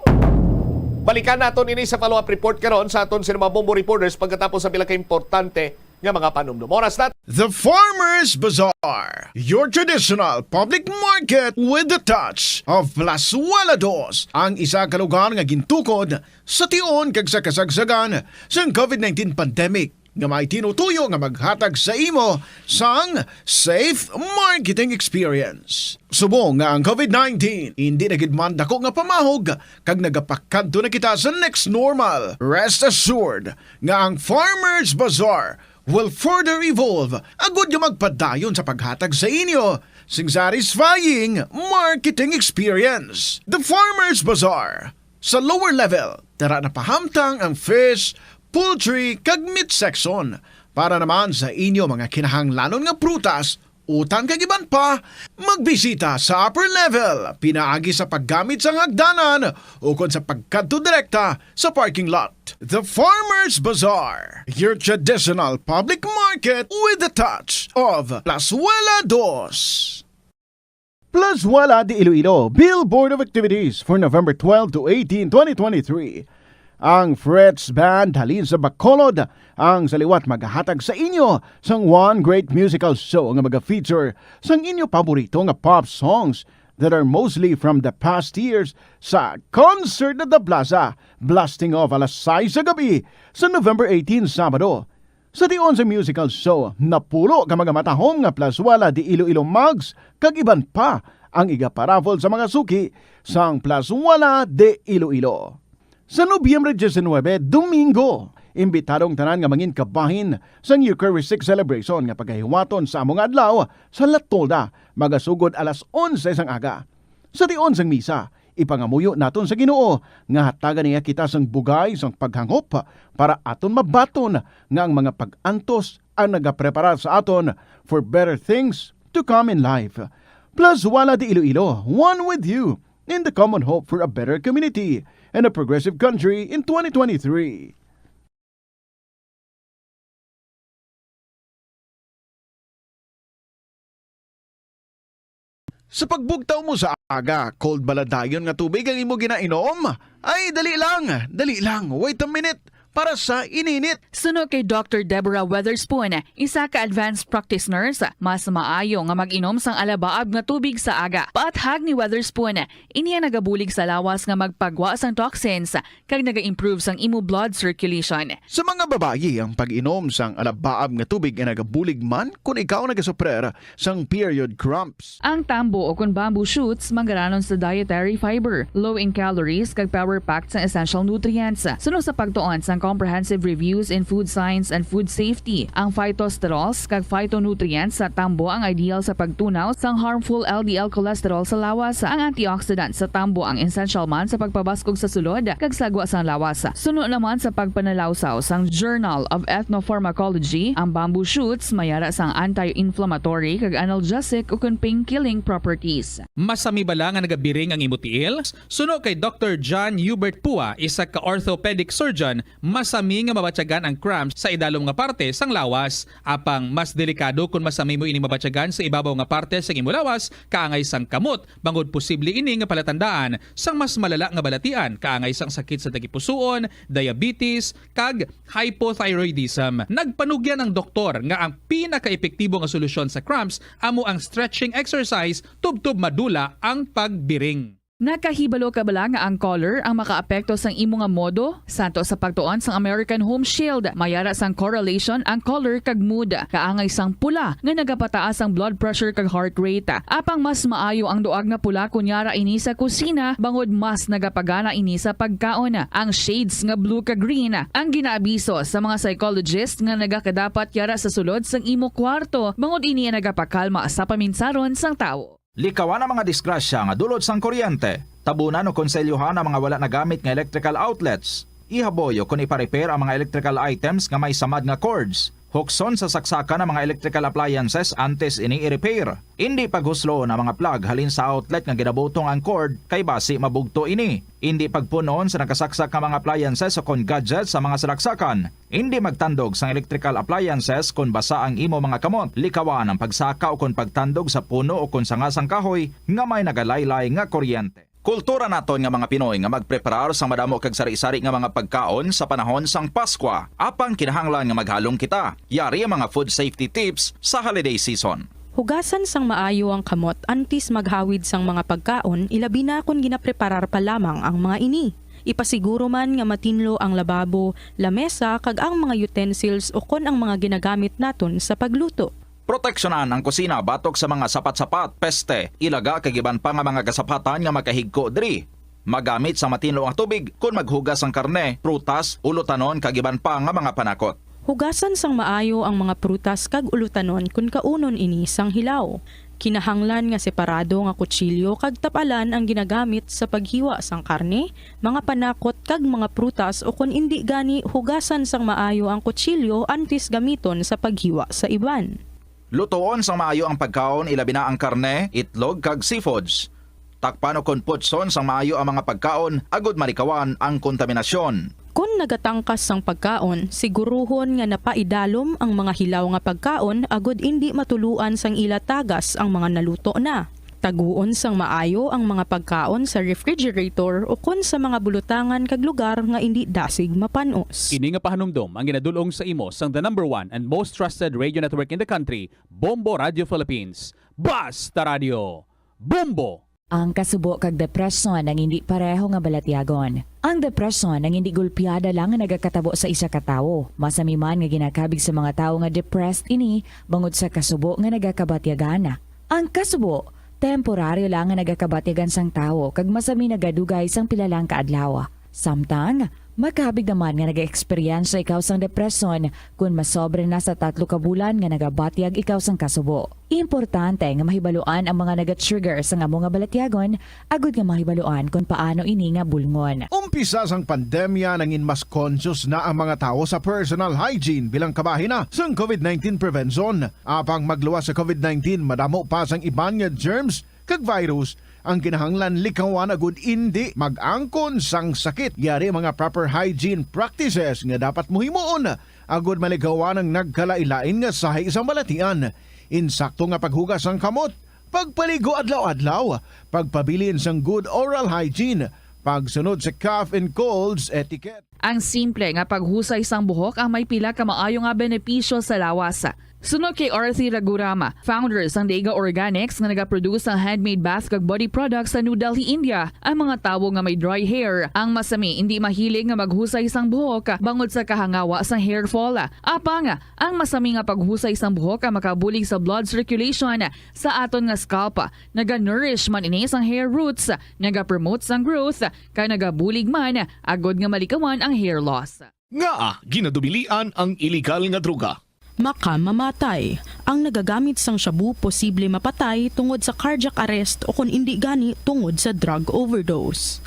Balikan naton ini sa follow-up report karon sa aton sini mga Bombo Reporters pagkatapos sa pila ka importante nga mga panumdom. Oras na. The Farmers Bazaar, your traditional public market with the touch of Plazuela Dos, ang isa ka lugar nga gintukod sa tion kag sa kasagsagan sang covid nineteen pandemic, nga may tinutuyo nga maghatag sa imo sang safe marketing experience. Subong nga ang covid nineteen indi na gid man dako nga pamahog kag nagapakadto na kita sa next normal, rest assured nga ang Farmers Bazaar will further evolve agud nga magpadayon sa paghatag sa inyo sing satisfying marketing experience. The Farmers Bazaar, sa lower level, dara na pahamtang ang fish, poultry, kag meat section. Para naman sa inyo mga kinahanglanon nga prutas, utan kag iban pa, magbisita sa upper level pinaagi sa paggamit sang hagdanan ukon sa pagkadto direkta sa parking lot. The Farmers Bazaar, your traditional public market with the touch of Plazuela Dos. Plus Wala de Iloilo, Billboard of Activities for November twelve to eighteen, twenty twenty-three. Ang Frets Band halin sa Bacolod ang sa liwat magahatag sa inyo sang one great musical show nga maga-feature sang inyo paborito nga pop songs that are mostly from the past years sa Concert at the Plaza, blasting off alas sais sa gabi sa November eighteen, Sabado. Sa tion sang musical show, napulo ka mga matahom nga Plus Wala de Iloilo mugs kag iban pa ang igaparaffle sa mga suki sang Plus Wala de Iloilo. Sa Nobyembre diecinuebe, Domingo, imbitado ang tanan nga mangin kabahin sang Eucharistic Celebration nga pagahiwaton sa amo nga adlaw sa La Tolda, magasugod alas onse sang aga. Sa tion sang misa, ipangamuyo naton sa Ginoo nga hatagan niya kita sang bugay sang paghangop para aton mabaton nga ang mga pag-antos ang nagapreparar sa aton for better things to come in life. Plus Wala de Iloilo, one with you in the common hope for a better community and a progressive country in twenty twenty-three. Sa pagbugtaw mo sa aga, cold bala dayon nga tubig ang imo ginainom? Ay, dali lang, dali lang. Wait a minute. Para sa ininit. Suno kay Doctor Deborah Weatherspoon, isa ka advanced practice nurse, mas maayo nga mag-inom sang alabaab nga tubig sa aga. Paathag ni Weatherspoon, ini ang nagabulig sa lawas nga magpagwa sang toxins kag naga-improve sang imo blood circulation. Sa mga babayi, ang pag-inom sang alabaab nga tubig ay nagabulig man kon ikaw nagasuprer sang period cramps. Ang tambo o kon bamboo shoots manggaranon sa dietary fiber, low in calories, kag power-packed sang essential nutrients. Suno sa pagtuon sang Comprehensive Reviews in Food Science and Food Safety, ang phytosterols kag phytonutrients sa tambo ang ideal sa pagtunaw sang harmful L D L cholesterol sa lawas. Ang antioxidant sa tambo ang essential man sa pagpabaskog sa sulod kag sagwa sang lawas. Suno naman sa pagpanalawsaw sang Journal of Ethnopharmacology, ang bamboo shoots may ara sang anti-inflammatory kag analgesic ukon pain-killing properties. Masami bala nga nagabiring ang imo tiil? Suno kay Doctor John Hubert Pua, isa ka orthopedic surgeon, masami nga mabatyagan ang cramps sa idalom nga parte sang lawas. Apang mas delikado kon masami mo ini mabatyagan sa ibabaw nga parte sang imo lawas, kaangay sang kamot, bangod posible ini nga palatandaan sang mas malala nga balatian, kaangay sang sakit sa tagipusoon, diabetes, kag hypothyroidism. Nagpanugyan ang doktor nga ang pinakaepektibo nga solusyon sa cramps amo ang stretching exercise tubtob madula ang pagbiring. Nakahibalo ka bala nga ang color ang makaapekto sang imo nga modo? Santo sa pagtuon sang American Home Shield, may ara sang correlation ang color kag mood. Kaangay sang pula nga nagapataas ang blood pressure kag heart rate. Apang mas maayo ang duag nga pula kon yara ini sa kusina, bangod mas nagapagana ini sa pagkaon. Ang shades nga blue kag green ang ginaabiso sa mga psychologist nga nagakadapat yara sa sulod sang imo kwarto, bangod ini ang nagapakalma sa paminsaron sang tawo. Likawan ang mga disgrasya nga dulot sang kuryente. Tabunan o konselyuhan ang mga wala nagamit nga electrical outlets. Ihaboy o kon ipa-repair ang mga electrical items nga may samad nga cords. Hukson sa saksakan ang mga electrical appliances antes ini i-repair. Indi paghusloon ang mga plug halin sa outlet nga ginabutong ang cord, kay basi mabugto ini. Indi pagpun-on sa nakasaksak nga mga appliances o kon gadgets sa mga salaksakan. Indi magtandog sang electrical appliances kon basa ang imo mga kamot. Likawan ang pagsaka o kon pagtandog sa puno o kon sanga sang kahoy nga may nagalaylay nga kuryente. Kultura naton nga mga Pinoy nga magpreparar sang madamo kag sari-sari nga mga pagkaon sa panahon sang Paskwa. Apang kinahanglan nga maghalong kita. Yari ang mga food safety tips sa holiday season. Hugasan sang maayo ang kamot antes maghawid sang mga pagkaon, ilabi na kon ginapreparar pa lamang ang mga ini. Ipasiguro man nga matinlo ang lababo, lamesa, kag ang mga utensils ukon ang mga ginagamit naton sa pagluto. Proteksyonan ang kusina batok sa mga sapat-sapat, peste, ilaga, kag iban pa nga mga kasapatan nga makahigko diri. Magamit sa matinlo nga tubig kon maghugas sang karne, prutas, ulutanon, kag iban pa nga mga panakot. Hugasan sang maayo ang mga prutas kag ulutanon kon kaunon ini sang hilaw. Kinahanglan nga separado nga kutsilyo kag tap-alan ang ginagamit sa paghiwa sang karne, mga panakot, kag mga prutas, ukon indi gani, hugasan sang maayo ang kutsilyo antes gamiton sa paghiwa sa iban. Lutoon sang maayo ang pagkaon, ilabi na ang karne, itlog, kag seafoods. Takpan ukon putson sang maayo ang mga pagkaon agod malikawan ang kontaminasyon. Kon nagatangkas sang pagkaon, siguruhon nga napaidalom ang mga hilaw nga pagkaon agod indi matuluan sang ila tagas ang mga naluto na. Taguon sang maayo ang mga pagkaon sa refrigerator ukon sa mga bulutangan kag lugar nga indi dasig mapan-os. Ini nga pahanumdom ang ginadul-ong sa imo sang the number one and most trusted radio network in the country, Bombo Radio Philippines. Basta Radio, Bombo! Ang kasubo kag depresyon ang indi pareho nga balatyagon. Ang depresyon ang indi gulpiada lang nga nagakatabo sa isa ka tawo. Masami man nga ginakabig sa mga tawo nga depressed ini bangod sa kasubo nga nagakabatyagan. Ang kasubo, temporaryo lang nga nagakabatyagan sang tawo kag masami nagadugay sang pila lang ka adlaw. Samtang, makabig naman nga nag-eksperyensya ikaw sang depresyon kon masobra na sa tatlo ka bulan nga nagabatyag ikaw sang kasubo. Importante nga mahibaluan ang mga naga-trigger sang amo nga balatyagon agud nga mahibaluan kon paano ini nga bulngon. Umpisa sang pandemya, nangin mas conscious na ang mga tawo sa personal hygiene bilang kabahin na sang covid nineteen prevention. Apang magluwas sa covid nineteen, madamo pa sang iban nga germs kag virus ang kinahanglan likawan agud indi mag-angkon sang sakit. Yari mga proper hygiene practices nga dapat mo himuon agud malikawan ang nagkalain-lain nga sahi sang balatian. Insakto nga paghugas sang kamot, pagpaligo adlaw-adlaw, pagpabilin sang good oral hygiene, pagsunod sa cough and colds etiquette. Ang simple nga paghusay sang buhok ang may pila ka maayo nga benepisyo sa lawas. Suno kay Arthur Ragurama, founder sang Dega Organics nga nagaproduce sang handmade bath kag body products sa New Delhi, India, ang mga tawo nga may dry hair ang masami indi mahilig nga maghusay sang buhok bangod sa kahangawa sang hair fall. Apang, ang masami nga paghusay sang buhok ang makabulig sa blood circulation sa aton nga scalp. Naga-nourish man ini sang hair roots, nagapromote sang growth, kag nagabulig man agud nga malikawan ang hair loss. Ngaa ginadubilian ang iligal nga droga? Makamamatay. Ang nagagamit sang shabu posible mapatay tungod sa cardiac arrest o kon indi gani tungod sa drug overdose.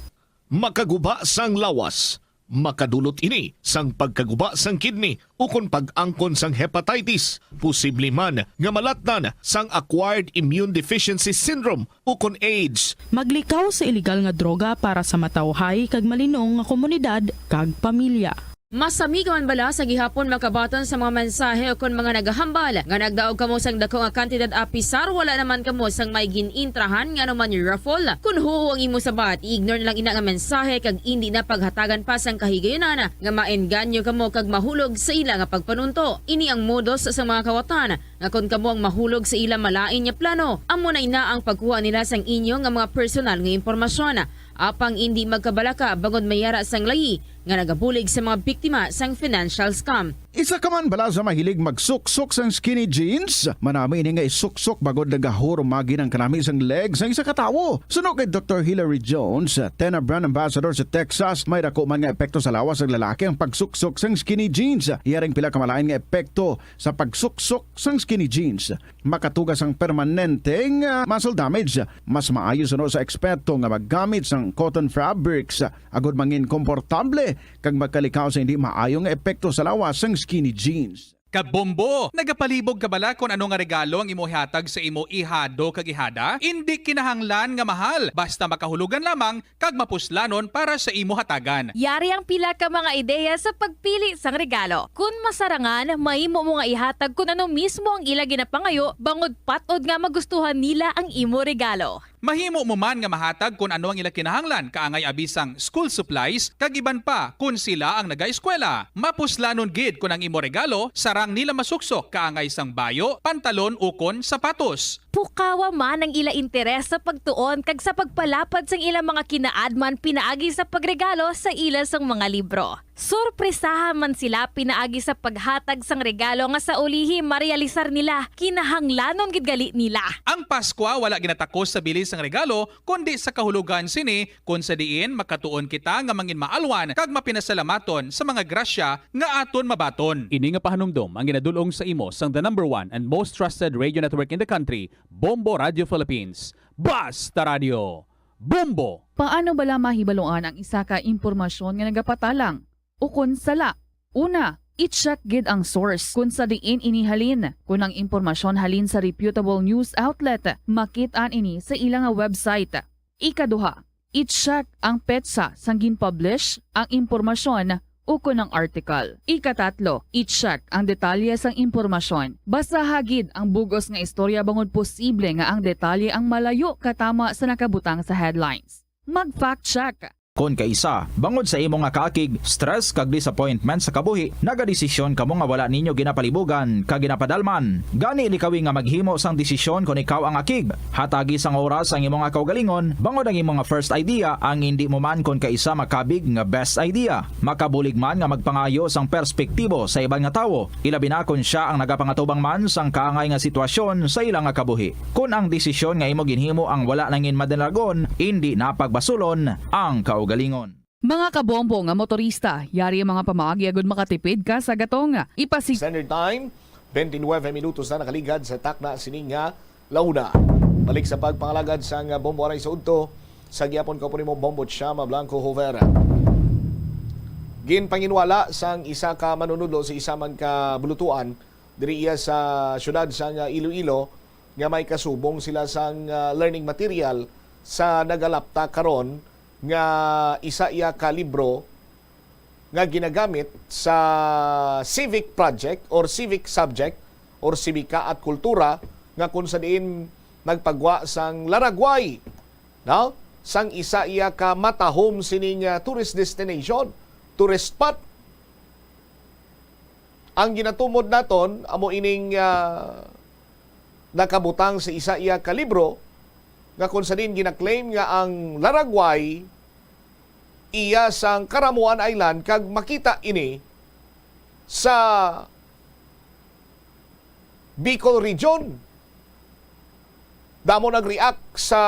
Makaguba sang lawas. Makadulot ini sang pagkaguba sang kidney ukon pag-angkon sang hepatitis. Posible man nga malatnan sang acquired immune deficiency syndrome ukon AIDS. Maglikaw sa iligal nga droga para sa matawhay kag malinong nga komunidad kag pamilya. Masami ka man bala sa gihapon makabaton sa mga mensahe ukon mga nagahambal nga nagdaog kamo sang dako nga kantidad apisar wala naman kamo sang may gin-intrahan nga anuman raffle? Kon huo ang imo sabat, i-ignore na lang ina nga mensahe kag indi na paghatagan pa sang kahigayunan nga maengganyo kamo kag mahulog sa ila nga pagpanunto. Ini ang modus sa mga kawatan nga kon kamo ang mahulog sa ila malain nga plano, amo na ina ang pagkuha nila sang inyo nga mga personal nga impormasyon. Apang indi magkabalaka bangod may yara sang layi nga nagabulig sa mga biktima sang financial scam. Isa ka man bala sa mahilig magsuksok sang skinny jeans? Manami ini nga isuksok bangod nagahurumagi ang kanami sang leg sang isa ka tawo. Suno kay Doktor Hilary Jones, Tena brand ambassador sa Texas, may dako man nga epekto sa lawas sang lalaki ang pagsuksok sang skinny jeans. Yaring pila ka malain nga epekto sa pagsuksok sang skinny jeans. Makatuga sang permanenteng, ah, muscle damage. Mas maayo suno sa eksperto nga maggamit sang cotton fabrics, ah, agud mangin komportable kag magkalikaw sa hindi maayo nga epekto sa lawas sang skinny jeans. Kabombo! Nagapalibog ka bala kon ano nga regalo ang imo ihatag sa imo ihado kag ihada? Indi kinahanglan nga mahal, basta makahulugan lamang kag mapuslanon para sa imo hatagan. Yari ang pila ka mga ideya sa pagpili sang regalo. Kon masarangan, mahimo mo nga ihatag kon ano mismo ang ila ginapangayo, bangod pat-od nga magustuhan nila ang imo regalo. Mahimo mo man nga mahatag kon ano ang ila kinahanglan, kaangay abi sang school supplies, kag iban pa kon sila ang nagaeskwela. Mapuslanon gid kon ang imo regalo sarang nila masuksok, kaangay sang bayo, pantalon, ukon sapatos. Pukawa man ang ila interes sa pagtuon kag sa pagpalapad sang ila mga kinaadman pinaagi sa pagregalo sa ila sang mga libro. Sorpresaha man sila pinaagi sa paghatag sang regalo nga sa ulihi marealisar nila kinahanglanon gid gali nila. Ang Paskwa wala ginatakos sa bili sang regalo, kundi sa kahulogan sini, kon sa diin makatuon kita nga mangin maalwan kag mapinasalamaton sa mga grasya nga aton mabaton. Ini nga pahanumdom ang ginadul-ong sa imo sang the number one and most trusted radio network in the country, Bombo Radio Philippines. Basta Radio, Bombo! Paano bala mahibaluan ang isa ka impormasyon nga nagapatalang ukon sala? Una, i-check gid ang source kon sa diin ini halin. Kon ang impormasyon halin sa reputable news outlet, makit-an ini sa ila nga website. Ikaduha, i-check ang petsa sang gin-publish ang impormasyon ukon ang article. Ikatatlo, i-check ang detalye sang impormasyon. Basaha gid ang bug-os nga istorya bangod posible nga ang detalye ang malayo katama sa nakabutang sa headlines. Mag-fact check. Kon kaisa, bangod sa imo nga kaakig, stress kag disappointment sa kabuhi, nagadesisyon kamo nga wala ninyo ginapalibugan kag ginapadalman. Gani, likawi nga maghimo sang desisyon kon ikaw ang akig. Hatagi sang oras ang imo nga kaugalingon, bangod ang imo nga first idea ang indi mo man kon kaisa makabig nga best idea. Makabulig man nga magpangayo sang perspektibo sa iban nga tawo, ilabi na kon sia ang nagapangatubang man sang kaangay nga sitwasyon sa ila nga kabuhi. Kon ang desisyon nga imo ginhimo ang wala nangin madalagon, indi na pagbasulon ang kaugalingon. Mga kabombo nga motorista, yari ang mga pamaagi agud makatipid ka sa gatong. Ipasig- Standard Time, twenty-nine minutos na nakaligad sa takna sini nga la una. Balik sa pagpangalagad sang Bombo Aray sa udto, sa gihapon ko po nimo Bombo Chama Blanco Jovera. Ginpanginwala sang isa ka manunudlo sa isa man ka bulutuan diri iya sa siyudad sang Iloilo nga may kasubong sila sang, ah, learning material sa nagalapta karon nga isa iya ka libro nga ginagamit sa civic project or civic subject or sibika at kultura nga kung sa diin nagpagwa sang laragway, no? Sang isa iya ka matahom sining, ah, tourist destination, tourist spot. Ang ginatumod naton amo ining, ah, nakabutang sa isa iya ka libro nga kung sa diin gina-claim nga ang laragway iya sang Karamuan Island kag makita ini sa Bicol Region. Damo nag-react sa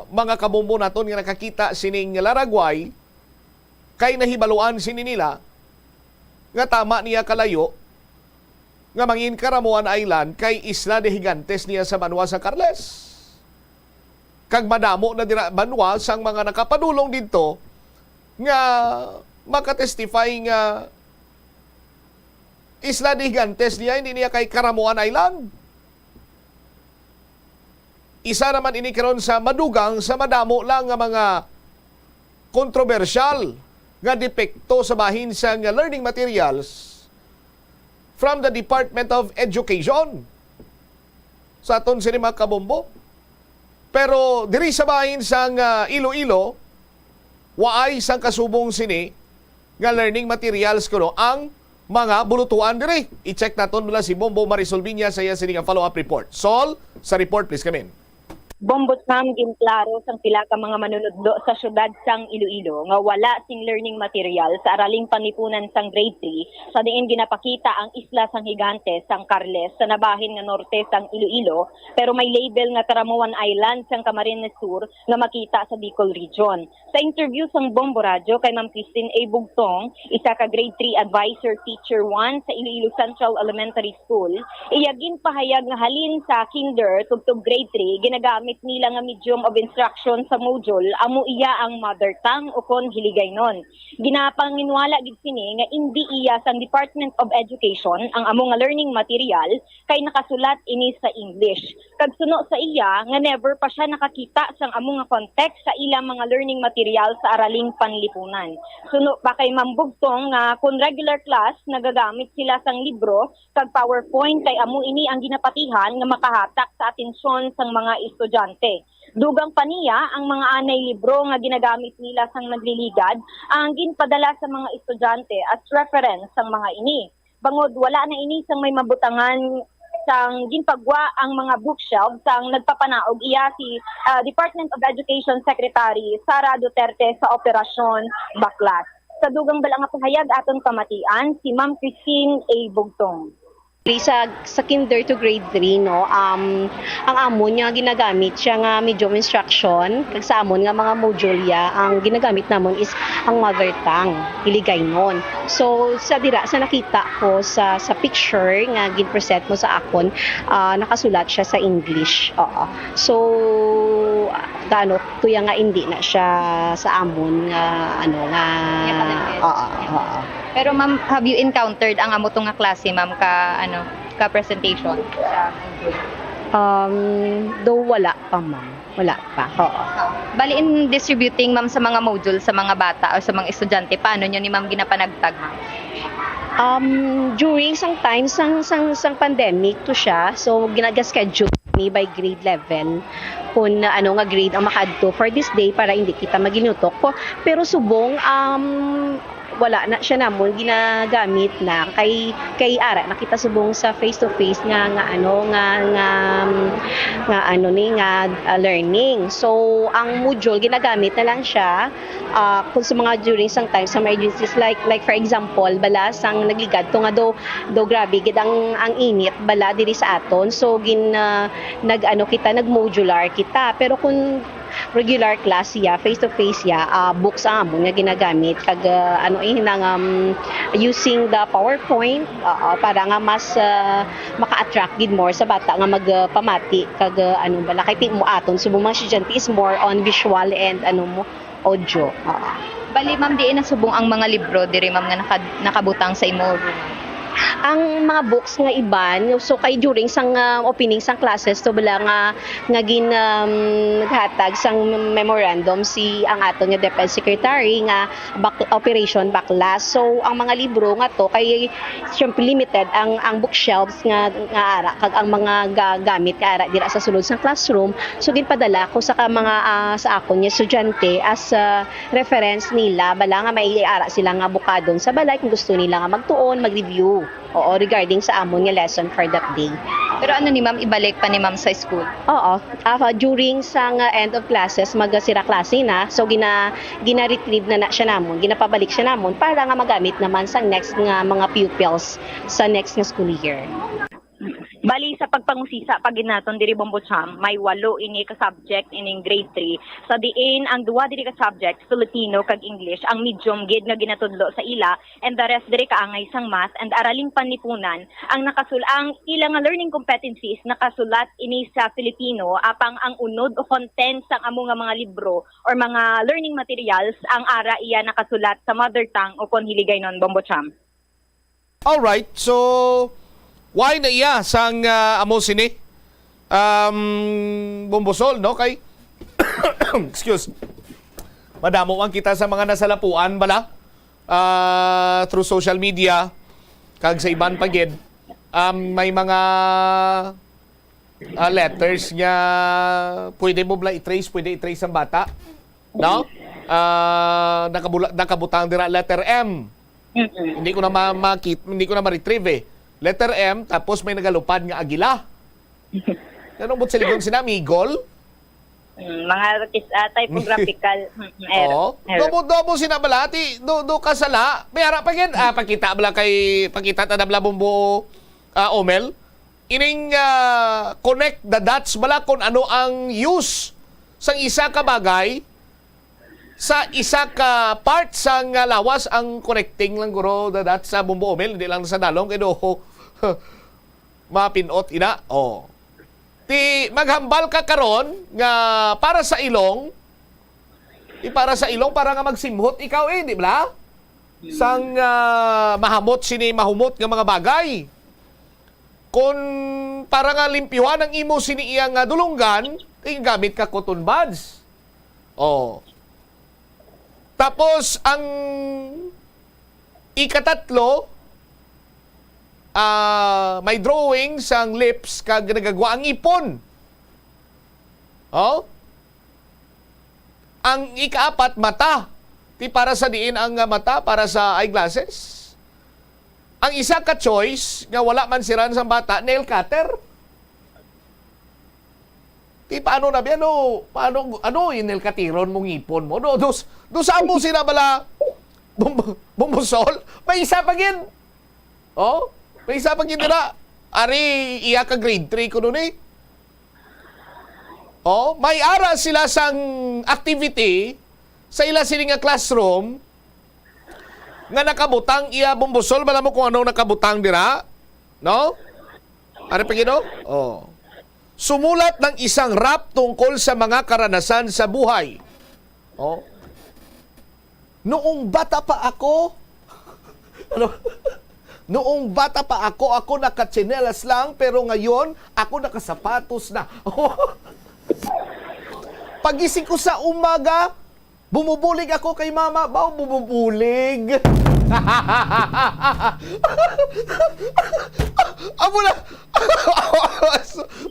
mga kabombo naton nga nakakita sining laragway kay nahibaluan sini nila nga tama niya kalayo nga mangin Karamuan Island kay Isla de Gigantes niya sa banwa sa Carles. Kag madamo na dira banwa sang mga nakapadulong didto nga makatestify nga Isla de Gigantes niya, hindi niya kay Karamuan Island. Isa naman ini karon sa madugang sa madamo lang nga mga kontrobersyal nga depekto sa bahin sang learning materials from the Department of Education sa aton sini mga kabombo. Pero diri sa bahin sang, ah, Iloilo, waay sang kasubong sini nga learning materials kuno ang mga bulutuan diri. I-check naton mula si Bombo Marisol Viña sa iya sini nga follow-up report. Sol, sa report, please come in. Bombo Sam, ginklaro sang pila ka mga manunudlo sa siyudad sang Iloilo nga wala sing learning material sa araling panlipunan sang grade three, sa diin ginapakita ang Isla sang Gigante sang Carles sa nabahin nga norte sang Iloilo, pero may label nga Karamuan Island sang Camarines Sur nga makita sa Bicol Region. Sa interview sang Bombo Radyo kay Ma'am Christine A. Bugtong, isa ka grade three advisor teacher one sa Iloilo Central Elementary School, iya ginpahayag nga halin sa kinder tubtob grade three, ginagamit nila nga medium of instruction sa module amo iya ang mother tongue ukon Hiligaynon. Ginapanginwala gid sini nga indi iya sang Department of Education ang amo nga learning material kay nakasulat ini sa English. Kag suno sa iya nga never pa sia nakakita sang amo nga context sa ilang mga learning material sa araling panlipunan. Suno pa kay Ma'am Bugtong nga kon regular class, nagagamit sila sang libro kag PowerPoint kay amo ini ang ginapatihan nga makahatak sa atensyon sang mga estudyante. Dugang pa niya, ang mga anay libro nga ginagamit nila sang nagliligad ang ginpadala sa mga estudyante as reference sang mga ini. Bangod wala na ini sang may mabutangan sang ginpagwa ang mga bookshelf sang nagpapanaog iya si, ah, Department of Education Secretary Sara Duterte sa Operasyon Baklas. Sa dugang bala nga pahayag aton pamatian si Ma'am Christine A. Bugtong. Sa, sa kinder to grade three, no, um, ang amon nga ginagamit siya nga medium instruction, kag sa amon nga mga module ya, ang ginagamit namon is ang mother tongue, Hiligaynon. So, sa dira, sa nakita ko sa, sa picture nga gin-present mo sa akon, ah, nakasulat siya sa English. Oo. So, gaano, tuya nga hindi na siya sa amon nga, ano, nga, Nga ka-request. Oo, oo. Pero ma'am, have you encountered ang amo to nga klase, ma'am, ka, ano, ka presentation sa module? Um, though wala pa, ma'am. Wala pa, oo. Bali, in distributing, ma'am, sa mga module sa mga bata o sa mga estudyante, paano nyo ni ma'am ginapanagtag, ma'am? Um, during sang time sang sang sang pandemic to siya, so ginaga-schedule me by grade level kung ano nga grade ang makadto for this day para hindi kita maginutok po. Pero subong um wala na siya namon ginagamit na kay kay ara na kita subong sa face to face nga nga ano nga nga nga ano ni nga uh, learning. So ang module ginagamit na lang siya uh, kung sa mga during sang time sa emergencies like like for example bala sang nagligad to nga do do grabe gid ang ang init bala diri sa aton so gin uh, nag ano kita nag modular kita pero kung regular class siya face to face siya uh, books ang amon nga ginagamit kag uh, ano eh nang um, using the PowerPoint uh, para nga mas uh, maka-attract gid more sa bata nga magpamati uh, kag uh, ano bala kay mo aton subong mga estudyante is more on visual and ano mo audio. Oo. Bali, ma'am, diin nasubong ang mga libro diri, ma'am, nga naka, nakabutang sa imo room? Ang mga books nga iban, so kay during sang uh, opening sang classes to bala nga nga gin um, naghatag sang memorandum si ang aton nga DepEd secretary nga bak- operation baklas. So ang mga libro nga to kay syempre limited ang ang bookshelves nga nga ara kag ang mga ga- gamit nga ara dira sa sulod sang classroom. So ginpadala ko sa ka mga uh, sa akon nga estudyante as uh, reference nila bala nga may ara sila nga bukadon sa balay kung gusto nila nga magtuon, mag-review. Oo, regarding sa amon nga lesson for that day. Pero ano ni ma'am, ibalik pa ni ma'am sa school? Oo. Uh, during sa nga end of classes, magasira klase na. So gina gina-retrieve na na siya namon, ginapabalik siya namon para nga magamit naman sa next nga mga pupils sa next nga school year. Bali, sa pagpangusisa pa gid naton diri, Bombo Cham, may walo ini ka subject ining grade three. Sa diin ang duha diri ka subject, Filipino kag English, ang medium gid nga ginatudlo sa ila, and the rest diri kaangay sang math and araling panlipunan ang nakasul ang ila nga learning competencies nakasulat ini sa Filipino, apang ang unod o content sang amo nga mga libro or mga learning materials ang ara iya nakasulat sa mother tongue o kon Hiligaynon, Bombo Cham. Alright, so why na iya sang uh, amo sini? Um, Bombosol, no? Kay, excuse, madamo ang kita sa mga nasalapuan bala uh, through social media kag sa iban pa gid. Um, may mga uh, letters nga pwede mo bala i-trace, pwede i-trace ang bata. No? Uh, nakabula, nakabutang dira letter M. Mm-mm. Hindi ko na ma makit, hindi ko na ma-retrieve eh. Letter M, tapos may nagalupad nga agila. Anong butsiligon sina? Migol? Mm, mga uh, typographical mm, error. Oh. Dobo-dobo sina balati, do do kasala. May ara pa gid. Ah, pakita bala kay pakita ta na bala bumbo uh, Omel. Ining uh, connect the dots bala kung ano ang use sang isa ka bagay sa isa ka part sang uh, lawas ang connecting lang guro the dots sa bumbo Omel, hindi lang sa dalong kay do mapinot ina. Oh. Ti maghambal ka karon nga para sa ilong, ti para sa ilong para nga magsimhot ikaw eh, di ba? Sang uh, mahamot sini mahumot nga mga bagay. Kon para nga limpyuhan ang imo sini iya nga dulunggan, ti gamit ka cotton buds. Oh. Tapos ang ikatatlo, uh, may drawing sang lips kag nagagwa ang ipon. Oh? Ang ikaapat, mata. Ti para sa diin ang uh, mata? Para sa eyeglasses? Ang isa ka choice nga wala man siran sang bata, nail cutter. Ti paano na biya no? Paano ano inil katiron mo ngipon mo? No, dos dos amo sila bala bum, bumusol. May isa pa gid. Oh, may isa pa gid na. Ari iya ka grade three ko nun eh. Oh, may ara sila sang activity sa ila sini nga classroom nga nakabutang iya bumbusol bala mo kung ano nakabutang dira, no? Ari pa gid oh. Sumulat ng isang rap tungkol sa mga karanasan sa buhay. Oh. Noong bata pa ako, ano? Noong bata pa ako, ako nakatsinelas lang, pero ngayon, ako nakasapatos na. Pagising ko sa umaga, bumubulig ako kay mama. Baw, bumubulig. Amo na.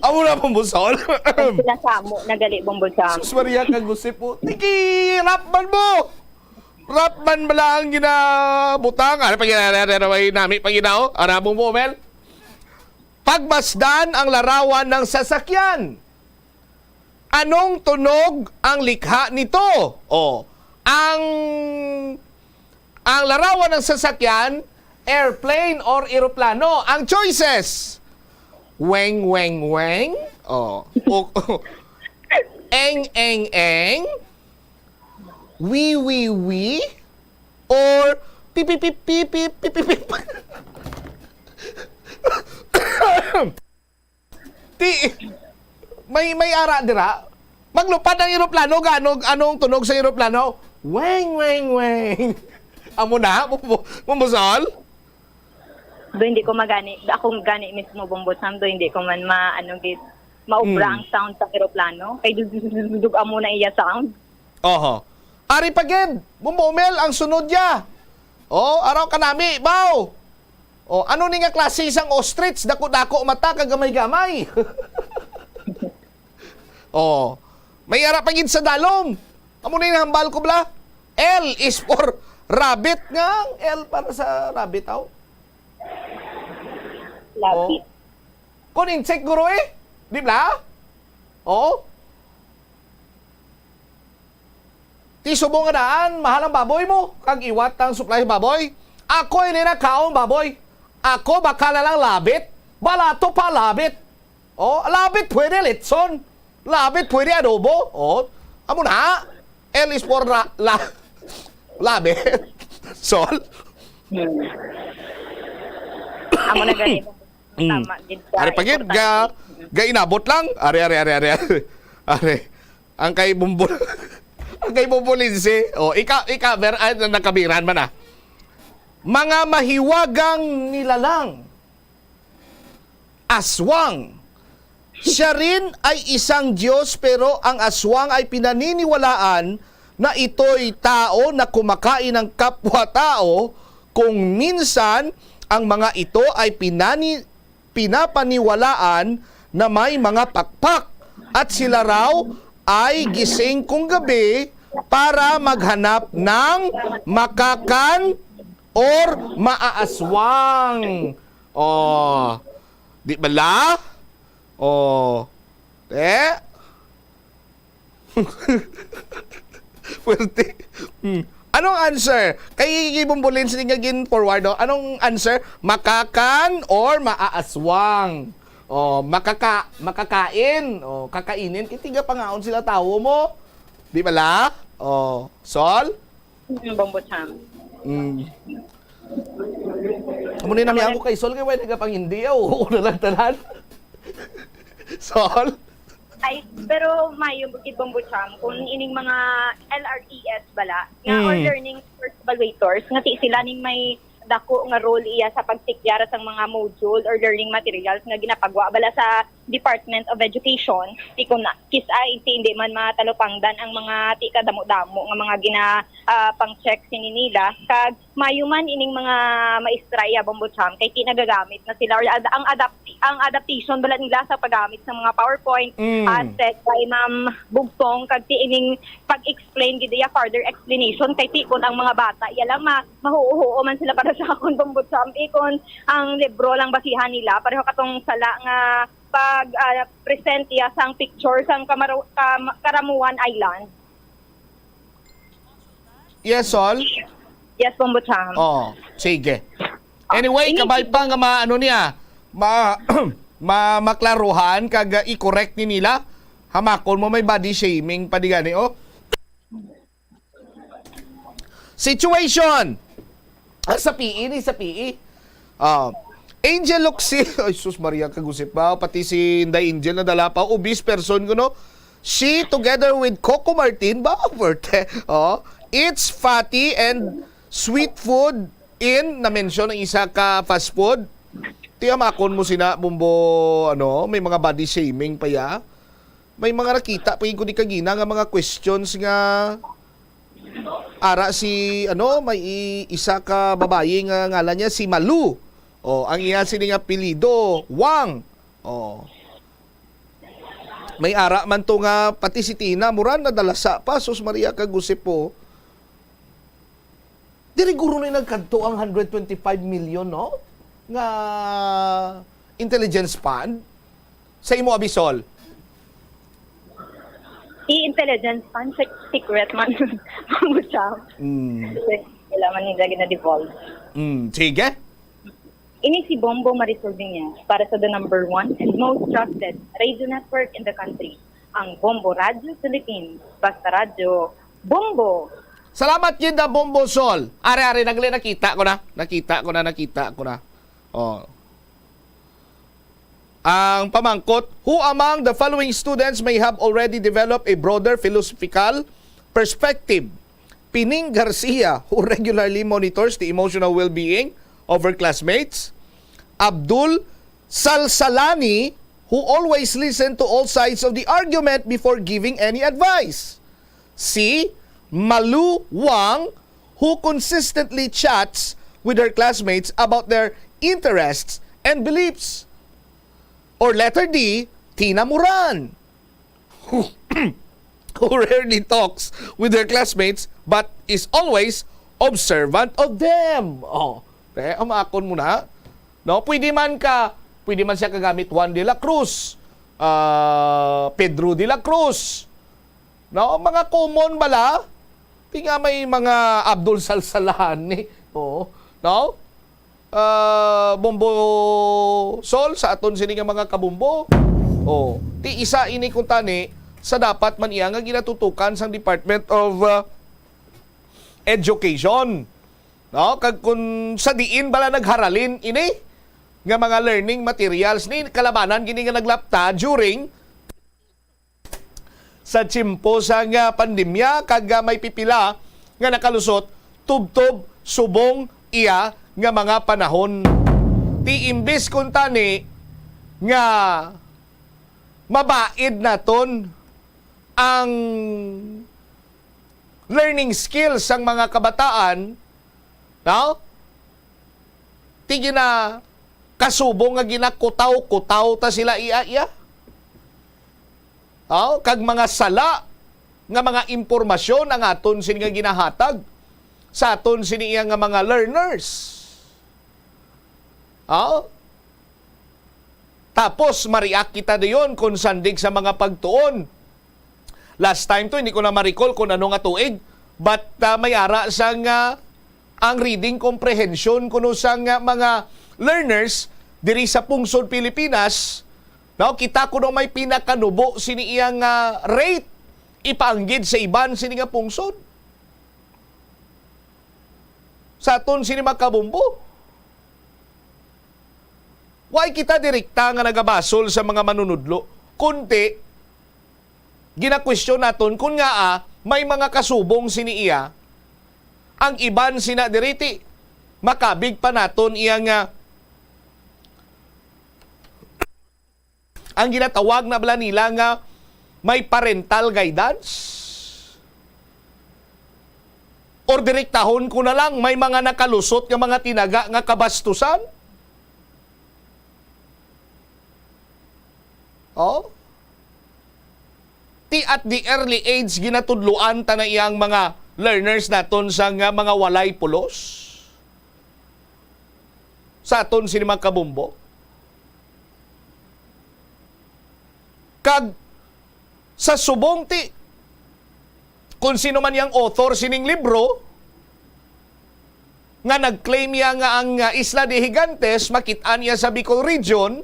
Amo na, Bombosol. Ang sinasamo na gali, Bombosam. Sus Maria, kagusip po. Tiki, rap man mo! Rap man bala ang ginabutang. Ano pa gina-, ano, ano, may nami pa ginaw? Ano mo, Mel? Pagmasdan ang larawan ng sasakyan. Anong tunog ang likha nito? O, ang, ang larawan ng sasakyan, airplane or eroplano. Ang choices, weng, weng, weng. O, o, eng, eng, eng. Wi, wi, wi. Or, pip, pip, pip, pip, pip, pip, pip, pip. Ti, may, may ara dira. Maglupad ang eroplano, gaano, anong tunog sa eroplano? Weng, weng, weng. Amo na, Bumbu-, Bumbusol? Do hindi ko magani, ako gani mismo, Bombosam, do hindi ko man ma, ano, gid, maubra Mm. ang sound sa eroplano. Kay dug, dug, dug, dug, amo na iya sound. Oho. Ari pa gid, Bumbu Mel, ang sunod ya. O, araw ka nami, baw. O, ano ni nga klase sang ostrich, dako-dako mata, kagamay-gamay. O, may ara pa gid sa dalom. Amo na yung hambal ko, bla. L is for rabbit nga. Ang L para sa rabbit, aw. Lapit. Kung insect, guro, eh. Di bla? Oo. Ti subong nga daan, mahal ang baboy mo, kag iwat ang supply baboy. Ako ini na kaon baboy. Ako baka na lang labit. Balato pa labit. Oh, labit pwede litson. Labit pwede adobo. Oh, amo na. L is for la, la, labit. Sol. Hmm. Amo na gani. Mm. Tama gid ka. Ari pa gid, ga, Importante. ga inabot lang. Ari, ari, ari, ari, ari. Ari. Ang kay Bumbol. Ang kay Bumbolinsi. Oh, ika, ika, ber, ay, nakabiran man ah. Mga mahiwagang nilalang. Aswang. Siya rin ay isang Diyos, pero ang aswang ay pinaniniwalaan na ito'y tao na kumakain ng kapwa-tao, kung minsan ang mga ito ay pinani-, pinapaniwalaan na may mga pakpak, at sila raw ay gising kung gabi para maghanap ng makakan or maaaswang. Oh, di bala? Oh, eh? Pwerte. Hmm. Anong answer? Kay Bumbulin, sige nga gin-forward, no? Anong answer? Makakan or maaaswang? Oh, makaka-, makakain. Oh, kakainin. Kay tiga pangaon sila tawo mo. Di bala? Oh, Sol? Mm, Bombo Cham. Mm. Amo ni nami ako kay Sol, kay wala nagapangindi. Oo, na lang tanan. Sol? Ay, pero mayo gid, Bombo Cham, kung ining mga L R E S bala, nga, or Mm. learning first evaluators, nga ti sila ning may dako nga role iya sa pagtikyara sang mga module or learning materials nga ginapagwa bala sa Department of Education, ti kun na, kis-a ti hindi man matalupangdan ang mga ti kadamo-damo nga mga gina, ah, pang-check sini nila, kag mayo man ining mga maestra iya, Bombo Cham, kay ti nagagamit na sila, or ad-, ang adapt-, ang adaptation bala nila sa paggamit sa mga PowerPoint, Mm. ah, set by Ma'am Bugtong, kag ti ining pag-explain gid iya, further explanation, kay ti kun ang mga bata iya lang ma-, mahuo-huo man sila para sa akon, Bombo Cham, eh, kun ang libro lang basihan nila, pareho katong sala nga pag, ah, present iya sang picture sang Kamaru-, Kam-, Karamuan Island. Yes, Sol? Yes, Bombo Cham. Oh, sige. Anyway, Ini- kabay pa nga ma-, ano niya, ma-, ma-, maklaruhan kag, uh, i-correct ni nila. Hamakon mo may body shaming pa di gani, oh. Situation. Ah, sa P E ni, sa P E. Ah, Angel Luxil, ay sus Maria, kagusip ba? Pati si Inday Angel nadala pa, obese person kuno. She together with Coco Martin, ba? Pwerte. Oh, it's fatty and sweet food in, na-mention ang isa ka fast food. Tiyamakon mo sina, Bombo, ano, may mga body shaming pa ya. May mga nakita pa ko di kagina nga mga questions nga ara si, ano, may i-, isa ka babayi nga ngalan niya si Malu. Oh, ang iya sini nga apelyido, Wang. Oh. May ara man to nga pati si Tina Moran nadalasa pa, sus Maria kag Joseph po. Diri guro na nagkadto ang hundred twenty-five million, no? Nga intelligence fund sa imo, Abisol. Ti intelligence fund sec-, secret man. Ang siya. Mm. Kasi kailangan nila gina-devolve. Mm. Sige. Ini si Bombo Marisol Viñas para sa the number one and most trusted radio network in the country, ang Bombo Radyo Philippines. Basta radyo, Bombo! Salamat gid na, Bombo Sol. Are, are, nagli, nakita ko na. Nakita ko na, nakita ko na. Oh. Ang pamangkot, who among the following students may have already developed a broader philosophical perspective? Pining Garcia, who regularly monitors the emotional well-being of her classmates. Abdul Salsalani, who always listen to all sides of the argument before giving any advice. C. Malu Wang, who consistently chats with her classmates about their interests and beliefs. Or letter D, Tina Moran, who, who rarely talks with her classmates but is always observant of them. Oh, eh, amakon mo na. No, pwede man ka, pwede man siya kagamit Juan de la Cruz, ah, Pedro de la Cruz. No, mga common bala. Ti nga may mga Abdul Salsalani. Oo. No? Ah, Bombo Sol, sa aton sini nga mga kabombo. Oh, ti isa ini kuntani sa dapat man iya nga ginatutukan sang Department of, ah, Education. No? Kag kun sa diin bala nagharalin ini nga mga learning materials ni kalabanan gini nga naglapta during sa tiyempo sang, ah, pandemya kag, ah, may pipila nga nakalusot tubtob subong iya nga mga panahon. Ti imbis kuntani nga mabaid naton ang learning skills sang mga kabataan, no? Ti gina kasubong nga ginakutaw-kutaw ta sila iya-iya. Oh, kag mga sala nga mga impormasyon ang aton sini nga ginahatag sa aton sini iya nga mga learners. Oh? Tapos ma-react kita dayon kung sandig sa mga pagtuon. Last time to, hindi ko na ma-recall kung ano nga tuig, but, ah, may ara sang, ah, ang reading comprehension kuno sang, ah, mga learners diri sa pungsod Pilipinas, no, kita kuno may pinakanubo sini iyang, ah, rate ipaanggid sa iban sini nga pungsod. Sa aton sini, mga kabombo, way kita direkta nga nagabasol sa mga manunudlo, kundi ginakwestiyon naton kung ngaa may mga kasubong sini iya. Ang iban sina diri ti makabig pa naton iya nga ang ginatawag na bala nila nga may parental guidance? Or direktahon ko na lang, may mga nakalusot nga mga tinaga nga kabastusan? Oh? Ti at the early age, ginatudloan ta na iyang mga learners naton sa nga mga walay pulos sa aton sini, mga kabombo. Kag sa subong ti, kung sino man yang author sining libro, nga nag-claim niya nga ang, ah, Isla de Gigantes makit-an niya sa Bicol Region,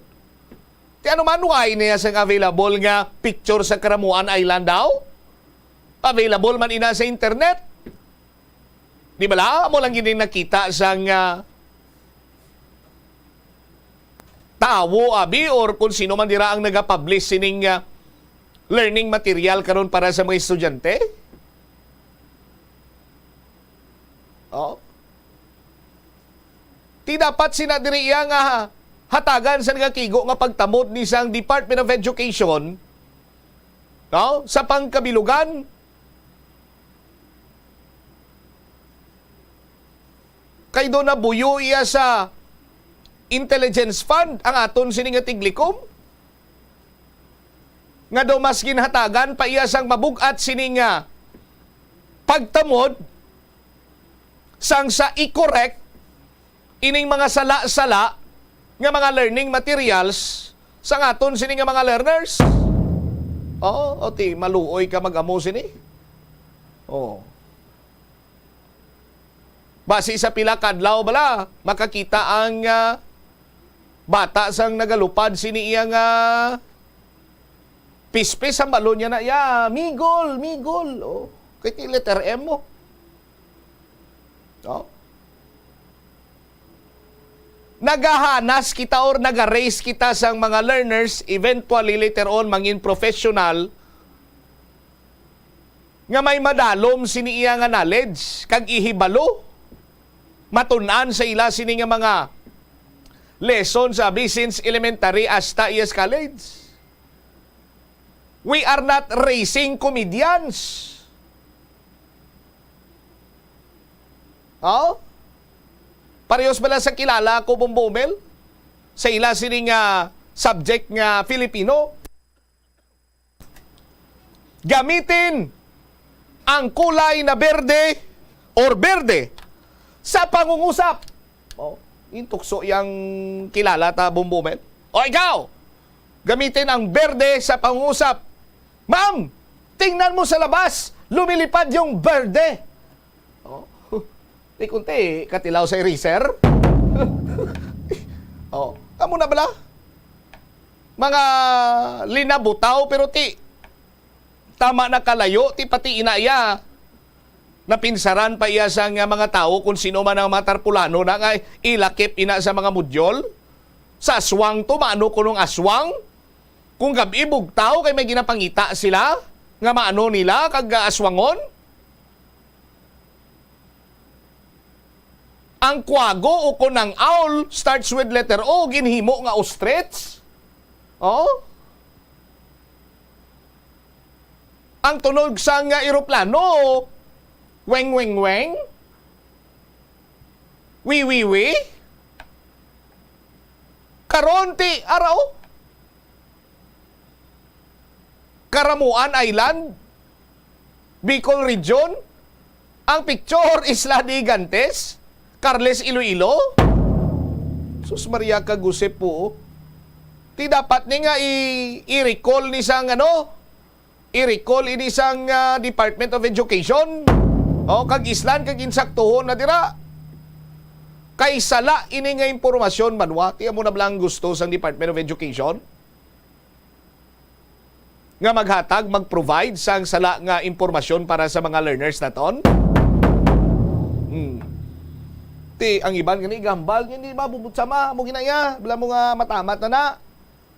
ti ano man, why niya sang available nga picture sa Caramoan Island daw? Available man ina sa internet. Di bala? Amo lang gid nakita sang, ah, tawo, abi, or kung sino man dira ang nagapublish sining, ah, learning material karon para sa mga estudyante. Oh. Ti dapat sina diri iya nga hatagan sa nagakigo nga pagtamod ni sang Department of Education, no? Sa pangkabilugan, kay do nabuyo iya sa intelligence fund ang aton sini nga tiglikom, nga do mas ginhatagan pa iya sang mabug-at sini nga pagtamod sang sa i-correct ining mga sala-sala nga mga learning materials sang aton sini nga mga learners. Oo, o ti maluoy ka mag-amo sini. Oo. Basi sa pila ka adlaw bala makakita ang, ah, bata sang nagalupad sini iya nga pispis ang balon niya na, ya, migol, migol. Oh, kay ti letter M mo. Oh. Nagahanas kita or naga-raise kita sang mga learners, eventually later on mangin professional, nga may madalom sini iya nga knowledge kag ihibalo, matun-an sa ila sini nga mga lesson sa abi since elementary hasta E S College. We are not raising comedians. Oh? Parehas bala sa kilala ko, Bumbumel, sa ila sini nga subject nga Filipino. Gamitin ang kulay na berde or berde sa pangungusap. Oh, yung tukso yang kilala ta, Bumbumel. O ikaw, gamitin ang berde sa pangungusap. Ma'am, tingnan mo sa labas, lumilipad yung berde. Oh. Di kunti, katilaw sa eraser. Oh, amo na bala? Mga linabutaw, pero ti, tama na kalayo, ti pati ina iya. Napinsaran pa iya sa nga mga tawo kung sino man ang mga tarpulano na nga ilakip ina sa mga modyol. Sa aswang to, maano kunong aswang? Kung gab-i bugtaw kay may ginapangita sila nga maano nila kag, ah, aswangon? Ang kwago ukon ang owl starts with letter O, ginhimo nga ostrich? Oh? Ang tunog sang, ah, eroplano, weng, weng, weng? Wi, wi, wi? Karon ti, ara, oh. Caramoan Island, Bicol Region. Ang picture, Isla de Gigantes, Carles, Iloilo. Sus Maria kag Jose po, oh. Ti dapat ni nga i-, i-recall ni sang, ano, i-recall ini sang, ah, Department of Education. Oh, kag islan, kag insaktuhon na dira. Kay sala ini nga impormasyon, banwa, ti amo na bala ang gusto sang Department of Education nga maghatag, mag-provide sang sala nga impormasyon para sa mga learners naton? Hmm. Ti, ang iban gani gambal, gani mabubot sama, mo ginaya, bala mo nga matamat na na.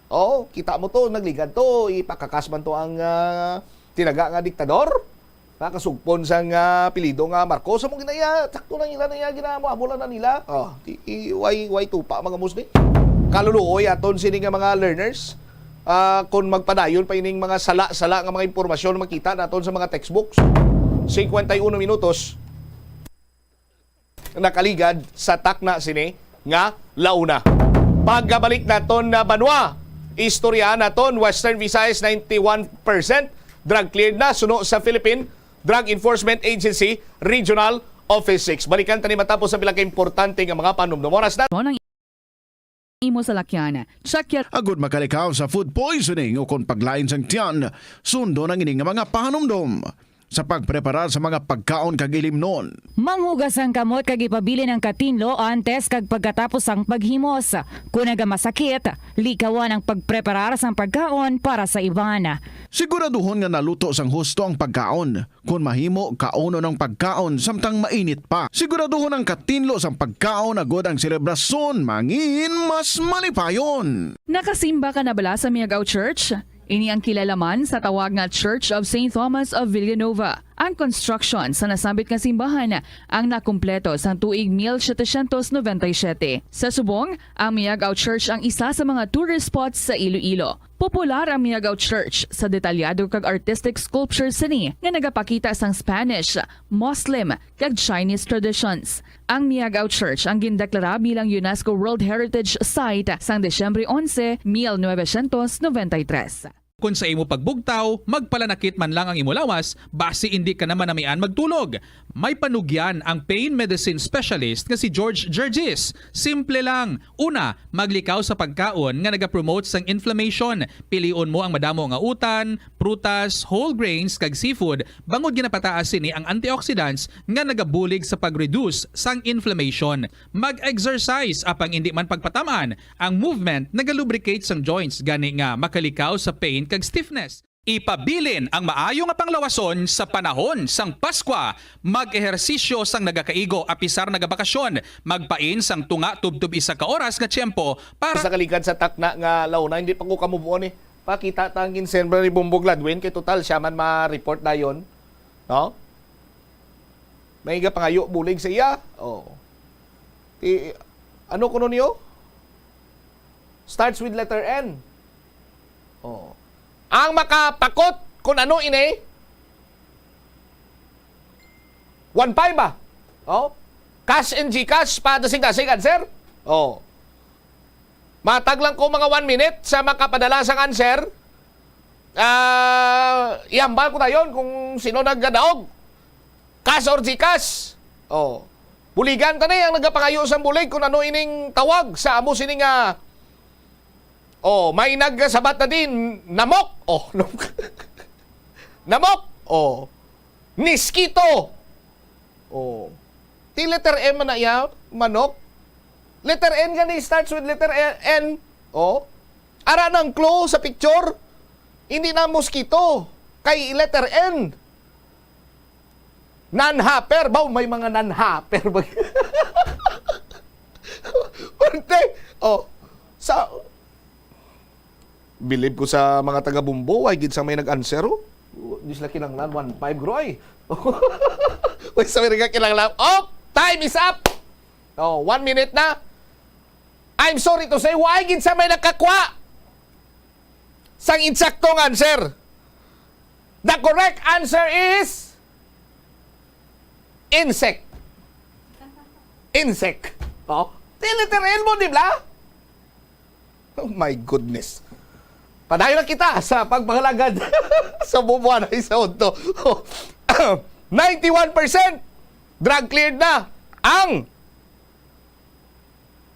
Oh, kita mo to, nagligad to, ipakakas man to ang, ah, tinaga nga diktador. Nakasugpon sang, ah, apelyido nga Marcos. Amo ginaya, sakto na nila na iya, ginaamo-amo lang na nila. Oh, di, i-, why, why tupa, mga musli? Kaluluoy aton sini nga mga learners. Ah, kung magpadayon pa ining mga sala-sala nga mga impormasyon makita naton sa mga textbooks. Cincuenta y uno minutos nakaligad sa takna sini nga launa. Pagkabalik naton na banwa, istorya naton, Western Visayas, ninety-one percent drug cleared na suno sa Philippine Drug Enforcement Agency Regional Office six. Balikan tani matapos ang pila ka importante nga mga panumdum. Oras na. Mo nang imo salakyan. Check yet. Agud makalikaw sa food poisoning ukon paglain sang tiyan, sundon ang ini nga mga pahanumdom sa pagpreparar sa mga pagkaon kag ilimnon. Manghugas ang kamot kag ipabilin ang katinlo antes kag pagkatapos sang paghimos. Kon nagamasakit, likawan ang pagpreparar sang pagkaon para sa iban. Siguraduhon nga naluto sang husto ang pagkaon. Kon mahimo, kaunon ang pagkaon samtang mainit pa. Siguraduhon ang katinlo sang pagkaon agud ang selebrasyon mangin mas malipayon. Nakasimba ka na bala sa Miagao Church? Ini ang kilala man sa tawag nga Church of Saint Thomas of Villanova. Ang construction sa nasambit nga simbahan ang nakumpleto sang tuig mil setecientos noventa y siete. Sa subong, ang Miagao Church ang isa sa mga tourist spots sa Iloilo. Popular ang Miagao Church sa detalyado kag artistic sculpture sini nga nagapakita sang Spanish, Muslim, kag Chinese traditions. Ang Miagao Church ang gindeklara bilang UNESCO World Heritage Site sang Disyembre onse, mil novecientos noventa y tres. Kon sa imo pagbugtaw, magpalanakit man lang ang imo lawas, basi indi ka na manamian magtulog. May panugyan ang pain medicine specialist nga si George Gergis. Simple lang. Una, maglikaw sa pagkaon nga nagapromote sang inflammation. Pilion mo ang madamo nga utan, prutas, whole grains, kag seafood, bangod ginapataas sini ang antioxidants nga nagabulig sa pag-reduce sang inflammation. Mag-exercise, apang indi man pagpataman, ang movement nagalubricate sang joints, gani nga makalikaw sa pain kag stiffness. Ipabilin ang maayo nga panglawason sa panahon sang Paskwa. Mag-ehersisyo sang nagakaigo, apisar nagabakasyon. Magpain sang tunga tubtob isa ka oras nga tiyempo para Sa kaligad sa takna nga launa, hindi pa ko kamubuon eh. Pakita ta ang ginsembra ni Bongbong Gladwin, kay total siya man ma-report dayon. No? May pangayo bulig sa iya. Oh. Ti, ano kuno niyo? Starts with letter N. Oh. Ang makapakot kung ano ini? One five ba? Oh. Cash and GCash pa dasig-dasig answer. Oh. Matag lang ko mga one minute sa makapadala sang answer. Ah, ihambal ko dayon kung sino nagadaog. Cash or GCash? Oh. Buligan ta ni ang nagapangayo sang bulig kung ano ining tawag sa amo sini nga, oh, may nagsabat na din, namok. Oh, namok. Oh. Niskito. Oh. Ti letter M man na iya, manok. Letter N gani starts with letter N. Oh. Ara nang clue sa picture. Hindi na mosquito. Kay letter N. Non-hopper. Baw, may mga non-hopper ba? Pwerte. Oh. Sa, bilib ko sa mga taga-Bombo, way gid sa may nag-answer, oh. Di sila kinanglan, one five, groy. Way sa may nagkinanglan. Oh, time is up! Oh, one minute na. I'm sorry to say, way gid sa may nakakwa sang insaktong answer. The correct answer is insect. Insect. Oh, ti letter N mo, di ba? Oh my goodness. Padayon na kita sa pagpangalagad sa bubuan sa udto. Ninety-one percent drug cleared na ang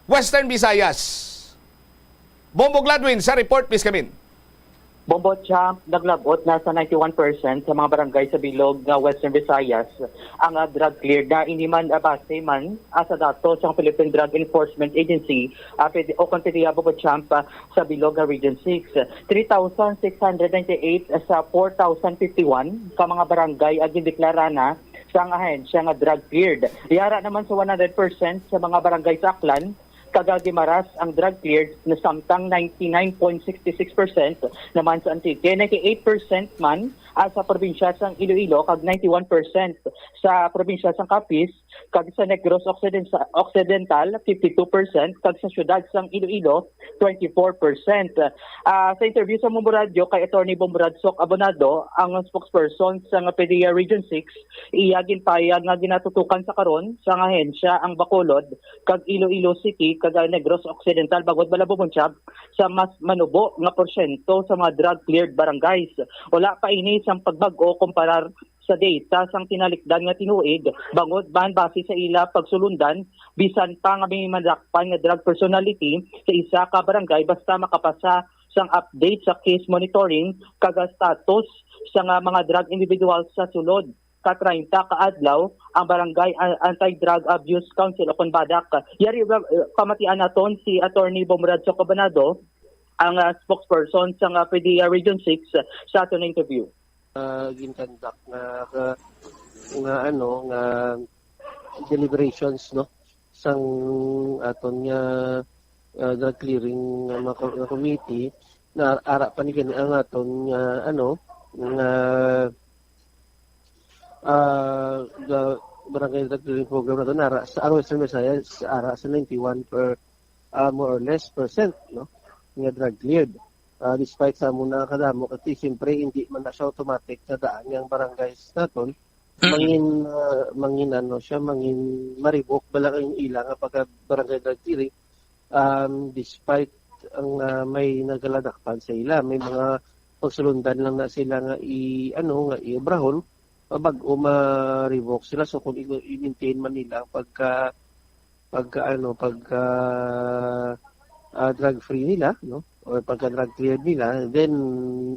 Western Visayas. Bombo Gladwin sa report, please, come in. Bombo Champ, naglabot na sa ninety-one percent sa mga barangay sa bilog nga Western Visayas ang, ah, drug cleared na. Ini man, ah, base man, ah, sa datos sang Philippine Drug Enforcement Agency, ah, pwede, o kon pwede, ah, Bombo Champ, ah, sa bilog nga Region six. Three thousand six hundred ninety-eight sa four thousand fifty-one ka mga barangay ang gindeklara na sang ahensya nga drug cleared. Yara naman sa one hundred percent sa mga barangay sa Aklan, kag Guimaras ang drug cleared na samtang ninety-nine point six six percent naman sa Antique, ninety-eight percent man, ah, sa probinsya sang Iloilo, kag ninety-one percent sa probinsya sang Capiz, kag sa Negros Occiden-, Occidental, fifty-two percent, kag sa siyudad sang Iloilo, twenty-four percent. Ah, sa interview sa Bombo Radyo kay Attorney Bomrad Sok Abonado, ang spokesperson sang PDEA Region six, iya ginpahayag nga ginatutokan sa karon sang ahensya ang Bacolod kag Iloilo City kag ang Negros Occidental, bangod bala, Bombo Champ, sa mas manubo nga porsyento sa mga drug cleared barangays. Wala pa ini sang pagbag-o kumparar sa data sang tinalikdan nga tinuig, bangod man base sa ila pagsulundan, bisan pa nga may madakpan nga drug personality sa isa ka barangay, basta makapasa sang update sa case monitoring kag status sa nga mga drug individual sa sulod ka treinta ka adlaw ang Barangay An-, Anti-Drug Abuse Council o kon BADAC. Yari, uh, pamatian naton si Attorney Bomrad Socabanado, ang, uh, spokesperson sa nga PDEA Region six, uh, sa aton interview. Uh, ginconduct nga, nga, nga, ano, nga deliberations, no, sang aton nga, uh, drug clearing nga mga ko-, nga committee, na ara pa ni gani ang aton nga, ano, nga ah, the barangay drug clearing program naton ara sa, ang Western Visayas ara sa ninety-one per, ah, more or less, percent, no, nga drug cleared. Ah, despite sa amo na kadamo, kasi siyempre hindi man na siya automatic na daan nga ang barangays naton Mm. mangin, ah, mangin ano siya, mangin ma-revoke bala ang ila nga pagka barangay drug clearing, um, despite ang, ah, may nagaladakpan sa ila, may mga pagsulundan lang na sila nga i-, ano, nga iobrahon, ah, bag-o ma-revoke sila. So, kung i-, i-maintain man nila ang pagka, pagka, ano, pagka, ah, drug free nila, no? Or pagka drug cleared nila, then,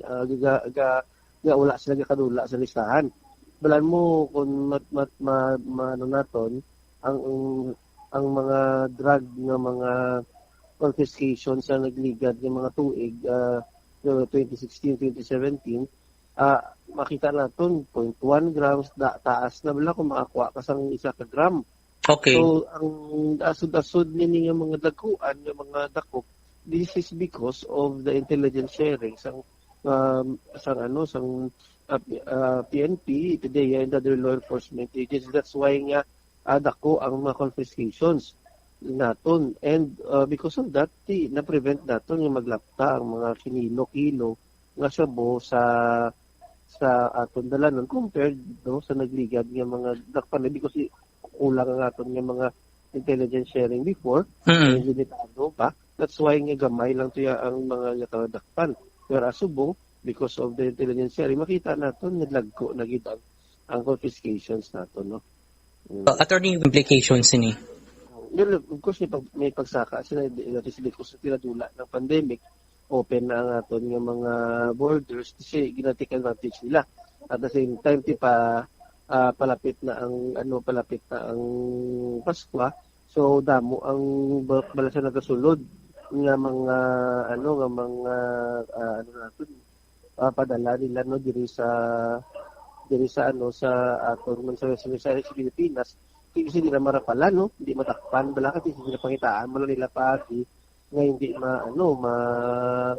ah, ga, ga, ga, wala sila gakadula sa listahan. Balan mo kung mat, mat, ma, ma, ano naton, ang, ang mga drug nga mga confiscation sa nagligad nga mga tuig, ah, nga twenty sixteen, twenty seventeen, ah, makita naton point one grams, da, taas na bala kung makakuha ka sang isa ka gram. Okay. So, ang asod-asod nini nga mga dagkuan, nga mga dakop, this is because of the intelligence sharing sang, um, sang ano, sang, uh, P-, uh, P N P, PDEA, and other law enforcement agencies. That's why nga, ah, dako ang mga confiscations naton. And, uh, because of that, ti, na-prevent naton nga maglapta ang mga kinilo-kilo nga shabu sa, sa aton dalanon compared, no, sa nagligad nga mga dakpan, because i-, kulang ang aton nga mga intelligence sharing before, Mm. medyo limitado pa. That's why nga gamay lang to ya ang mga nakadakpan. Pero subong, because of the intelligence sharing, makita naton nga dagko na gid ang, ang confiscations naton, no? Mm. Uh, attorney, implications ini? Well, of course, may pag-, may pagsaka sila, di, dati sila, because sila dula ng pandemic, open na ang aton nga mga borders kasi gina-take advantage nila. At the same time, ti pa, ah, palapit na ang, ano, palapit na ang Paskwa. So, damo ang ba-, bala sa nagasulod nga mga, ano, nga mga, ah, ano naton, ah, padala nila, no, diri sa, diri sa, ano, sa aton man sa Western Visayas, sa Pilipinas. Di kasi nila marapalan, no? Di matakpan, bala kasi sila pangitaan mo lang nila paagi nga hindi ma-, ano, ma-,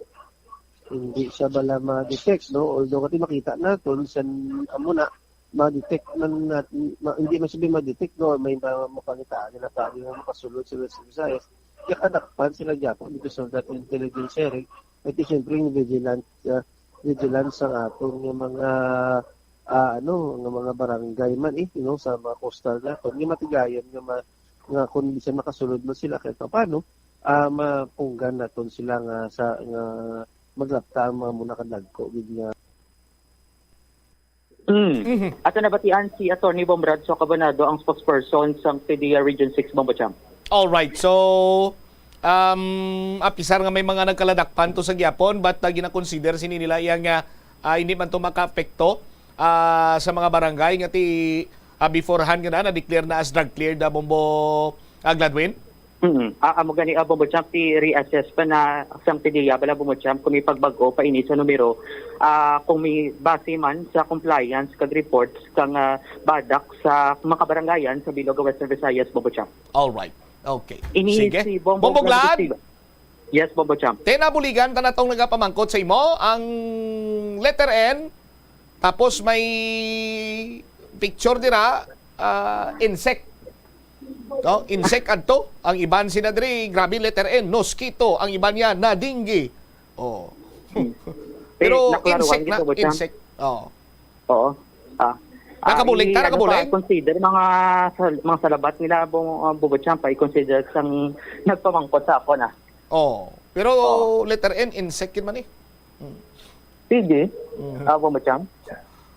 hindi siya bala ma-detect, no? Although kasi makita naton sa amo na, ma-detect man nat-, ma-, hindi man sabi ma-detect, no? May ma-, mapangitaan nila pa, yung makasulod sila sa Visayas. Kaya kadakpan sila gyapon because of that intelligence sharing. At siyempre, yung vigilance, ah, vigilance sa aton nga mga, ah, ano, nga mga barangay man, eh, you know, sa mga coastal naton, nga matigayon nga ma-, nga kung bisan makasulod man sila kahit paano, ah, mapunggan naton sila nga sa, nga maglapta ang mga muna kadagko gid nga. Mm. Mhm. Ato nabatian si Attorney Bombrad Socabanado, ang spokesperson sang PDEA Region six, Bombo Champ. All right. So, um, apisar nga may mga nagkaladakpan to sa gyapon, but, ah, ginakonsider sini nila iya nga, ah, hindi man to makaapekto, ah, sa mga barangay nga ti, ah, beforehand nga na, na-declare na as drug cleared, ah, Bombo, ah, Gladwin? Mm. Ah, amo gani, ah, Bombo Champ, ti reassess pa na sang PDEA bala, Bombo Champ, kung may pagbag-o pa ini sa numero, ah, kung may base man sa compliance kag reports kang, ah, BADAC sa mga kabarangayan sa bilog nga Western Visayas, Bombo Champ. All right. Okay. Ini Sige. si Bombo Bombo Glad? Glad? Yes, Bombo Champ. Te, nabuligan ta natong nagapamangkot sa imo. Ang letter N, tapos may picture dira, ah, insect. No? Insect adto. Ang iban sina diri, grabe, letter N, mosquito. Ang iban niya, nadinggi. Oh. Hmm. Pero Eh, naklaruhan insect na, kita, Bombo Champ. Insect. Oh. Oo. Ah. Nakabulig Ah, ta, i-, ano nakabulig? pa, i-consider mga sal-, mga salabat nila, Bong-, ah, Bombo Champ, pa, i-consider sang nagpamangkot sa ako na. Oh. Pero Oh. letter N, insect yun man eh. Hmm. Sige. Mm. Ah, Bombo Champ.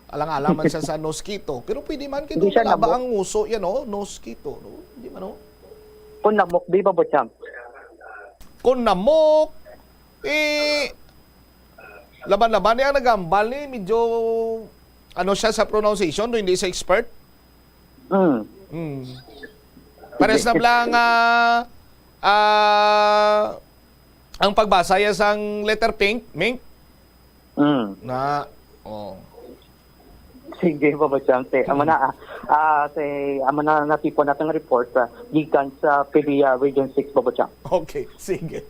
Alang-alang man siya sa mosquito. Pero pwede man, kay Hindi siya wala ba namok. ang nguso yan, oh? Mosquito, no? Hindi man, oh. Kung namok, di ba, Bombo Champ? Kung namok, eh, laban-laban niya ang nagambal ni, medyo, ano siya sa pronunciation, no? Hindi siya expert. Mm. Mm. Pares na lang, ah, ah, ang pagbasa ya sang letter pink, mink? Mm. Na, oh. Sige, Bombo Champ. Te, amo na, ah, ah, te, amo na natipon natin ang report, ah, gikan sa PDEA Region six, Bombo Champ. Okay, sige.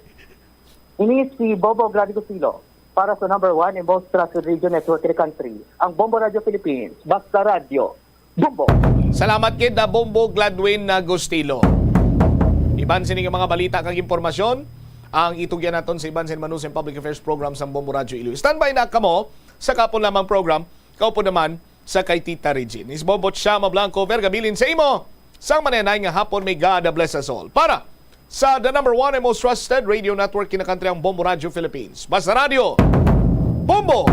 Ini si Bombo Glad Gusilo para sa number one and most trusted radio network in the country, ang Bombo Radio Philippines. Basta Radyo, Bombo. Salamat gid na Bombo Gladwin Agustilo. Iban sini nga mga balita kag impormasyon ang itugyan naton sa iban sa Manusa Public Affairs Program sang Bombo Radyo Iloilo. Standby na kamo sa kapon lamang program, kaupod naman sa kay Tita Regine. Is Bombo Chama Blanco, vergabilin sa imo sang manenay nga hapon. May God bless us all. Para sa the number one and most trusted radio network kinakantri ang Bombo Radyo Philippines. Basta Radyo, Bombo!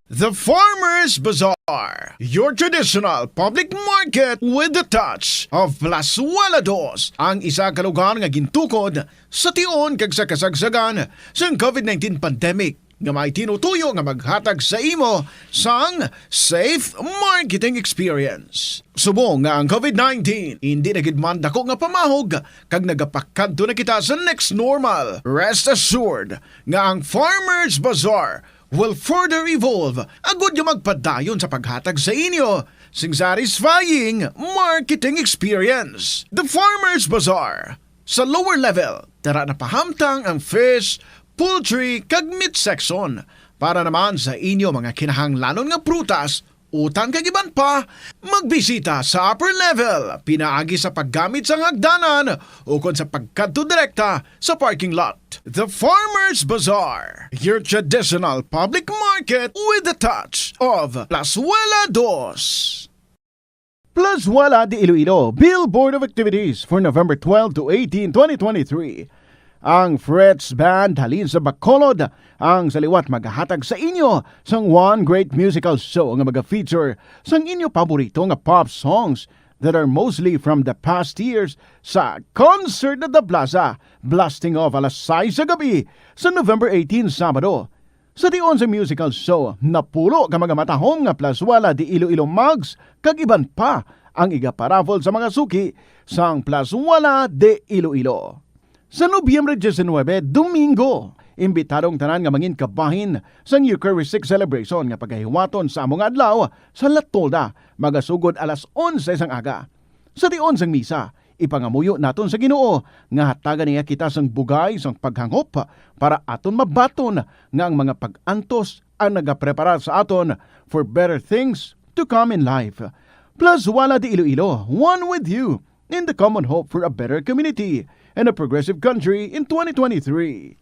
The Farmers Bazaar, your traditional public market with the touch of Plazuela Dos, ang isa ka lugar nga gintukod sa tion kag sa kasagsagan sang COVID nineteen pandemic nga may tinutuyo nga maghatag sa imo sang safe marketing experience. Subong nga ang COVID nineteen hindi na gid man dako nga pamahog kag nagapakadto na kita sa next normal, rest assured nga ang Farmers Bazaar will further evolve agud nga magpadayon sa paghatag sa inyo sing satisfying marketing experience. The Farmers Bazaar. Sa lower level, tara na pahamtang ang fish, poultry, kag meat section. Para naman sa inyo mga kinahanglanon nga prutas, utang kag iban pa, magbisita sa upper level pinaagi sa paggamit sang hagdanan ukon sa pagkadto direkta sa parking lot. The Farmers Bazaar, your traditional public market with the touch of Plazuela Dos. Plazuela de Iloilo, Billboard of Activities for November twelve to eighteen, twenty twenty-three. Ang Fritz Band halin sa Bacolod ang sa liwat magahatag sa inyo sang one great musical show nga maga-feature sang inyo paborito nga pop songs that are mostly from the past years sa Concert at the Plaza, blasting off alas sais sa gabi sa November eighteen, Sabado. Sa tion sa musical show, napulo ka mga matahom nga Plazuela de Iloilo mugs kag iban pa ang igaparaffle sa mga suki sang Plazuela de Iloilo. Sa Nobyembre diecinuebe, Domingo, imbitado ang tanan nga mangin kabahin sang Eucharistic Celebration nga pagahiwaton sa amo nga adlaw sa La Tolda, magasugod alas onse sang aga. Sa tion sang misa, ipangamuyo naton sa Ginoo nga hatagan niya kita sang bugay sang paghangop para aton mabaton nga ang mga pag-antos ang nagaprepara sa aton for better things to come in life. Plazuela de Iloilo, one with you in the common hope for a better community and a progressive country in twenty twenty-three.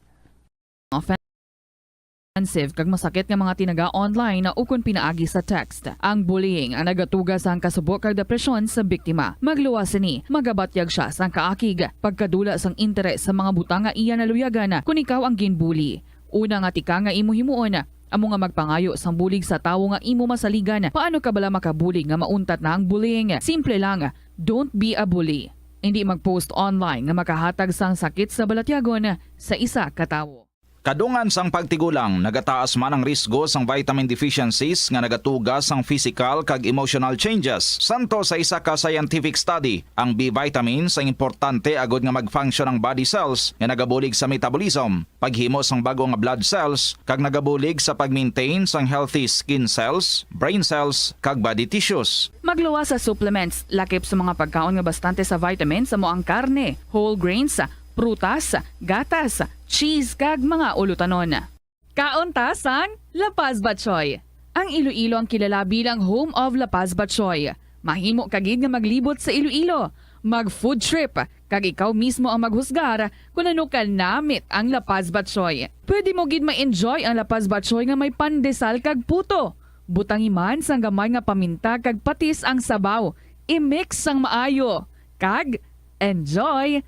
Offensive kag masakit nga mga tinaga online ukon pinaagi sa text. Ang bullying ang nagatuga sang kasubo kag depresyon sa biktima. Magluwas sini, magabatyag sia sang kaakig, pagkadula sang interes sa mga butang nga iya naluyagan kon ikaw ang ginbully. Una nga tika nga imo himuon, amo nga magpangayo sang bulig sa tawo nga imo masaligan. Paano ka bala makabulig nga mauntat na ang bullying? Simple lang, don't be a bully. Indi mag-post online nga makahatag sang sakit sa balatyagon sa isa ka tawo. Kadungan sang pagtigulang, nagataas man ang risgo sang vitamin deficiencies nga nagatuga sang physical kag emotional changes. Santo sa isa ka scientific study, ang B vitamins ang importante agud nga mag-function ang body cells nga nagabulig sa metabolism, paghimo sang bag-o nga blood cells, kag nagabulig sa pag-maintain sang healthy skin cells, brain cells, kag body tissues. Magluwas sa supplements, lakip sa mga pagkaon nga bastante sa vitamins, amo ang karne, whole grains, prutas, gatas, cheese, kag mga ulutanon. Kaon ta sang La Paz Batchoy. Ang Iloilo ang kilala bilang home of La Paz Batchoy. Mahimo ka gid nga maglibot sa Iloilo, mag food trip, kag ikaw mismo ang maghusgar kon ano ka namit ang La Paz Batchoy. Pwede mo gid ma-enjoy ang La Paz Batchoy nga may pandesal kag puto. Butangi man sang gamay nga paminta kag patis ang sabaw. I-mix sang maayo. Kag enjoy!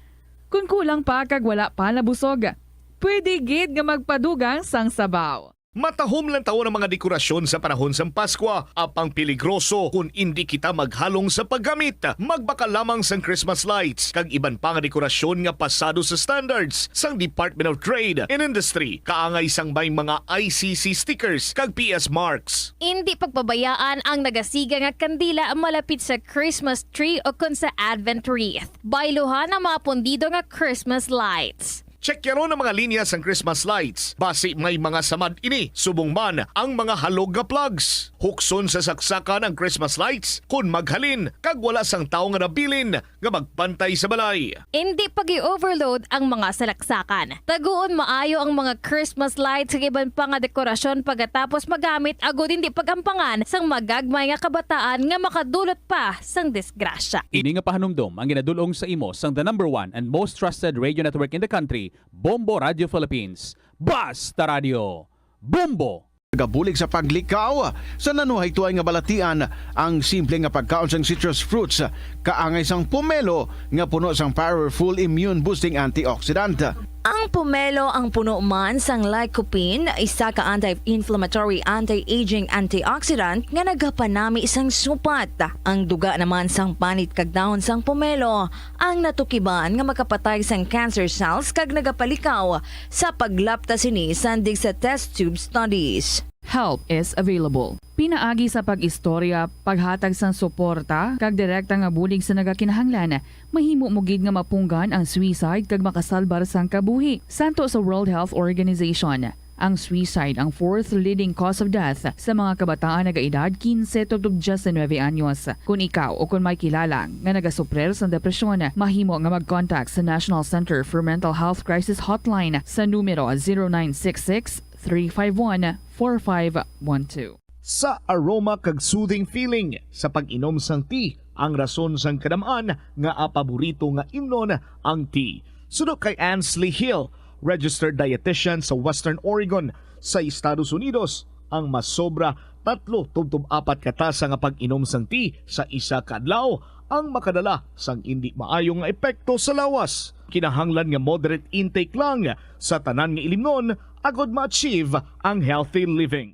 Kon kulang pa kag wala pa nabusog, pwede gid nga magpadugang sang sabaw. Matahom lang tawon ang mga dekorasyon sa panahon sang Paskwa, apang peligroso kon indi kita maghalong sa paggamit. Magbakal lamang sang Christmas lights kag iban pa nga dekorasyon nga pasado sa standards sang Department of Trade and Industry, kaangay sang may mga I C C stickers kag P S marks. Indi pagpabayaan ang nagasiga nga kandila malapit sa Christmas tree o kon sa Advent wreath. Bayluhan ang mga pundido nga Christmas lights. Check yaron ang mga linya sang Christmas lights. Basi may mga samad ini, subong man ang mga halog nga plugs. Hukson sa saksakan ang Christmas lights kon maghalin kag wala sang tawo nga nabilin nga magbantay sa balay. Indi pag-i-overload ang mga salaksakan. Taguon maayo ang mga Christmas lights kag iban pa nga dekorasyon pagkatapos magamit agud indi pag-ampangan sang magagmay nga kabataan nga makadulot pa sang disgrasya. Ini nga pahanumdom ang ginadul-ong sa imo sang the number one and most trusted radio network in the country, Bombo Radio Philippines. Basta Radio, Bombo! Nagabulig sa paglikaw sa nanuhaytoy nga balatian. Ang simple nga pagkaon sang citrus fruits kaangay sang pomelo nga puno sang powerful immune boosting antioxidant. Ang pomelo ang puno man sang lycopene, isa ka anti-inflammatory, anti-aging antioxidant nga nagapanami sang supat. Ang duga naman sang panit kag dahon sang pomelo ang natukiban nga makapatay sang cancer cells kag nagapalikaw sa paglapta sini sandig sa test tube studies. Help is available. Pinaagi sa pag-istorya, paghatag sang suporta, kag direkta nga bulig sa nagakinahanglan, mahimo mo gid nga mapunggan ang suicide kag makasalbar sang kabuhi. Santo sa World Health Organization, ang suicide ang fourth leading cause of death sa mga kabataan nga edad quince tubtob diecinuebe anyos. Kon ikaw o kon may kilala nga nagasuprir sang depresyon, mahimo nga mag-contact sa National Center for Mental Health Crisis Hotline sa numero zero nine six six, three five one, four five one two. Sa aroma kag soothing feeling sa pag-inom sang tea, ang rason sang kadam-an nga paborito nga imnon ang tea. Suno kay Ansley Hill, registered dietitian sa Western Oregon sa Estados Unidos, ang masobra tatlo tubtob apat ka tasa nga pag-inom sang tea sa isa ka adlaw ang makadala sang indi maayo nga epekto sa lawas. Kinahanglan nga moderate intake lang sa tanan nga ilimnon agod ma-achieve ang healthy living.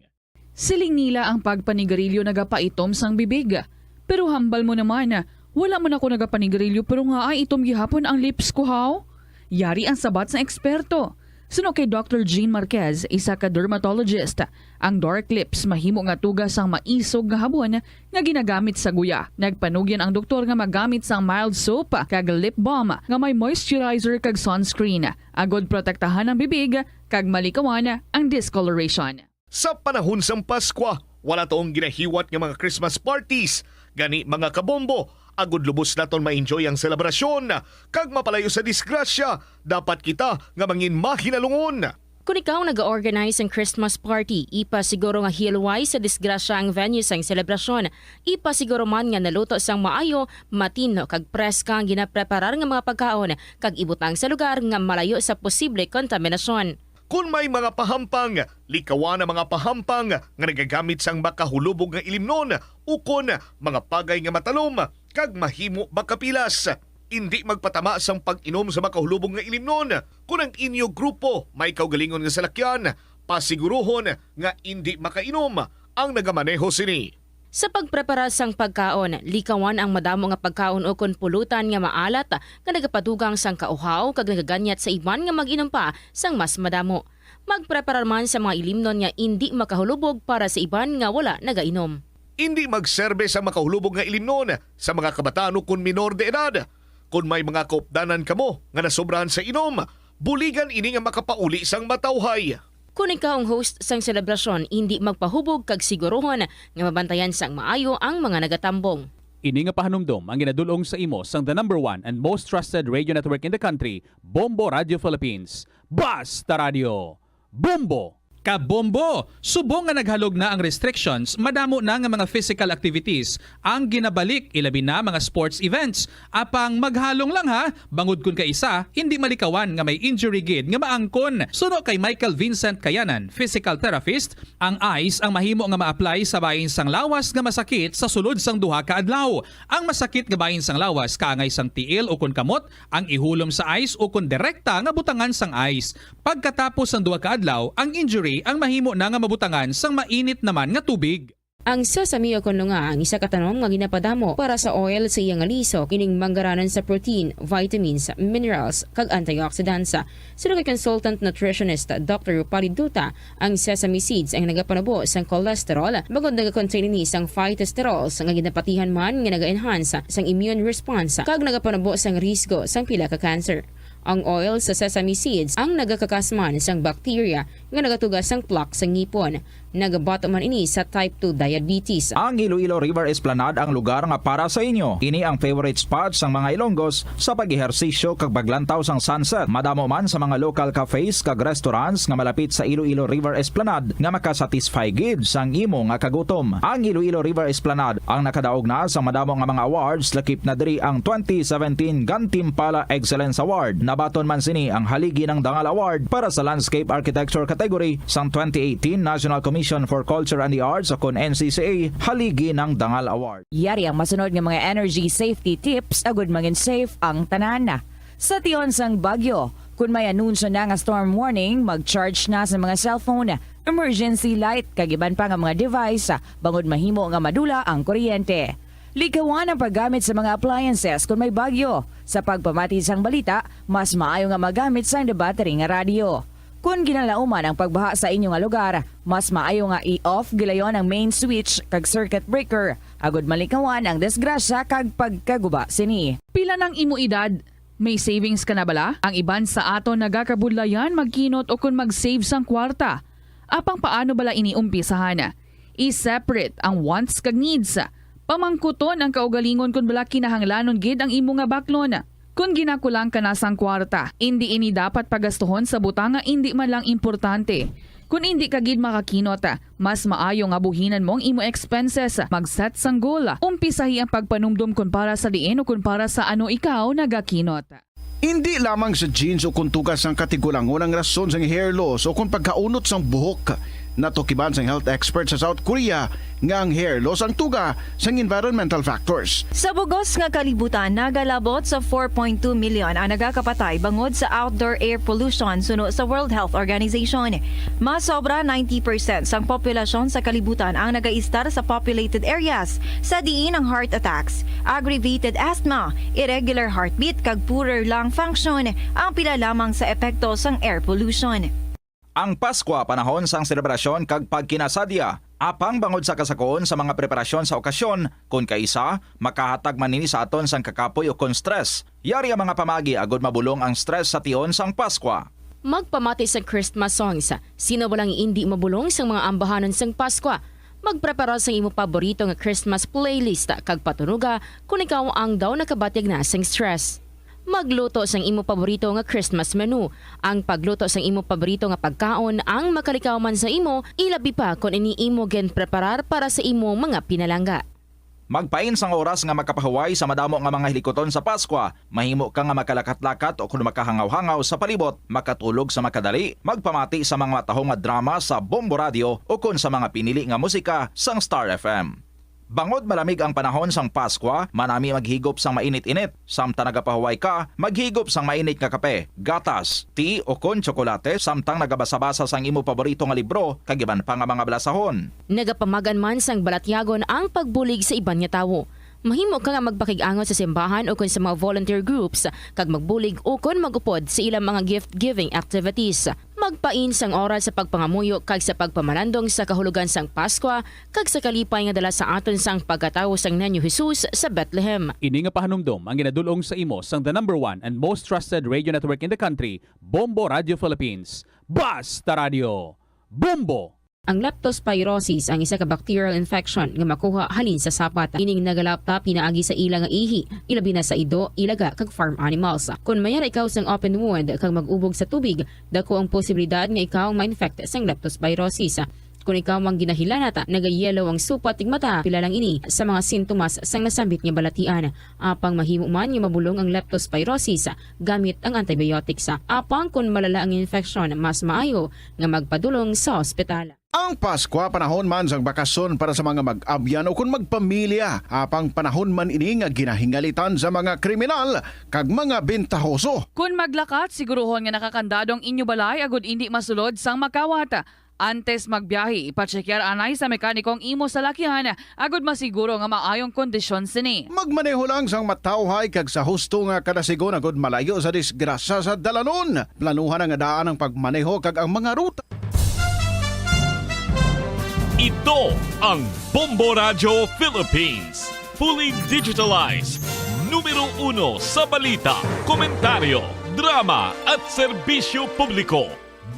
Siling nila ang pagpanigarilyo nagapaitom sang bibig. Pero hambal mo naman, wala man ako nagapanigarilyo pero nga ay itom gihapon ang lips ko, haw? Yari ang sabat sang eksperto. Suno kay Doctor Jean Marquez, isa ka dermatologist, ang dark lips mahimo nga tuga sang maisog nga habon nga ginagamit sa guya. Nagpanugyan ang doktor nga magamit sang mild soap kag lip balm nga may moisturizer kag sunscreen agod protektahan ang bibig kag malikawan ang discoloration. Sa panahon sang Paskwa, wala taong ginahiwat nga mga Christmas parties. Gani, mga kabombo, agud lubos naton ma-enjoy ang selebrasyon kag mapalayo sa disgrasya, dapat kita nga mangin mahinalungon. Kon ikaw ang naga-organize sang Christmas party, ipasiguro nga hiluway sa disgrasya ang venue sang selebrasyon. Ipasiguro man nga naluto sang maayo, matinlo kag preska ang ginapreparar nga mga pagkaon, kag ibutang sa lugar nga malayo sa posible kontaminasyon. Kon may mga pahampang, likawan ang mga pahampang nga nagagamit sang makahulubog nga ilimnon ukon mga pagay nga matalom kag mahimo makapilas. Indi magpatama sang pag-inom sa makahulubog nga ilimnon. Kon ang inyo grupo may kaugalingon nga salakyan, pasiguruhon nga indi makainom ang nagamaneho sini. Sa pagpreparar sang pagkaon, likawan ang madamo nga pagkaon ukon pulutan nga maalat nga nagapadugang sang kauhaw kag nagaganyat sa iban nga mag-inom pa sang mas madamo. Magpreparar man sa mga ilimnon nga indi makahulubog para sa iban nga wala nagainom. Indi magserbe sang makahulubog nga ilimnon sa mga kabataan ukon minor de edad. Kon may mga kaupdanan kamo nga nasobrahan sa inom, buligan ini nga makapauli sang matawhay. Kon ikaw ang host sang selebrasyon, indi magpahubog kag siguruhon nga mabantayan sang maayo ang mga nagatambong. Ini nga pahanumdom ang ginadul-ong sa imo sang the number one and most trusted radio network in the country, Bombo Radio Philippines. Basta Radio, Bombo! Kabombo! Subong nga naghalog na ang restrictions, madamo na nga mga physical activities ang ginabalik, ilabi na mga sports events. Apang maghalong lang ha, bangod kun kaisa, indi malikawan nga may injury gid nga maangkon. Suno kay Michael Vincent Kayanan, physical therapist, ang ice ang mahimo nga ma-apply sa bahin sang lawas nga masakit sa sulod sang duha ka adlaw. Ang masakit nga bahin sang lawas kaangay sang tiil ukon kamot ang ihulom sa ice ukon direkta nga butangan sang ice. Pagkatapos sang duha ka adlaw, ang injury ang mahimo na nga mabutangan sang mainit naman nga tubig. Ang sesame o kon lunga ang isa ka tanom nga ginapadamo para sa oil sa iya nga liso, kining manggaranon sa protein, vitamins, minerals, kag antioxidants. Suno kay consultant nutritionist Doctor Rupali Duta, ang sesame seeds ang nagapanubo sang cholesterol, bangod nagakontain ini sang phytosterols nga ginapatihan man nga naga-enhance sang immune response kag nagapanubo sang risgo sang pila ka cancer. Ang oil sa sesame seeds ang nagakakasman sang bacteria nga nagatuga sang plaque sa ngipon. Nagabato man ini sa type two diabetes. Ang Iloilo River Esplanade ang lugar nga para sa inyo. Ini ang favorite spot sang mga Ilonggos sa pag-ehersisyo kag paglantaw sang sunset. Madamo man sa mga local cafes kag restaurants nga malapit sa Iloilo River Esplanade nga makasatisfy gid sang imo nga kagutom. Ang Iloilo River Esplanade ang nakadaog na sa madamo nga mga awards, lakip na diri ang twenty seventeen Gantimpala Excellence Award. Nabaton man sini ang Haligi ng Dangal Award para sa Landscape Architecture category sang twenty eighteen National Commission for Culture and the Arts o kon N C C A Haligi ng Dangal Award. Yari ang masunod nga mga energy safety tips agud mangin safe ang tanan. Sa tion sang bagyo, kun may anunsyo na nga storm warning, mag-charge na sa mga cellphone, emergency light, kag iban pa nga mga device, bangod mahimo nga madula ang kuryente. Likawan ang paggamit sa mga appliances kun may bagyo. Sa pagpamati sang balita, mas maayo nga magamit sang battery nga radyo. Kun ginalauman ang pagbaha sa inyo nga lugar, mas maayo nga i-off gilayon ang main switch kag circuit breaker agud malikawan ang disgrasya kag pagkaguba sini. Pila nang imo edad? May savings ka na bala? Ang iban sa aton nagakabudlayan magkinot o kon mag-save sang kwarta. Apang paano bala ini umpisahan? I-separate ang wants kag needs. Pamangkuton ang kaugalingon kon bala kinahanglanon gid ang imo nga baklon. Kon ginakulang ka na sang kwarta, indi ini dapat pagastuhon sa butang nga indi man lang importante. Kon indi ka gid makakinot, mas maayo nga buhinan mo ang imo expenses. Mag-set sang goal. Umpisahi ang pagpanumdom kon para sa diin o kon para sa ano ikaw nagakinot. Indi lamang sa genes o kon tuga sang katigulangon ang rason sang hair loss o kon pagkaunot sang buhok. Natukiban sang health expert sa South Korea nga ang hair loss ang tuga sang environmental factors. Sa bugos nga kalibutan, nagalabot sa four point two million ang nagakapatay bangod sa outdoor air pollution, suno sa World Health Organization. Mas sobra ninety percent sang populasyon sa kalibutan ang nagaistar sa populated areas, sa diin ang heart attacks, aggravated asthma, irregular heartbeat, kag poorer lung function ang pila lamang sa epekto sang air pollution. Ang Paskwa panahon sang selebrasyon kag pagkinasadya. Apang bangod sa kasakoon sa mga preparasyon sa okasyon, kon kaisa, makahatag man ini sa aton sang kakapoy o kon stress. Yari ang mga pamagi agud mabulong ang stress sa tion sang Paskwa. Magpamati sang Christmas songs. Sino ba lang indi mabulong sang mga ambahanon sang Paskwa? Magprepara sang imo paborito nga Christmas playlist kag patunoga kon ikaw ang daw nakabatyag na sang stress. Magluto sang imo paborito nga Christmas menu. Ang pagluto sang imo paborito nga pagkaon ang makalikaw man sa imo, ilabi pa kon ini imo ginpreparar para sa imo mga pinalangga. Magpain sang oras nga makapahuway sa madamo nga mga hilikuton sa Paskwa. Mahimo ka nga makalakat-lakat o kon makahangaw-hangaw sa palibot, makatulog sa makadali, magpamati sa mga matahom nga drama sa Bombo Radio o kon sa mga pinili nga musika sang Star F M. Bangod malamig ang panahon sang Paskwa, manami maghigop sang mainit-init. Samtang nagapahuway ka, maghigop sang mainit nga kape, gatas, tea, o kon tsokolate, samtang nagabasa-basa sang imo paborito nga libro, kag iban pa nga mga balasahon. Nagapamagan man sang balatyagon ang pagbulig sa iban nga tawo. Mahimo ka nga magpakig-angot sa simbahan ukon sa mga volunteer groups kag magbulig ukon mag-upod sa ilang mga gift-giving activities. Magpain sang oras sa pagpangamuyo kag sa pagpamalandong sa kahulogan sang Paskwa kag sa kalipay nga dala sa aton sang pagkatawo sang Niño Jesus sa Bethlehem. Ini nga pahanumdom ang ginadul-ong sa imo sang the number one and most trusted radio network in the country, Bombo Radio Philippines. Basta Radio, Bombo! Ang leptospirosis ang isa ka bacterial infection nga makuha halin sa sapat. Ining nagalapta pinaagi sa ila nga ihi, ilabi na sa ido, ilaga, kag farm animals. Kon mayara ikaw sang open wound kag mag-ubog sa tubig, dako ang posibilidad nga ikaw ma-infect sang leptospirosis. Kon ikaw ang ginahilanat, nagayelo ang supat ning mata, pila lang ini sa mga sintomas sang nasambit nga balatian. Apang mahimo man nga mabulong ang leptospirosis gamit ang antibiotics. Apang kon malala ang infection, mas maayo nga magpadulong sa ospital. Ang Paskwa panahon man sang bakasyon para sa mga mag-abyan o kon magpamilya, apang panahon man ini nga ginahingalitan sa mga kriminal kag mga bentahoso. Kon maglakat, siguruhon nga nakakandado ang inyo balay agud indi masulod sang makawat. Antes magbiyahe, ipatsekyar anay sa mekaniko ang imo salakyan agud masiguro nga maayong kondisyon sini. Magmaneho lang sang matawhay kag sa husto nga kadasigon agud malayo sa disgrasya sa dalanon. Planuhan nga daan ang pagmaneho kag ang mga ruta. Ito ang Bombo Radyo Philippines. Fully digitalized. Numero uno sa balita, komentaryo, Drama at serbisyo publiko.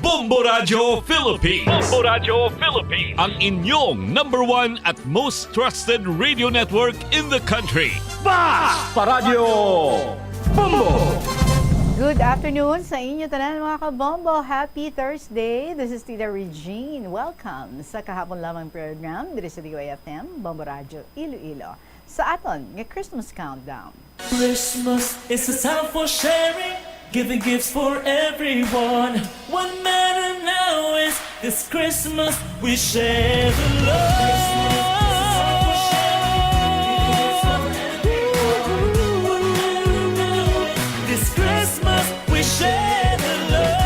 Bombo Radyo Philippines. Bombo Radyo Philippines. Ang inyong number one at most trusted radio network in the country. Bas pa Radyo Bombo! Good afternoon sa inyo tanan, mga kabombo. Happy Thursday. This is Tita Regine. Welcome sa kahapon lamang program diri sa D Y F M, Bombo Radyo Iloilo. Sa aton nga Christmas countdown. Christmas is a time for sharing, giving gifts for everyone. What matter now is this Christmas we share the love. This Christmas we share the love.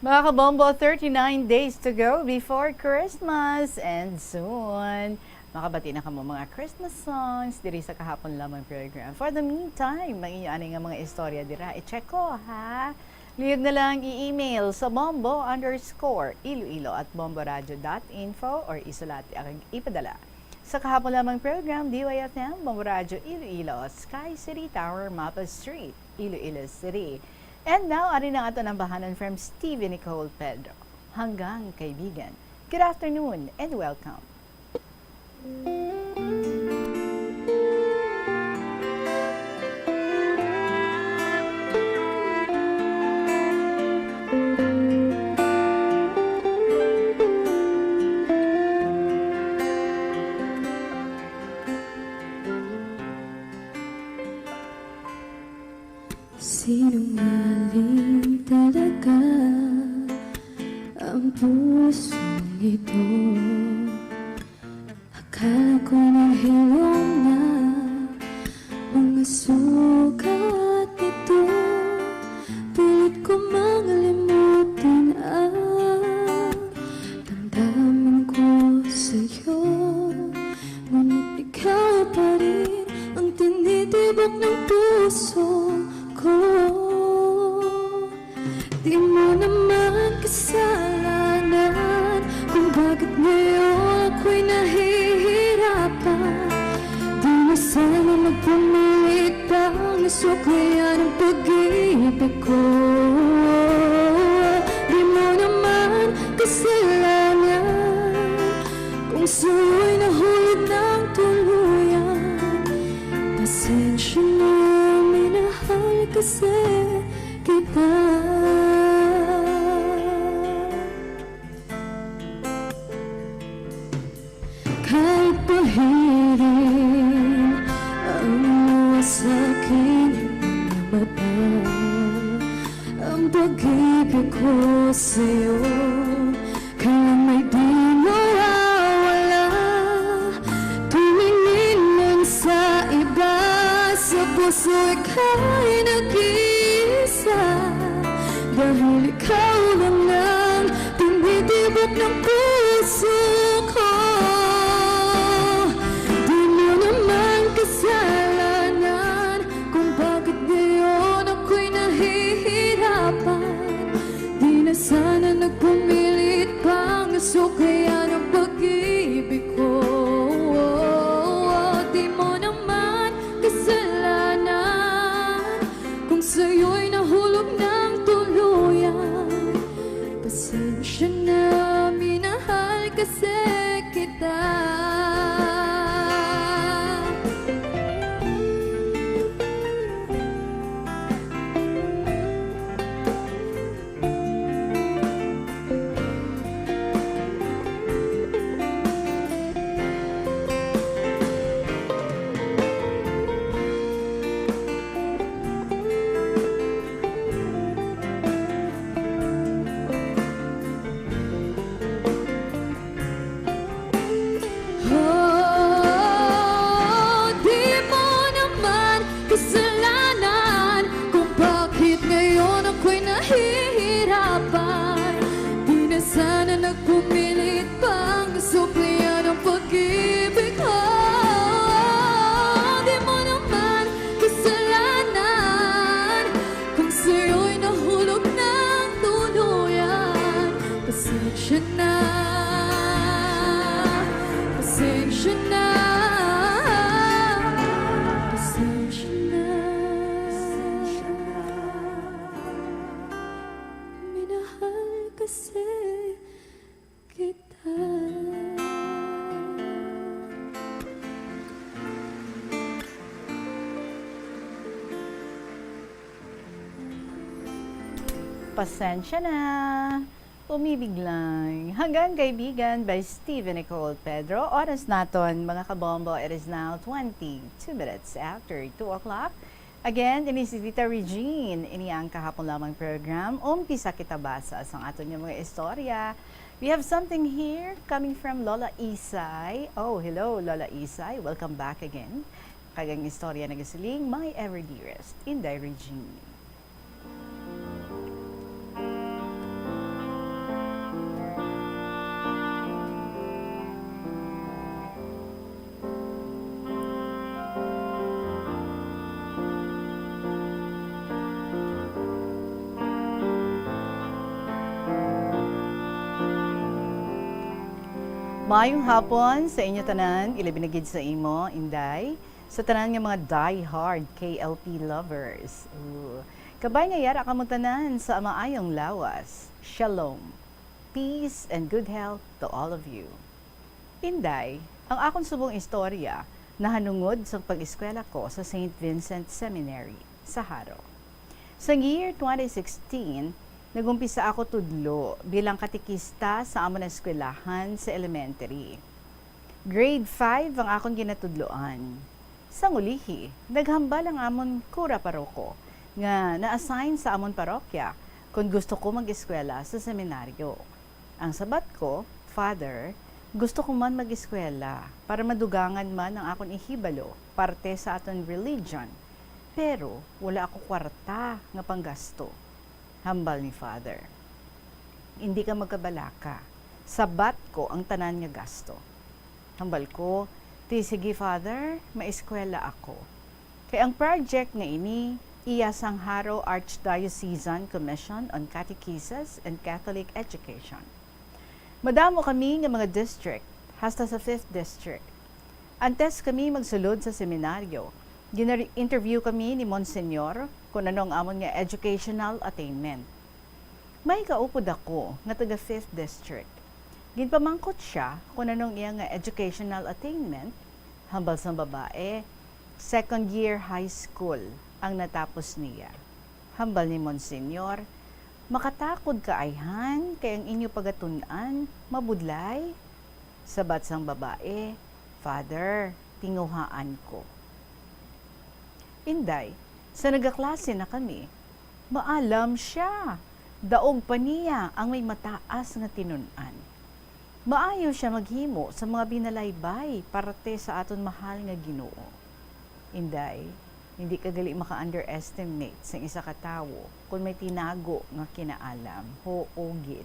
Mga kabombo, thirty-nine days to go before Christmas, and soon, makabati na kamo mga Christmas songs diri sa kahapon lamang program. For the meantime, ang inyo ani nga mga istorya dira, i-check ko, ha? Lihog na lang i-email sa bombo underscore iloilo at bomboradio dot info or isulat ag ipadala sa kahapon lamang program, D Y F M, Bombo Radyo Iloilo, Sky City Tower, Mapa Street, Iloilo City. And now, ari na aton ang bahanan from Stevie Nicole Pedro. Hanggang, kaibigan. Good afternoon and welcome. Sinungaling talaga ang pusong ito. Akala ko nahilom na mga sugat nito. Pilit ko mang limutin ang damdamin ko sa'yo. Ngunit ikaw pa rin ang tinitibok ng puso ko. Di mo naman kasalanan kung bakit ngayon ako'y nahihirapan. Di na sana magpumilit pang suklayan ang pag-ibig ko. Di mo naman kasalanan kung sa'yo'y nahulog ng tuluyan. Pasensya na, minahal kasi kita. Kahit pahirin ang luha sa aking mga mata, ang pag-ibig ko sa'yo kailan may di mawawala. Tumingin lang sa iba, sa puso ika'y nag-iisa. Dahil ikaw lang ang tinitibok ng puso ko. Di mo naman kasalanan kung bakit ngayon ako'y nahihirapan. Di na sana nagpumilit pang suklayan ang pag-ibig ko. Di mo naman kasalanan kung sa'yo'y nahulog ng tuluyan. Pasensya na, minahal kasi kita. Oh, di mo naman kasalanan kung bakit ngayon ako'y nahihirapan. Di na sana nagpumilit pang suklayan ang pag-ibig ko. Di mo naman kasalanan kung sa'yo'y nahulog ng tuluyan. Pasensya na, pasensya na. Mahal kasi kita. Pasensya na. Umibig lang. Hanggang Kaibigan by Steven Nicole Pedro. Oras naton, mga kabombo, it is now twenty-two minutes after two o'clock. Again, ini si Tita Regine. Ini ang kahapon lamang program. Umpisa kita basa sang aton nga mga istorya. We have something here coming from Lola Isay. Oh, hello, Lola Isay. Welcome back again. Kag ang istorya nagasiling, My Ever Dearest, Inday Regine. Maayong hapon sa inyo tanan, ilabi na gid sa imo, Inday, sa tanan nga mga die-hard K L P lovers. Ooh. Kabay nga yara kamo tanan sa maayong lawas. Shalom. Peace and good health to all of you. Inday, ang akon subong istorya nahanungod sa pag-eskwela ko sa Saint Vincent Seminary sa Jaro. Sa year twenty sixteen, nag-umpisa ako tudlo bilang katekista sa amon nga eskwelahan sa elementary. Grade five ang akon ginatudloan. Sang ulihi, naghambal ang amon kura paroko nga na-assign sa amon parokya kon gusto ko mag-eskwela sa seminaryo. Ang sabat ko, "Father, gusto ko man mag-eskwela para madugangan man ang akon ihibalo parte sa aton religion, pero wala ako kwarta nga panggasto." Hambal ni Father, "Indi ka magkabalaka, sabat ko ang tanan nga gasto." Hambal ko, "Ti, sige, Father, maeskwela ako." Kay ang project nga ini iya sang Jaro Archdiocesan Commission on Catechesis and Catholic Education. Madamo kami nga mga district, hasta sa fifth district. Antes kami magsulod sa seminaryo, gina-interview kami ni Monsignor kung ano ang amon nga educational attainment. May kaupod ako nga taga fifth district. Ginpamangkot siya kung ano ang iya nga educational attainment, hambal sang babae, second year high school ang natapos niya. Hambal ni Monsignor, "Makatakod ka, ayhan, kay ang inyo pagatun-an mabudlay." Sabat sang babae, "Father, tinguhaan ko." Inday, sa nagaklase na kami, maalam sia. Daog pa niya ang may mataas nga tinun-an. Maayo sia maghimo sa mga binalaybay parte sa aton mahal nga Ginoo. Inday, hindi ka gali maka-underestimate sang isa ka tawo kon may tinago nga kinaalam. Huo gid.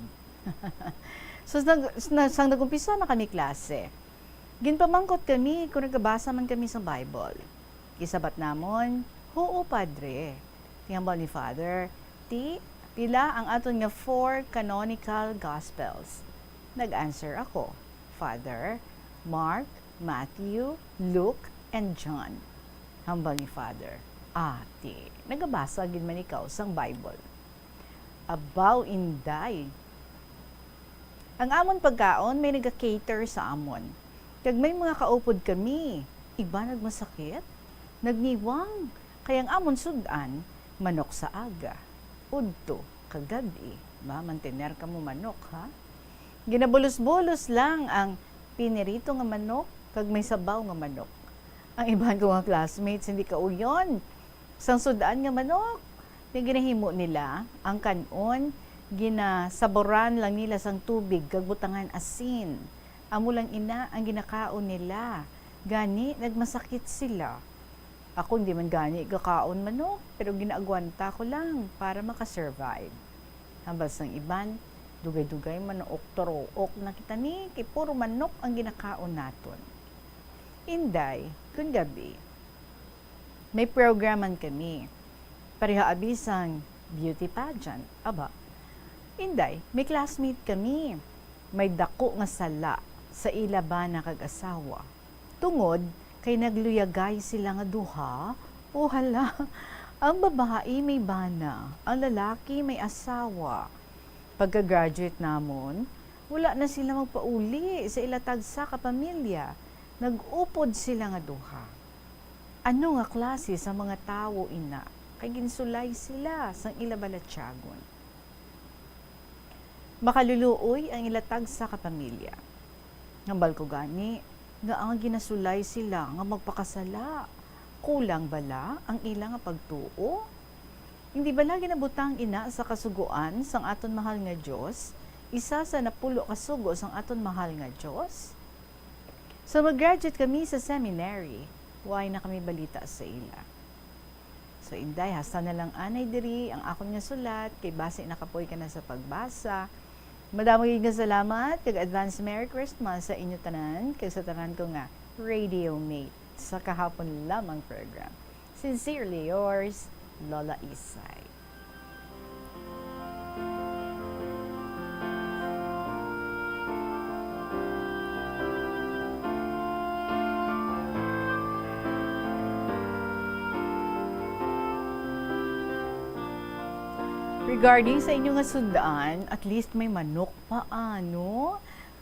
So, nag-, na-, sang nag-umpisa na kami klase, ginpamangkot kami kon nagabasa man kami sang Bible. Gisabat namon, "Huo, Padre." Tinghambal ni Father, "Ti, pila ang aton nga four canonical Gospels?" Nag-answer ako, "Father, Mark, Matthew, Luke, and John." Hambal ni Father, "Ah, ti, nagabasa gid man ikaw sang Bible." Abaw, Inday! Ang amon pagkaon may naga-cater sa amon. Kag may mga kaupod kami, iban nagmasakit, nagniwang, kay ang amon sud-an, manok sa aga, udto kag gab-i. Ba, mantener kamo manok, ha? Ginabulos-bulos lang ang pinirito nga manok kag may sabaw nga manok. Ang iban ko nga classmates hindi kauyon sang sud-an nga manok. Nga ginahimo nila, ang kan-on, ginasaboran lang nila sang tubig kag butangan asin. Amo lang ina ang ginakaon nila. Gani, nagmasakit sila. Ako, hindi man gani gakaon manok, pero ginaagwanta ko lang para maka-survive. Hambal sang iban, dugay-dugay manuok-turuok na kita ni, kay puro manok ang ginakaon naton. Inday, kun gab-i, may program man kami. Pareha abi sang beauty pageant. Aba, Inday, may classmate kami. May dako nga sala sa ila bana kag asawa. Tungod kay nagluyagay sila nga duha, o hala, ang babayi may bana, ang lalaki may asawa. Pagka-graduate namon, wala na sila magpauli sa ila tagsa ka pamilya. Nag-upod sila nga duha. Ano nga klase sa mga tawo ina? Kay ginsulay sila sang ila balatyagon. Makaluluoy ang ila tagsa ka pamilya. Hambal ko gani nga ang ginasulay sila nga magpakasala, kulang bala ang ila nga pagtuo? Hindi bala ginabutang ina sa kasugoan sang aton mahal nga Dios, isa sa napulo ka sugo sang aton mahal nga Dios? So, mag-graduate kami sa seminary, way na kami balita sa ila. So, Inday, hasta na lang anay diri ang akon nga sulat, kay basi nakapoy ka na sa pagbasa. Madamo gid nga salamat, kag advance Merry Christmas sa inyo tanan, kag sa tanan ko nga radio mate sa kahapon lamang program. Sincerely yours, Lola Isay. Regarding sa inyo nga sud-an, at least may manok pa, ano?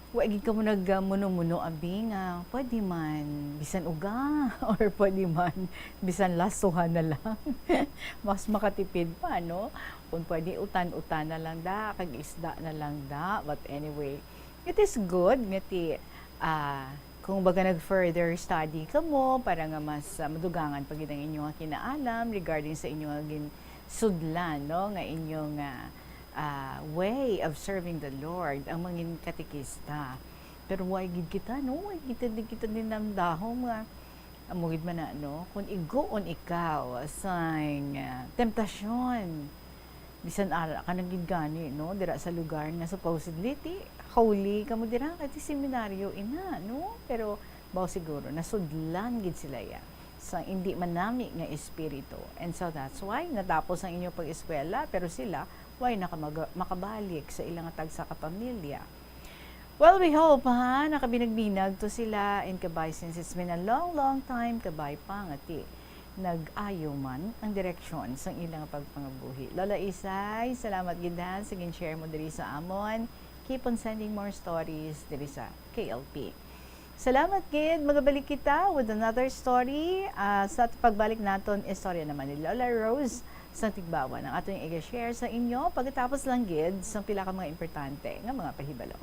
Wa gid kamo nagmuno-muno, abi, nga pwede man bisan uga or pwede man bisan lasuhan na lang. Mas makatipid pa, no? Kung pwede, utan-utan na lang da, kag isda na lang da. But anyway, it is good nga ti, ah, kung baga nag-further study kamo para nga mas, ah, madugangan pa gid ang inyo nga kinaalam regarding sa inyo nga ginsudlan, no, nga inyo nga, ah, way of serving the Lord, ang mangin katekista. Pero way gid kita, no? Way gid, di kita dinamdahom nga amo gid man na, no? Kung iguon ikaw sang, ah, temptasyon, bisan ara ka na gid gani, no, dira sa lugar nga supposedly ti holy kamo dira kay ti seminaryo ina, no? Pero baw siguro nasudlan gid sila ya sa indi manami nga espiritu. And so that's why natapos ang inyo pag-eskwela, pero sila way na ka maga-, makabalik sa ilang tagsa ka pamilya. Well, we hope, ha, nakabinag-binag to sila and kabay, since it's been a long, long time, kabay pa nga ti nag-ayo man ang direksyon sang ilang pagpangabuhi. Lola Isay, salamat gid, ha, sa gin-share mo diri sa amon. Keep on sending more stories diri sa K L P. Salamat gid. Magabalik kita with another story. Ah, sa pagbalik naton, istorya naman ni Lola Rose sang Tigbawan ang aton i-share sa inyo pagkatapos lang gid sang pila ka mga importante nga mga pahibalo.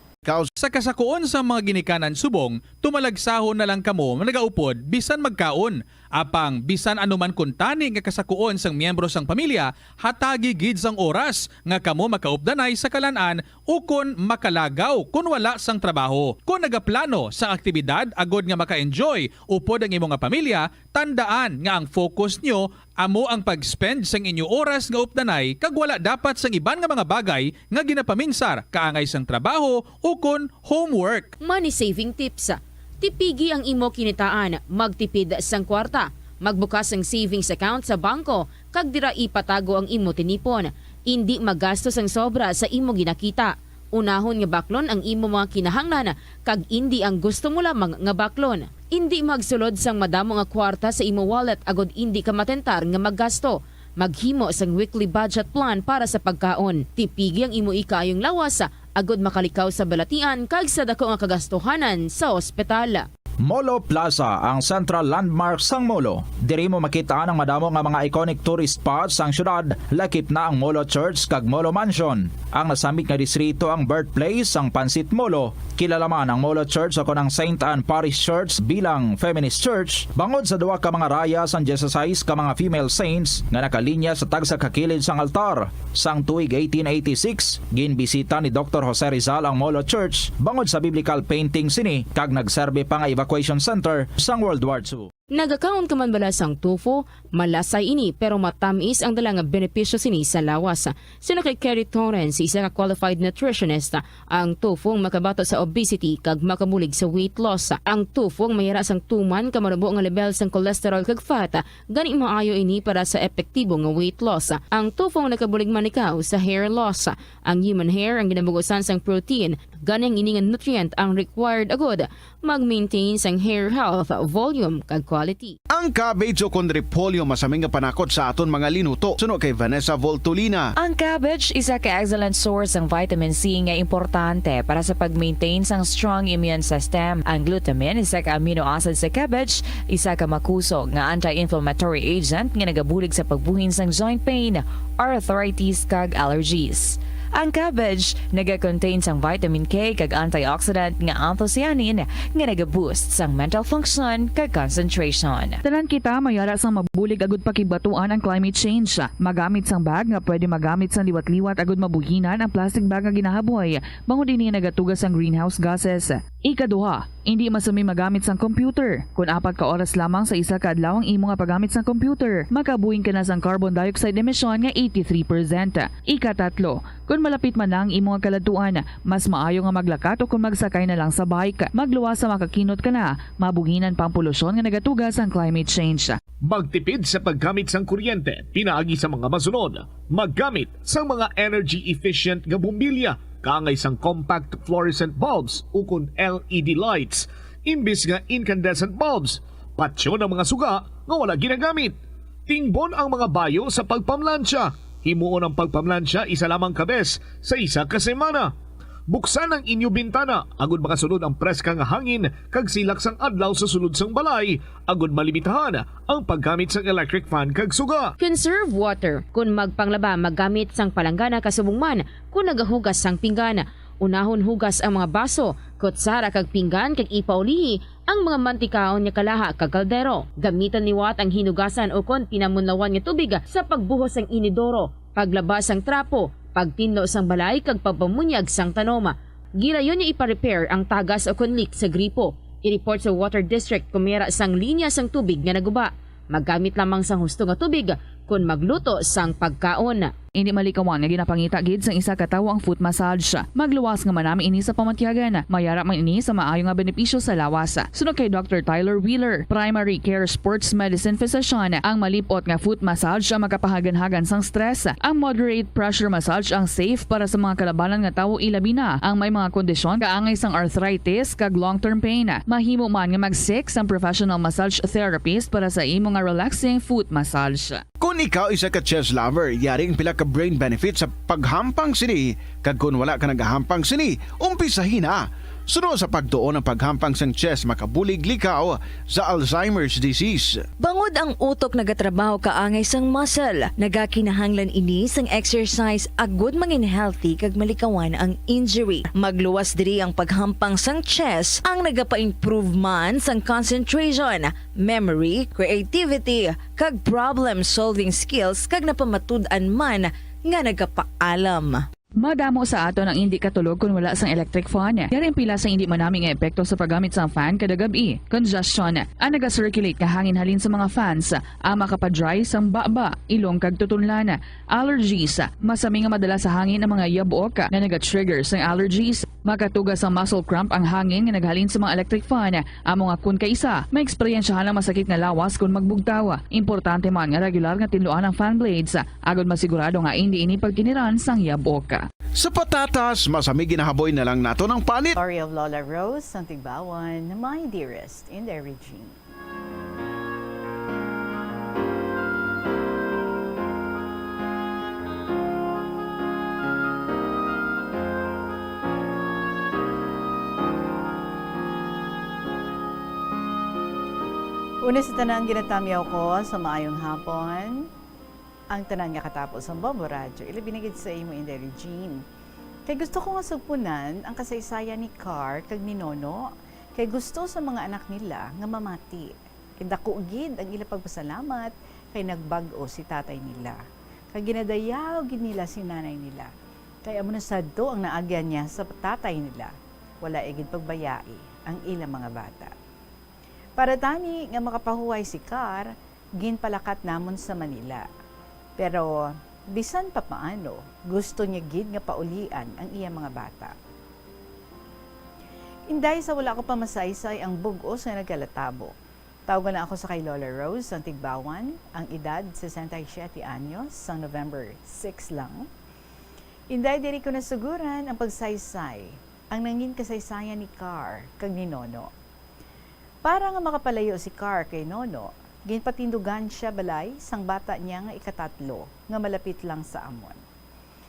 Sa kasakuon sang mga ginikanan subong, tumalagsahon na lang kamo nagaupod bisan magkaon. Apang bisan ano man kuntani nga kasakuon sang miyembro sang pamilya, hatagi gid sang oras nga kamo makaupdanay sa kalan-an ukon makalagaw kon wala sang trabaho. Kon nagaplano sang aktibidad agod nga maka-enjoy upod ang imo nga pamilya, tandaan nga ang focus nyo amo ang pag-spend sang inyo oras nga updanay kag wala dapat sang iban nga mga bagay nga ginapaminsar kaangay sang trabaho ukon homework. Money saving tips. Tipigi ang imo kinitaan, magtipid sang kwarta, magbukas sang savings account sa bangko, kag dira ipatago ang imo tinipon. Indi magasto sang sobra sa imo ginakita. Unahon nga baklon ang imo mga kinahanglan, kag indi ang gusto mo lamang nga baklon. Indi magsulod sang madamo nga kwarta sa imo wallet agod indi ka matentar nga maggasto. Maghimo sang weekly budget plan para sa pagkaon. Tipigi ang imo ikaayong lawas agod makalikaw sa balatian kag sa daku nga kagastuhanan sa ospital. Molo Plaza, ang central landmark sang Molo. Diri mo makit-an ang madamo nga mga iconic tourist spots sang syudad, lakip na ang Molo Church kag Molo Mansion. Ang nasambit nga distrito ang birthplace sang Pansit Molo. Kilala man ang Molo Church o kon ang Saint Anne Parish Church bilang feminist church bangod sa duha ka mga raya sang dieciséis ka mga female saints nga nakalinya sa tagsa ka kilid sang altar. Sang tuig eighteen eighty-six, ginbisita ni Doktor Jose Rizal ang Molo Church bangod sa biblical painting sini kag nagserbi pa nga evacuation center sang World War Two. Nagakaon ka man bala sang tofu? Malasay ini, pero matamis ang dala nga benepisyo sini sa lawas. Suno kay Kerry Torrens, isa ka qualified nutritionist, ang tofu ang makabato sa obesity kag makabulig sa weight loss. Ang tofu ang mayara sang tuman ka marubo nga lebel sang cholesterol kag fat, gani maayo ini para sa epektibo nga weight loss. Ang tofu ang nakabulig man ikaw sa hair loss. Ang human hair ang ginabugusan sang protein, gani ang ini nga nutrient ang required agud mag-maintain sang hair health, volume, kag quality. Ang cabbage o kon repolyo masami nga panakot sa aton mga linuto, suno kay Vanessa Voltolina. Ang cabbage isa ka excellent source sang vitamin C nga importante para sa pag-maintain sang strong immune system. Ang glutamine, isa ka amino acid sa cabbage, isa ka makusog nga anti-inflammatory agent nga nagabulig sa pagbuhin sang joint pain, arthritis, kag allergies. Ang cabbage naga-contain sang vitamin K kag antioxidant nga anthocyanin nga naga-boost sang mental function kag concentration. Tanan kita mayara sang mabulig agud pakigbatuan ang climate change. Magamit sang bag nga pwede magamit sang liwat-liwat agud mabuhinan ang plastic bag nga ginahaboy, bangod ini nagatuga sang greenhouse gases. Ikaduha, indi masami magamit sang computer. Kon apat ka oras lamang sa isa ka adlaw ang imo nga paggamit sang computer, makabuhin ka na sang carbon dioxide emission nga eighty-three percent. Ikatatlo, kon malapit man na ang imo nga kaladtuan, mas maayo nga maglakat o kon magsakay na lang sa bike. Magluwas sa makakinot ka na, mabuhinan pa ang polusyon nga nagatuga sang climate change. Magtipid sa paggamit sang kuryente pinaagi sa mga masunod: maggamit sang mga energy efficient nga bombilya kaangay sang compact fluorescent bulbs ukon L E D lights imbis nga incandescent bulbs. Patyon ang mga suga nga wala ginagamit. Tingbon ang mga bayo sa pagpamlansya. Himuon ang pagpamlansya isa lamang ka bes sa isa ka semana. Buksan ang inyo bintana agud makasulod ang preska nga hangin kag silak sang adlaw sa sulod sang balay, agud malimitahan ang paggamit sang electric fan kag suga. Conserve water. Kon magpanglaba, maggamit sang palanggana kasubong man kon nagahugas sang pinggan. Unahon hugas ang mga baso, kutsara kag pinggan kag ipaulihi ang mga mantikaon nga kalaha kag kaldero. Gamitan liwat ang hinugasan ukon pinamunlawan nga tubig sa pagbuhos sang inidoro, paglaba sang trapo, pagtinlo sang balay kag pagpamunyag sang tanom. Gilayon nga ipa-repair ang tagas ukon leak sa gripo. I-report sa water district kon may ara sang linya sang tubig nga naguba. Maggamit lamang sang husto nga tubig kon magluto sang pagkaon. Indi malikawan nga ginapangita gid sang isa ka tawo ang foot massage. Magluwas nga manami ini sa pamatyagan. Mayara man ini sa maayo nga benepisyo sa lawas. Suno kay Doctor Tyler Wheeler, primary care sports medicine physician, ang malip-ot nga foot massage ang makapahaganhagan sang stress. Ang moderate pressure massage ang safe para sa mga kalabanan nga tawo, ilabi na ang may mga kondisyon kaangay sang arthritis kag long-term pain. Mahimo man nga mag-seek sang professional massage therapist para sa imo nga relaxing foot massage. Kon ikaw isa ka chess lover, yari ang pila ka brain benefits sa paghampang sini, kag kon wala ka nagahampang sini, umpisahi na. Suno sa pagtuon, ang paghampang sang chess makabulig likaw sa Alzheimer's disease. Bangod ang utok nagatrabaho kaangay sang muscle, nagakinahanglan ini sang exercise agud mangin healthy kag malikawan ang injury. Magluwas diri ang paghampang sang chess, ang nagapa-improve man sang concentration, memory, creativity, kag problem-solving skills, kag napamatud-an man nga nagapaalam. Madamo sa aton ang indi katulog kon wala sang electric fan. Yari ang pila sa indi manami nga epekto sa paggamit sang fan kada gab-i. Congestion, ang naga-circulate nga hangin halin sa mga fans, ang makapa-dry sang baba, ilong kag tutunlan. Allergies, masami nga madala sa hangin ang mga yabok nga naga-trigger sang allergies. Makatuga sang muscle cramp ang hangin nga naghalin sa mga electric fan. Amo nga kon kaisa, maeksperiensyahan ang masakit nga lawas kon magbugtaw. Importante man nga regular nga tinluan ang fan blades, agod masigurado nga indi ini pagkiniran sang yabok. Sa patatas, masami ginahaboy na lang naton ang panit. Story of Lola Rose, ang Tigbawan, My Dearest Inday Regine. Una sa tanan, ginatamyaw ko sa maayong hapon ang tanan nga katapo sa Bombo Radyo, ilabi na gid sa imo, Inday Regine. Kay gusto ko nga sugpunan ang kasaysayan ni Car kag ni Nono, kay gusto sa mga anak nila nga mamati. Kay dako gid ang ila pagpasalamat kay nagbag-o si tatay nila. Kag ginadayaw gid nila si nanay nila. Kay amo na sadto ang naagyan niya sa tatay nila. Wala gid pagbayai ang ila mga bata. Para tani nga makapahuway si Car, ginpalakat namon sa Manila. Pero bisan pa paano, gusto niya gid nga paulian ang iya mga bata. Inday, sa wala ko pa masaysay ang bug-os nga nagkalatabo, tawga na ako sa kay Lola Rose, ang Tigbawan, ang edad sesenta y siete anyos, sang November six lang. Inday, diri ko nasuguran ang pagsaysay, ang nangin kasaysayan ni Car kag ni Nono. Para nga makapalayo si Carr kay Nono, ginpatindugan sia balay sang bata niya nga ikatatlo nga malapit lang sa amon.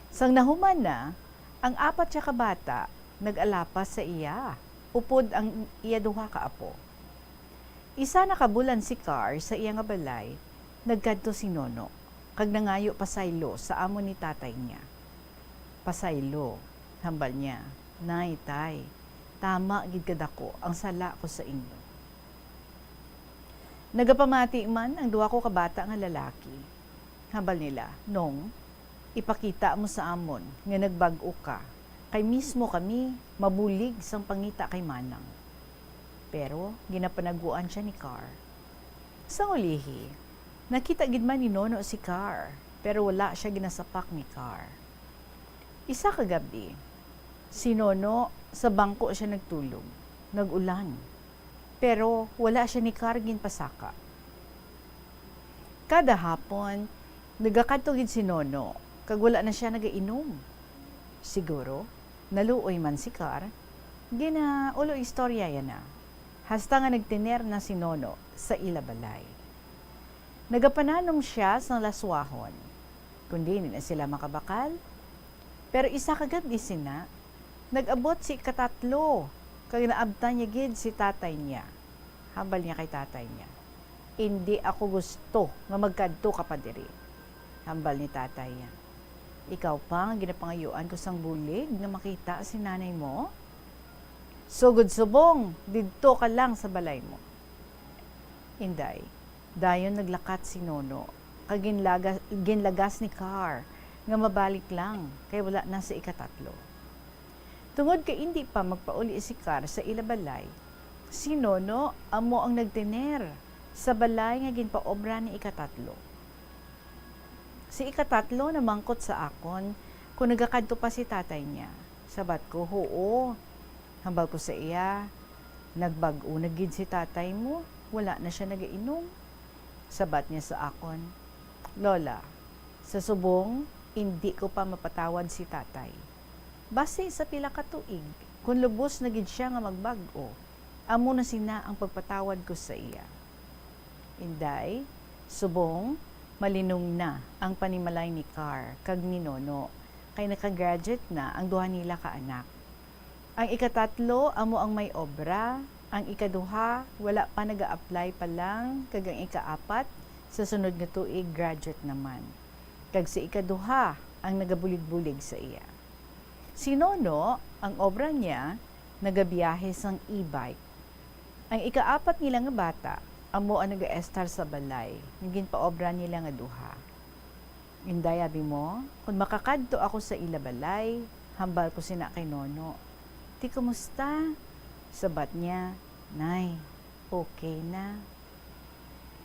Sang nahuman na, ang apat sia ka bata nag-alapas sa iya, upod ang iya duha ka apo. Isa na ka bulan si Carr sa iya nga balay, nagkadto si Nono, kag nangayo pasaylo sa amo ni tatay niya. "Pasaylo," hambal niya, "Nay, Tay, tama gid kadako ang sala ko sa inyo." Nagapamati man ang duha ko ka bata nga lalaki. Hambal nila, "Nong, ipakita mo sa amon nga nagbag-o ka, kay mismo kami mabulig sang pangita kay Manang." Pero ginapanaguan sia ni Carr. Sang ulihi, nakita gid man ni Nono si Carr, pero wala sia ginasapak ni Carr. Isa ka gab-i, si Nono sa bangko sia nagtulog. Nag-ulan, pero wala sia ni Carr ginpasaka. Kada hapon, nagakadto gid si Nono, kag wala na sia nagainom. Siguro, naluoy man si Carr, ginaulo istorya ya na, hasta nga nagtener na si Nono sa ila balay. Nagapananom sia sang laswahon, kon diin na sila makabakal. Pero isa ka gab-i sina, nag-abot si ikatatlo, kag naabtan niya gid si tatay niya. Hambal niya kay tatay niya, "Indi ako gusto nga magkadto ka pa diri." Hambal ni tatay niya, "Ikaw pa nga ginapangayuan ko sang bulig nga makita si nanay mo? Sugod subong, didto ka lang sa balay mo." Inday, dayon naglakat si Nono, kag ginlaga-, ginlagas ni Carr nga mabalik lang, kay wala na si ikatatlo. Tungod kay indi pa magpauli si Carr sa ila balay, si Nono amo ang nagtener sa balay nga ginpaobra ni ikatatlo. Si ikatatlo namangkot sa akon kon nagakadto pa si tatay niya. Sabat ko, "Huo." Hambal ko sa iya, "Nagbag-o na gid si tatay mo, wala na sia nagainom." Sabat niya sa akon, "Lola, sa subong, indi ko pa mapatawad si tatay. Basi sa pila ka tuig, kon lubos na gid sia nga magbag-o, amo na sina ang pagpatawad ko sa iya." Inday, subong, malinom na ang panimalay ni Carr kag ni Nono, kay naka-graduate na ang duha nila ka anak. Ang ikatatlo amo ang may obra, ang ikaduha wala pa, naga-apply pa lang, kag ang ikaapat sa sunod nga tuig graduate naman. Kag si ikaduha ang nagabulig-bulig sa iya. Si Nono, ang obra niya, nagabiyahe sang e-bike. Ang ikaapat nila nga bata amo ang nagaestar sa balay nga ginpaobra nila nga duha. Inday, abi mo, kon makakadto ako sa ila balay, hambal ko sina kay Nono, "Ti kumusta?" Sabat niya, "Nay, okay na."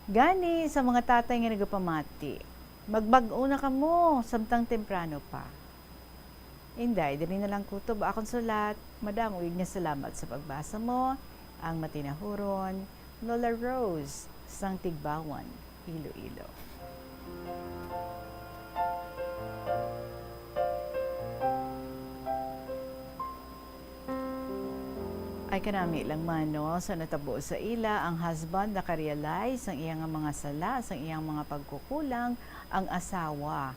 Gani, sa mga tatay nga nagapamati, magbag-o na kamo samtang temprano pa. Inday, diri na lang kutob akon sulat. Madamo gid nga salamat sa pagbasa mo. Ang matinahuron, Lola Rose, sang Tigbawan, Iloilo. Ay, kanami lang man, no? Sa natabo sa ila, ang husband nakarealize sang iya nga mga sala, sang iyang mga pagkukulang, ang asawa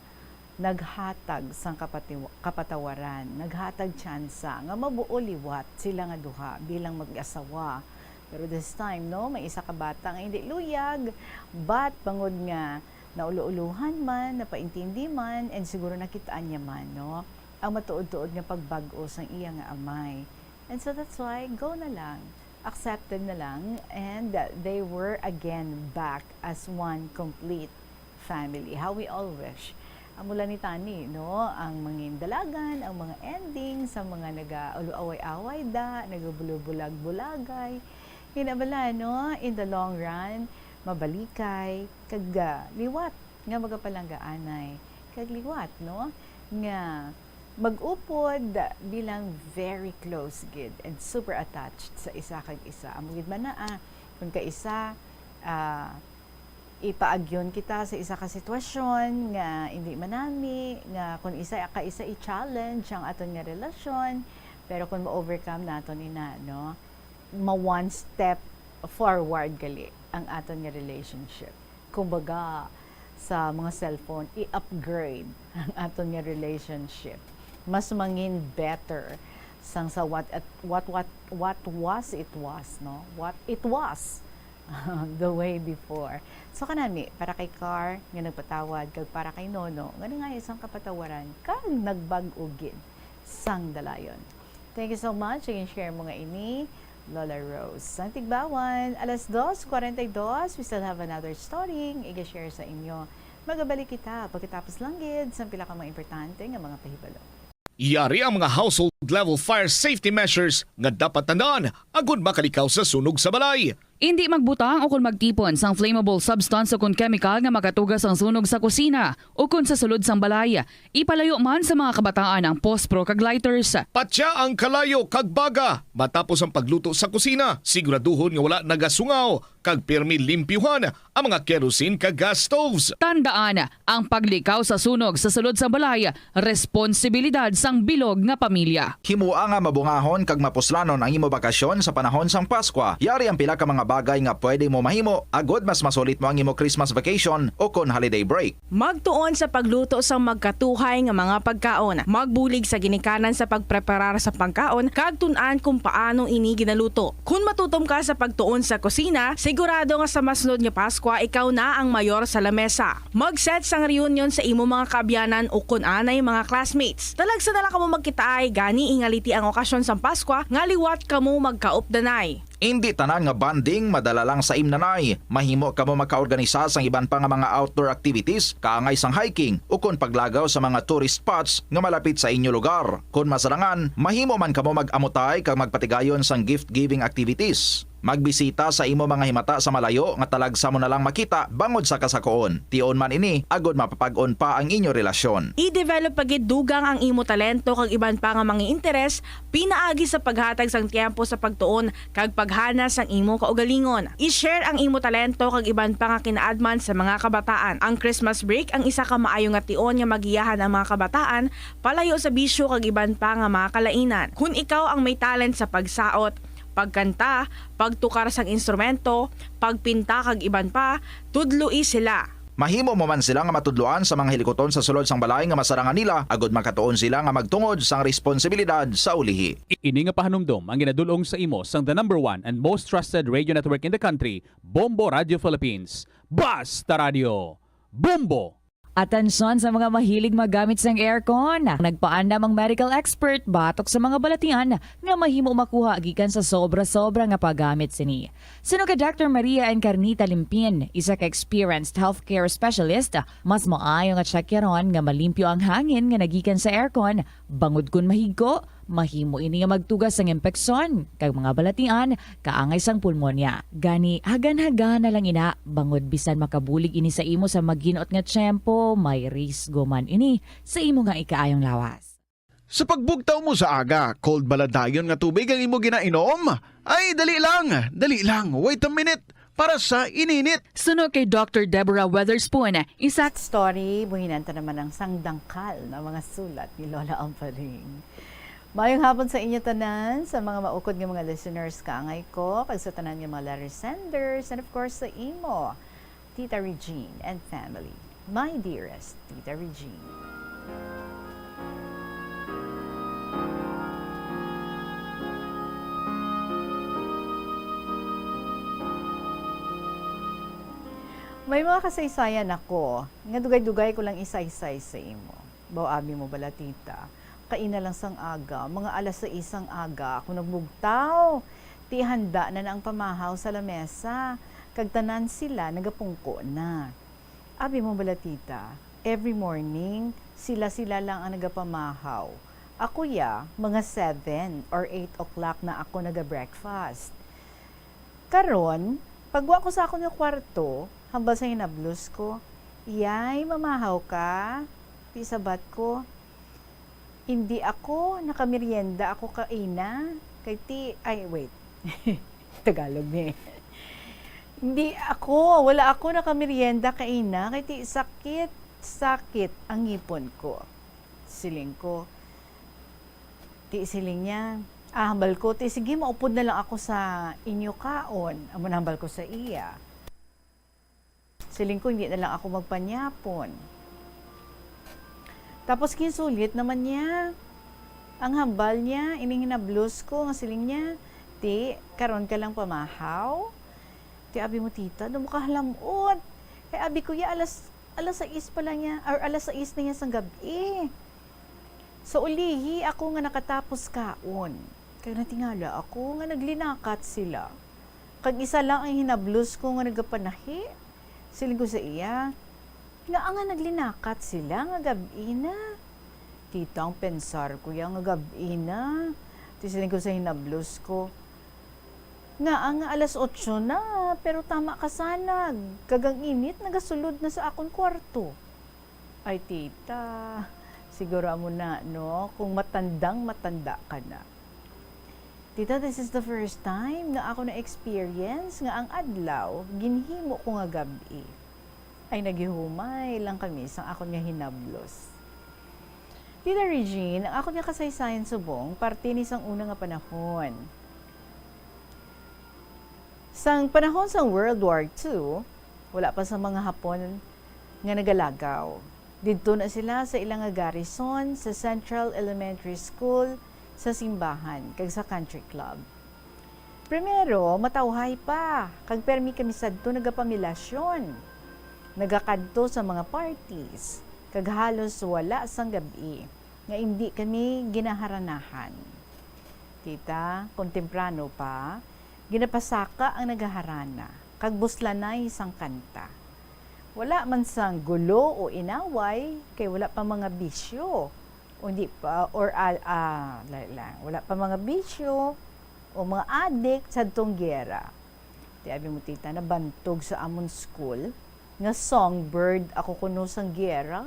naghatag sang kapatiw-, kapatawaran, naghatag tsansa nga mabuo liwat sila nga duha bilang mag-asawa. Pero this time, no, may isa ka bata nga hindi luyag, but bangod nga naulo-ulohan man, napaintindi man, and siguro nakit-an niya man, no, ang matuod-tuod nga pagbag-o sang iya nga amay. And so that's why, go na lang. Accepted na lang, and they were again back as one complete family. How we all wish. Amo lang ni tani, no? Ang mangin dalagan, ang mga ending sa mga nagaaway-away da, nagabulag-bulagay. Yun na bala, no? In the long run, mabalikay, kag, ah, liwat nga magapalanggaanay, kag liwat, no? Nga mag-upod bilang very close gid and super attached sa isa kag isa. Amo gid man na, ah, kung kaisa, ah, ipaagyon kita sa isa ka sitwasyon nga indi man nami, nga kung isa ka isa i-challenge ang aton nga relasyon, pero kung ma-overcome naton ina, no, ma one step forward gali ang aton nga relationship. Kumbaga, sa mga cellphone, i-upgrade ang aton nga relationship. Mas mangin better sang sa what at, what, what, what was it was, no? What it was the way before. So, kanami, para kay Car, nga nagpatawad, kag para kay Nono, nga nangayas sang kapatawaran, kag nagbag-o gid sang dalayon. Thank you so much. Again, share mo nga ini, Lola Rose. Ang Tigbawan, alas dos cuarenta y dos, we still have another story nga iga-share sa inyo. Magabalik kita pagkatapos lang gid sang pila ka mga importante nga mga pahibalo. Yari ang mga household level fire safety measures nga dapat tandaan agud makalikaw sa sunog sa balay. Indi magbutang ukon magtipon sang flammable substance ukon chemical nga makatuga sang sunog sa kusina ukon sa sulod sang balay. Ipalayo man sa mga kabataan ang pospro kag lighters. Patya ang kalayo kag baga matapos ang pagluto sa kusina. Siguraduhon nga wala nagasungaw kag pirmi limpyuhan ang mga kerosene kag gas stoves. Tandaan, ang paglikaw sa sunog sa sulod sang balay, responsibilidad sang bilog nga pamilya. Himoa nga mabungahon kag mapuslanon ang imo bakasyon sa panahon sang Paskwa. Yari ang pila ka mga bagay nga pwede mo mahimo agud mas masulit mo ang imo Christmas vacation ukon holiday break. Magtuon sa pagluto sang magkatuhay nga mga pagkaon. Magbulig sa ginikanan sa pagpreparar sa pagkaon kag tun-an kung paano ini ginaluto. Kon matutom ka sa pagtuon sa kusina, sigurado nga sa masunod nga Paskwa ikaw na ang mayor sa lamesa. Mag-set sang reunion sa imo mga kaabyanan ukon anay mga classmates. Talagsa na lang kamo magkitaay, gani ingaliti ang okasyon sang Paskwa nga liwat kamo magkaupdanay. Indi tanan nga bonding madala lang sa imnanay. Mahimo kamo makaorganisa sang iban pa nga mga outdoor activities, kaangay sang hiking, ukon paglagaw sa mga tourist spots nga malapit sa inyo lugar. Kon masarangan, mahimo man kamo mag-amutay kag magpatigayon sang gift-giving activities. Magbisita sa imo mga himata sa malayo nga talagsa mo na lang makita bangod sa kasakoon. Tion man ini, agod mapapag-on pa ang inyo relasyon. I-develop pa gid dugang ang imo talento kag iban pa nga mga interes pinaagi sa paghatag sang tiyempo sa pagtuon kag paghanas sang imo kaugalingon. I-share ang imo talento kag iban pa nga kinaadman sa mga kabataan. Ang Christmas break ang isa ka maayo nga tion nga magiyahan ang mga kabataan palayo sa bisyo kag iban pa nga mga kalainan. Kon ikaw ang may talent sa pagsaot, pagkanta, pagtukar sang instrumento, pagpinta kag iban pa, tudloi sila. Mahimo mo man sila nga matudloan sa mga hilikuton sa sulod sang balay nga masarangan nila, agod makatuon sila nga magtungod sang responsibilidad sa ulihi. Ini nga pahanumdom ang ginadul-ong sa imo sang the number one and most trusted radio network in the country, Bombo Radio Philippines. Basta Radio, Bombo! Atensyon sa mga mahilig maggamit sang aircon. Nagpaandam ang medical expert batok sa mga balatian nga mahimo makuha gikan sa sobra-sobra nga paggamit sini. Suno kay Doctor Maria Encarnita Limpin, isa ka experienced healthcare specialist, mas maayo nga tsakyaron nga malimpyo ang hangin nga nagikan sa aircon, bangod kon mahigko, mahimo ini nga magtuga sang impeksyon kag mga balatian kaangay sang pulmonya. Gani, hagan-hagan na lang ina, bangod bisan makabulig ini sa imo sa maginot nga tiyempo, may risgo man ini sa imo nga ikaayong lawas. Sa pagbugtaw mo sa aga, cold bala dayon nga tubig ang imo ginainom? Ay, dali lang, dali lang, wait a minute, para sa ininit. Suno kay Doctor Deborah Weatherspoon, isa story, buhinan ta naman ang sang dangkal na mga sulat ni Lola Ampaling. Mayong hapon sa inyo tanan, sa mga maukod nga mga listeners, kaangay ko, kag sa tanan nga mga letter senders, and of course, sa imo, Tita Regine and family. My dearest Tita Regine. May mga kasaysayan ako nga dugay-dugay ko lang isaysay sa imo. Baw, abi mo bala, tita, kaina lang sang aga, mga alas sais sang aga, ako nagbugtaw. Ti handa na na ang pamahaw sa lamesa, kag tanan sila nagapungko na. Abi mo bala, tita, every morning, sila-sila lang ang nagapamahaw. Ako ya, mga seven or eight o'clock na ako naga-breakfast. Karon, pagwa ko sa akon nga kwarto, hambal sa hinablos ko, "Yay, mamahaw ka?" Ti sabat ko, "Hindi ako nakamerienda ako kaina, kay ti," ay, wait. Tagalog ni. "Hindi ako, wala ako nakamerienda kaina, kay ti sakit, sakit ang ngipon ko." Siling ko. Ti siling niya, Ah, hambal ko, "Ti, sige, maupod na lang ako sa inyo kaon." Amo na hambal ko sa iya. Siling ko, "Hindi na lang ako magpanyapon." Tapos ginsulit naman niya ang hambal niya, ining hinablos ko, nga siling niya, "Ti, karon ka lang pamahaw?" Ti, abi mo, tita, daw makahalamot. Kay abi ko, ya, alas, alas sais pa lang niya, or alas sais na niya sang gab-i. Sa ulihi ako nga nakatapos kaon, kag natingala ako nga naglinakat sila. Kag isa lang ang hinablos ko nga nagapanahi. Siling ko sa iya, "Ngaa nga naglinakat sila nga gab-i na?" Tita, ang pensar ko ya nga gab-i na. Ti siling ko sa hinablos ko, "Ngaa nga alas otso na, pero tama ka sanag, kag ang init nagasulod na sa akon kwarto." Ay, tita, siguro amo na, no, kung matandang matanda ka na. Tita, this is the first time nga ako na-experience nga ang adlaw ginhimo ko nga gab-i. Ay, nagihumay lang kami sang akon nga hinablos. Tita Regine, ang akon nga kasaysayan subong parte ni sang una nga panahon. Sang panahon sang World War Two, wala pa sa mga Hapon nga nagalagaw. Didto na sila sa ila nga garrison sa Central Elementary School sa simbahan kag sa country club. Primero, matawhay pa, kag permi kami sadto nagapamilasyon. Nagakadto sa mga parties, kag halos wala sang gab-i nga indi kami ginaharanahan. Tita, kung temprano pa, ginapasaka ang nagaharana, kag buslanay sang kanta. Wala man sang gulo o inaway, kay wala pa mga bisyo, o hindi pa, or al-, ah, la-, la-, wala pa mga bisyo o mga adik sadtong giyera. Ti abi mo, tita, nabantog sa amon school nga songbird ako kuno sang giyera.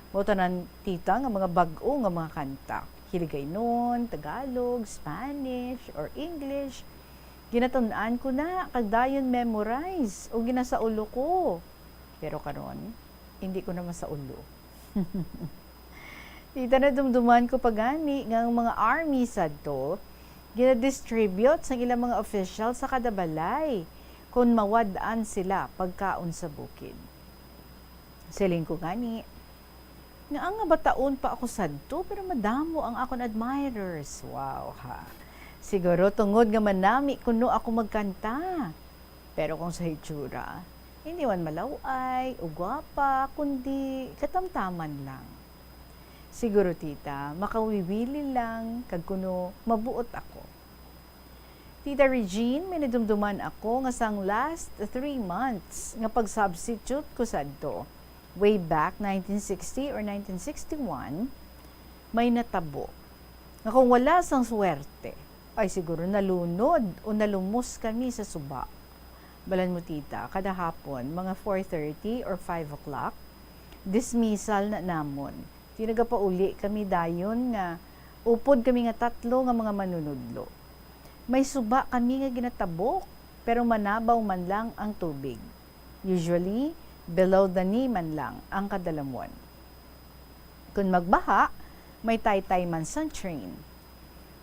Mao tanan, tita, nga mga bag-o nga mga kanta. Hiligaynon, Tagalog, Spanish, or English. Ginatun-an ko na, kag dayon memorize o ginasaulo ko. Pero karon, hindi ko na masaulo. Tita, nadumduman ko pa gani nga ang mga army sadto ginadistribute sang ilang mga official sa kada balay kon mawad-an sila pagkaon sa bukid. Siling ko gani, "Ngaa nga bataon pa ako sadto, pero madamo ang akon admirers." Wow, ha? Siguro tungod nga manami kuno ako magkanta. Pero kung sa hitsura, hindi man malaw-ay o gwapa, kundi katamtaman lang. Siguro, tita, makawiwili lang kag kuno mabuot ako. Tita Regine, may nadumduman ako nga sang last three months nga pag-substitute ko sadto, way back nineteen sixty or nineteen sixty-one, may natabo nga kung wala sang swerte, ay siguro nalunod o nalumos kami sa suba. Balan mo, tita, kada hapon, mga four thirty or five o'clock, dismissal na namon. Ti nagapauli kami dayon nga upod kami nga tatlo nga mga manunudlo. May suba kami nga ginatabok, pero manabaw man lang ang tubig. Usually, below the knee man lang ang kadalamon. Kon magbaha, may taytay man sang train.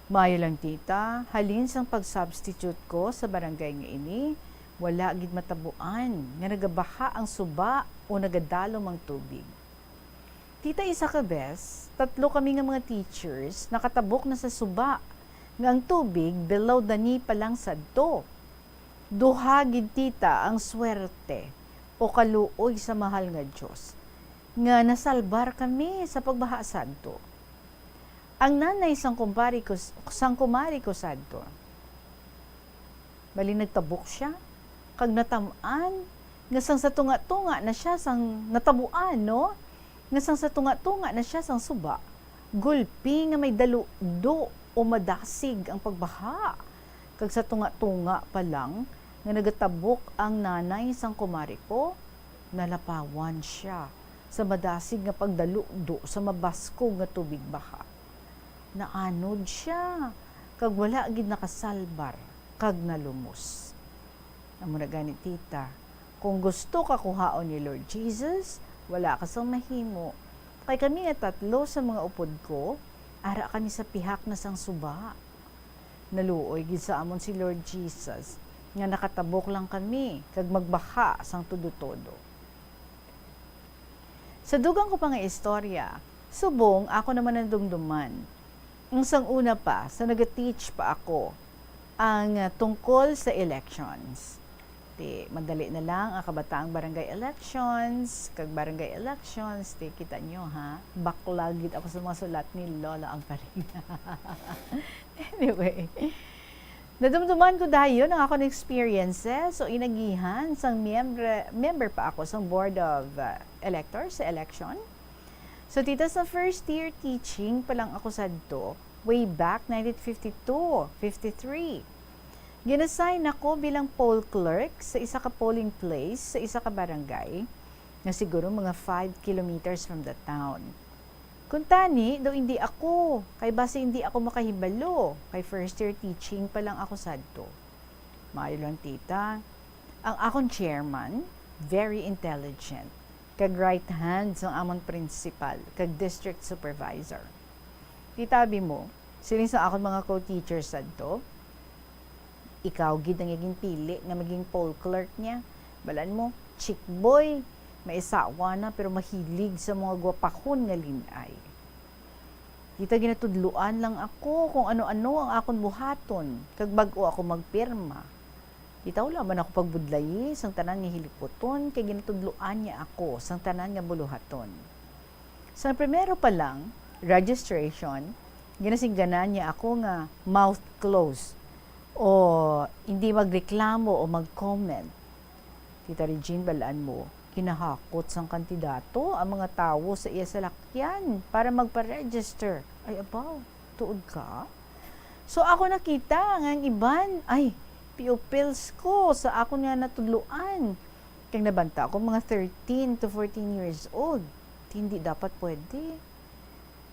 Maayo lang, tita, halin sang pag-substitute ko sa barangay nga ini, wala gid matabuan nga nagabaha ang suba o nagadalom ang tubig. Tita, isa ka bes, tatlo kami nga mga teachers nakatabok na sa suba nga ang tubig below the knee pa lang sadto. Duha gid, tita, ang swerte o kaluoy sa mahal nga Dios nga nasalbar kami sa pagbaha sadto. Ang nanay sang kumpare ko, sang kumare ko sadto, bali, nagtabok sia, kag natam-an nga sang sa tunga-tunga na sia sang natabuan, no? Nga sang sa tunga-tunga na sia sang suba, gulpi nga may daludo o madasig ang pagbaha. Kag sa tunga-tunga pa lang nga nagatabok ang nanay sang kumare ko, nalapawan sia sa madasig nga pagdaludo sa mabaskog nga tubig baha. Naanod sia, kag wala gid nakasalbar, kag nalumos. Amo na gani, tita, kung gusto ka kuhaon ni Lord Jesus, wala ka sang mahimo. Kay kami nga tatlo sa mga upod ko, ara kami sa pihak na sang suba. Naluoy gid sa amon si Lord Jesus nga nakatabok lang kami kag magbaha sang todo-todo. Sa dugang ko pa nga istorya, subong ako naman nadumduman. Ang sang una pa, sa naga-teach pa ako, ang, ah, tungkol sa elections. Ti, madali na lang ang kabataang barangay elections, kag barangay elections, ti, kita nyo, ha? Bakla gid ako sa mga sulat ni Lola Agparin. Anyway, nadumduman ko dayon ang akon experiences o inagihan sang miyembro, member pa ako sang Board of, uh, Electors sa election. So, tita, sa first year teaching pa lang ako sadto, way back nineteen fifty-two, fifty-three. Gin-assign ako bilang poll clerk sa isa ka polling place sa isa ka barangay nga siguro mga five kilometers from the town. Kuntani, daw indi ako, kay basi indi ako makahibalo, kay first year teaching pa lang ako sadto. Maayo lang, tita. Ang akon chairman, very intelligent, kag right hand sang amon principal, kag district supervisor. Tita, abi mo, siling sa akon mga co-teachers sadto, "Ikaw gid ang ginpili nga maging poll clerk niya. Balan mo, chick boy, may asawa na pero mahilig sa mga gwapahon nga lin-ay." Tita, ginatudloan lang ako kung ano-ano ang akon buhaton, kag bag-o ako magpirma. Tita, wala man ako pagbudlayi sang tanan nga hiliputon, kay ginatudloan niya ako sang tanan nga buluhaton. Sa primero pa lang, registration, ginasingganan niya ako nga mouth closed o hindi magreklamo o mag-comment. Tita Regine, balaan mo, kinahakot sang kandidato ang mga tawo sa iya salakyan para magpa-register. Ay, abaw, tuod ka? So, ako nakita nga ang iban, ay, pupils ko sa akon nga natudloan. Kag nabanta ako mga thirteen to fourteen years old. Hindi dapat pwede.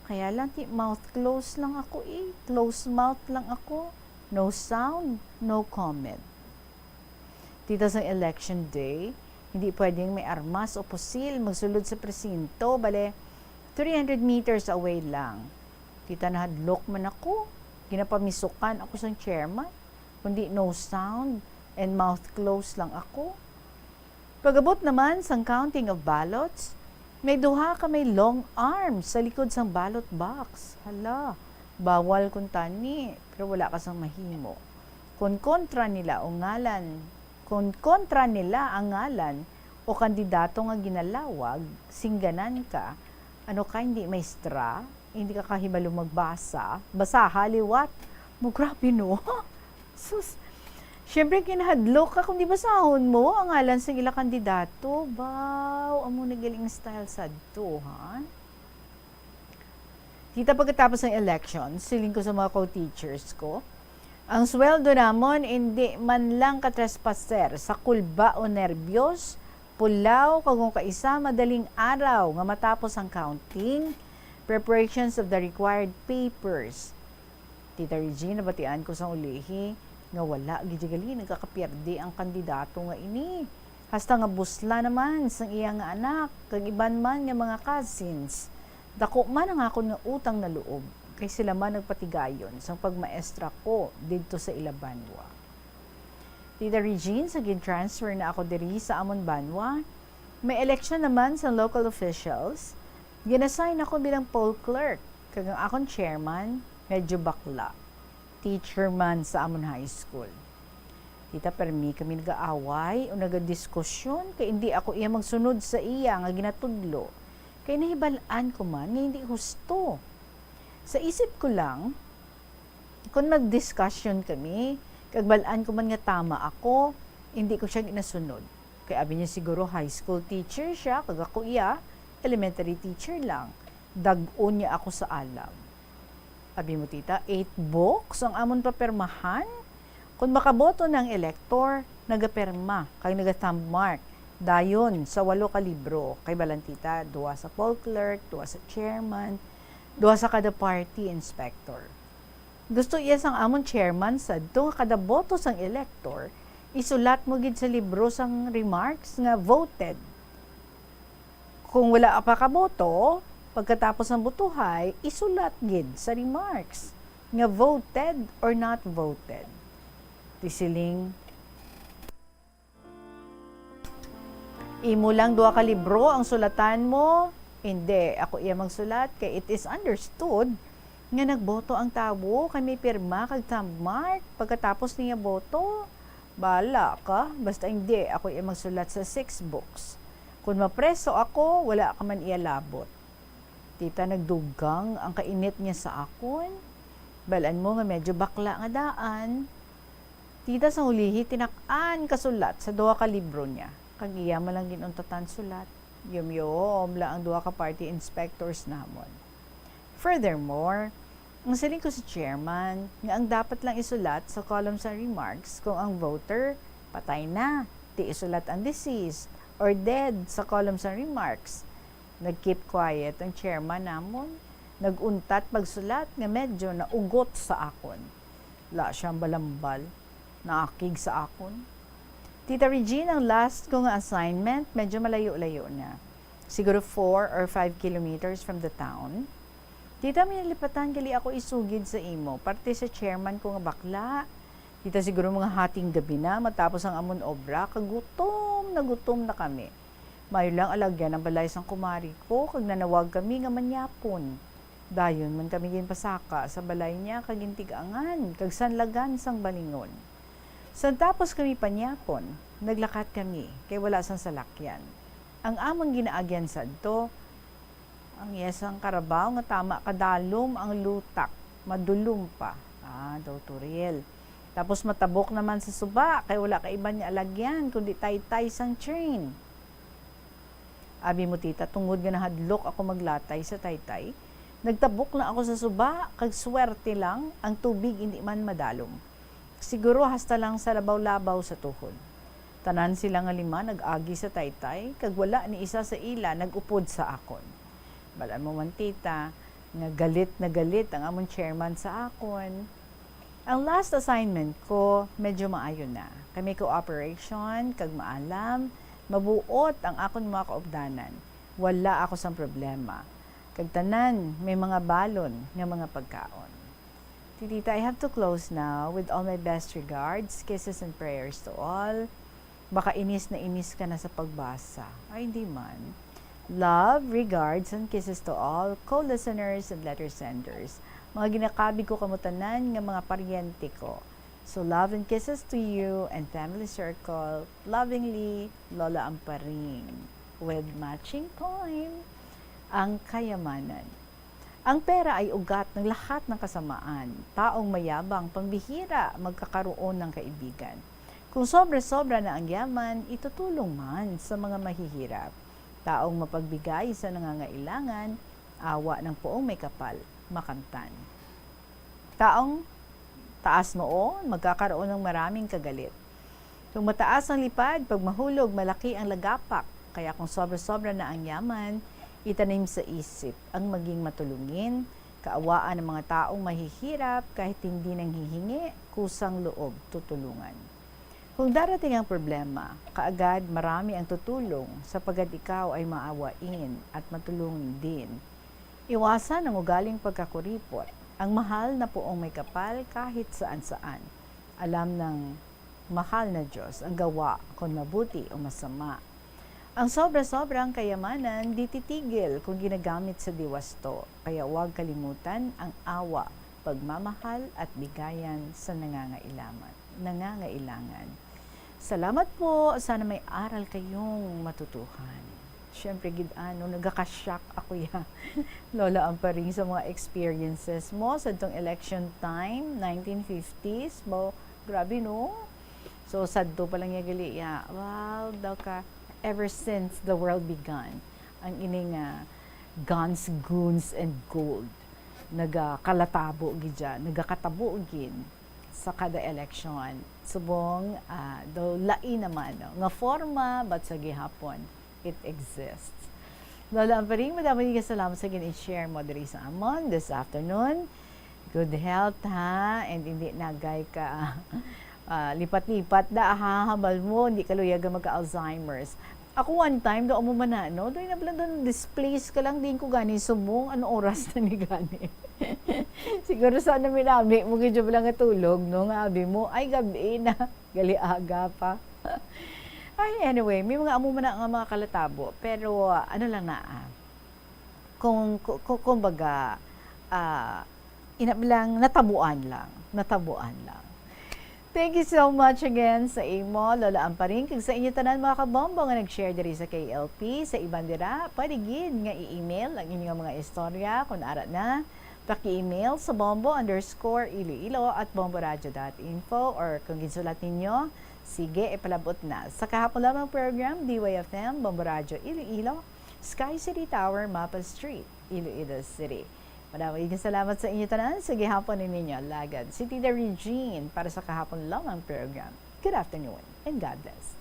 Kaya lang, ti, mouth closed lang ako eh. Closed mouth lang ako. No sound, no comment. Tita, sa election day, hindi pwedeng may armas o pusil magsulod sa presinto, bale, three hundred meters away lang. Tita, nahadlok man ako. Ginapamisukan ako sang chairman, kundi no sound and mouth closed lang ako. Pag-abot naman sang counting of ballots, may duha ka may long arms sa likod sang ballot box. Hala, bawal kuntani, pero wala ka sang mahimo. Kon kontra nila ang ngalan, kon kontra nila ang ngalan o kandidato nga ginalawag, singganan ka, ano ka, hindi maestra, hindi ka kahibalo magbasa, basaha liwat. Mo, grabe, no? Sus, siyempre, kinahadlok ka kung di basahon mo ang ngalan sa ila kandidato. Baw, amo na galing style sadto, ha? Tita, pagkatapos ng election, siling ko sa mga co-teachers ko, "Ang sweldo namon, hindi man lang ka-trespasser sa kulba o nerbiyos, pulaw, kag kung kaisa, madaling araw nga matapos ang counting, preparations of the required papers." Tita Regine, nabatian ko sang ulihi nga wala gid gali nagkakapiyerde ang kandidato nga ini. Hasta nga busla naman sang iya nga anak, kag iban man nga mga cousins. Dako man ang akon nga utang na loob, kay sila man nagpatigayon sang pagmaestra ko didto sa ila banwa. Tita Regine, sa gin-transfer na ako diri sa amon banwa, may eleksyon naman sa local officials. Gin-assign ako bilang poll clerk, kag ang akon chairman, medyo bakla. Teacher man sa amon high school. Tita, permi kami nag-aaway o nagadiskusyon, kay indi ako iya magsunod sa iya nga ginatudlo, kay nahibal-an ko man nga hindi husto. Sa isip ko lang, kung mag-discussion kami, kag bal-an ko man nga tama ako, hindi ko siya ginasunod. Kay abi niya siguro high school teacher siya, kag ako iya, elementary teacher lang. Dag-on niya ako sa alam. Abi mo, tita, eight books ang amon papirmahan. Kung makaboto na ang elector, nagapirma kag naga-thumb mark. Dayon, sa walo ka libro, kay bal-an, tita, duha sa poll clerk, duha sa chairman, duha sa kada party inspector. Gusto iya sang amon chairman sadto nga kada boto sang elector, isulat mo gid sa libro sang remarks nga voted. Kung wala pa ka boto, pagkatapos ang botohay, isulat gid sa remarks. nga voted or not voted. Ti siling, "Imo lang duha ka libro ang sulatan mo." "Indi ako iya magsulat, kay it is understood nga nagboto ang tawo, kay may pirma kag thumb mark pagkatapos niya boto." "Bala ka, basta indi ako iya magsulat sa six books. Kon mapreso ako, wala ka man iya labot." Tita, nagdugang ang kainit niya sa akon. Balan mo nga medyo bakla nga daan. Tita, sang ulihi, tinak-an kasulat sa duha ka libro niya, kag iya man lang ginuntatan sulat. Yumyom lang ang duha ka party inspectors namon. Furthermore, ang siling ko sa chairman nga ang dapat lang isulat sa columns and remarks kung ang voter patay na, di isulat ang deceased or dead sa columns and remarks. Nag-keep quiet ang chairman namon. Nag-untat pagsulat nga medyo naugot sa akon. La siyang balambal, naakig sa akon. Tita Regine, ang last ko nga assignment, medyo malayo-layo na. Siguro four or five kilometers from the town. Tita, may nalipatan gali ako isugid sa imo, parte sa chairman ko nga bakla. Tita, siguro mga hating gabi na, matapos ang amon obra, kagutom na gutom na kami. Maayo lang alagyan ang balay sang kumari ko, kag nanawag kami nga manyapon. Dayon man kami ginpasaka sa balay niya kag gintig-angan kag sanlagan sang balingon. Sa tapos kami panyapon, naglakat kami kay wala sang salakyan. Ang amon ginaagyan sadto, ang iya sang karabaw nga tama kadalom ang lutak, madulom pa. Ah, daw turil. Tapos matabok naman sa suba kay wala ka iban nga alagyan kundi taytay sang train. Abi mo, tita, tungod nga nahadlok ako maglatay sa taytay, nagtabok lang ako sa suba, kag swerte lang, ang tubig indi man madalom. Siguro hasta lang sa labaw-labaw sa tuhod. Tanan sila nga lima nag-agi sa taytay, kag wala ni isa sa ila nag-upod sa akon. Balan mo man, tita, nga galit na galit ang amon chairman sa akon. Ang last assignment ko, medyo maayo na. Kay may cooperation, kag maalam, mabuot ang akon mga kaupdanan. Wala ako sang problema. Kag tanan, may mga balon nga mga pagkaon. Titita, I have to close now. With all my best regards, kisses and prayers to all. Baka inis na inis ka na sa pagbasa. Ay, hindi man. Love, regards, and kisses to all co-listeners and letter senders. Mga ginakabig ko kamo tanan nga mga paryente ko. So, love and kisses to you and family circle. Lovingly, Lola Amparing. With matching poem, Ang Kayamanan. Ang pera ay ugat ng lahat ng kasamaan. Taong mayabang, pambihira, magkakaroon ng kaibigan. Kung sobra-sobra na ang yaman, itutulong man sa mga mahihirap. Taong mapagbigay sa nangangailangan, awa ng poong may kapal, makamtan. Taong taas noon, magkakaroon ng maraming kagalit. Kung mataas ang lipad, pag mahulog, malaki ang lagapak. Kaya kung sobra-sobra na ang yaman, itanim sa isip ang maging matulungin, kaawaan ang mga taong mahihirap, kahit hindi nanghihingi, kusang loob, tutulungan. Kung darating ang problema, kaagad marami ang tutulong, sapagkat ikaw ay maawain at matulungin din. Iwasan ang ugaling pagkakuripot. Ang mahal na poong may kapal kahit saan-saan. Alam ng mahal na Diyos ang gawa, kon mabuti o masama. Ang sobra-sobrang kayamanan di titigil kung ginagamit sa diwasto, kaya huwag kalimutan ang awa, pagmamahal at bigayan sa nangangailaman, nangangailangan. Salamat po. Sana may aral kayong matutuhan. Siyempre, gid ano, nagaka-shock ako ya. Lola Amparing, sa mga experiences mo sa tong election time, nineteen fifties, mo, grabe, no? So, sadto pa lang niya gali, ya. Wow, daw ka, ever since the world began, ang ini nga guns, goons, and gold, nagakalatabo gid dyan, nagakatabo gid sa kada eleksyon. Subong, ah, daw lain naman, no, nga forma, but sa gihapon, it exists. Lola Amparing, madamo nga salamat sa gin-share mo diri sa amon this afternoon. Good health, ha? And hindi nagay ka, ah, lipat-lipat da, ha? Hambal mo, hindi ka luyag nga magka-Alzheimer's. Ako one time, do amo man na, no? Doon na pala doon, displace ka lang, din ko gani sumong, ano oras na ni gani? Siguro sa naminami mo, gidyo pala nga tulog, no? Nga abi mo, ay, gabi na, gali aga pa. Ay, anyway, may mga amo man na nga mga kalatabo, pero ah, ano lang na, ah, kung, ku- ku- kumbaga, ah, ina lang, natabuan lang, natabuan lang. Thank you so much again sa imo, Lola Amparing, kag sa inyo tanan, mga kabombo, nga nag-share diri sa K L P. Sa iban dira, pwede gid nga i-email ang inyong mga istorya. Kung ara na, paki-email sa bombo underscore iloilo at bomboradio dot info, or kung ginsulat ninyo, sige, ipalabot na sa kahapon lamang program, D Y F M, Bombo Radio Iloilo, Sky City Tower, Mapa Street, Iloilo City. Madamo gid salamat sa inyo tanan. Sa gihapon ni ninyo alagad, si Tita Regine, para sa kahapon lamang program. Good afternoon and God bless.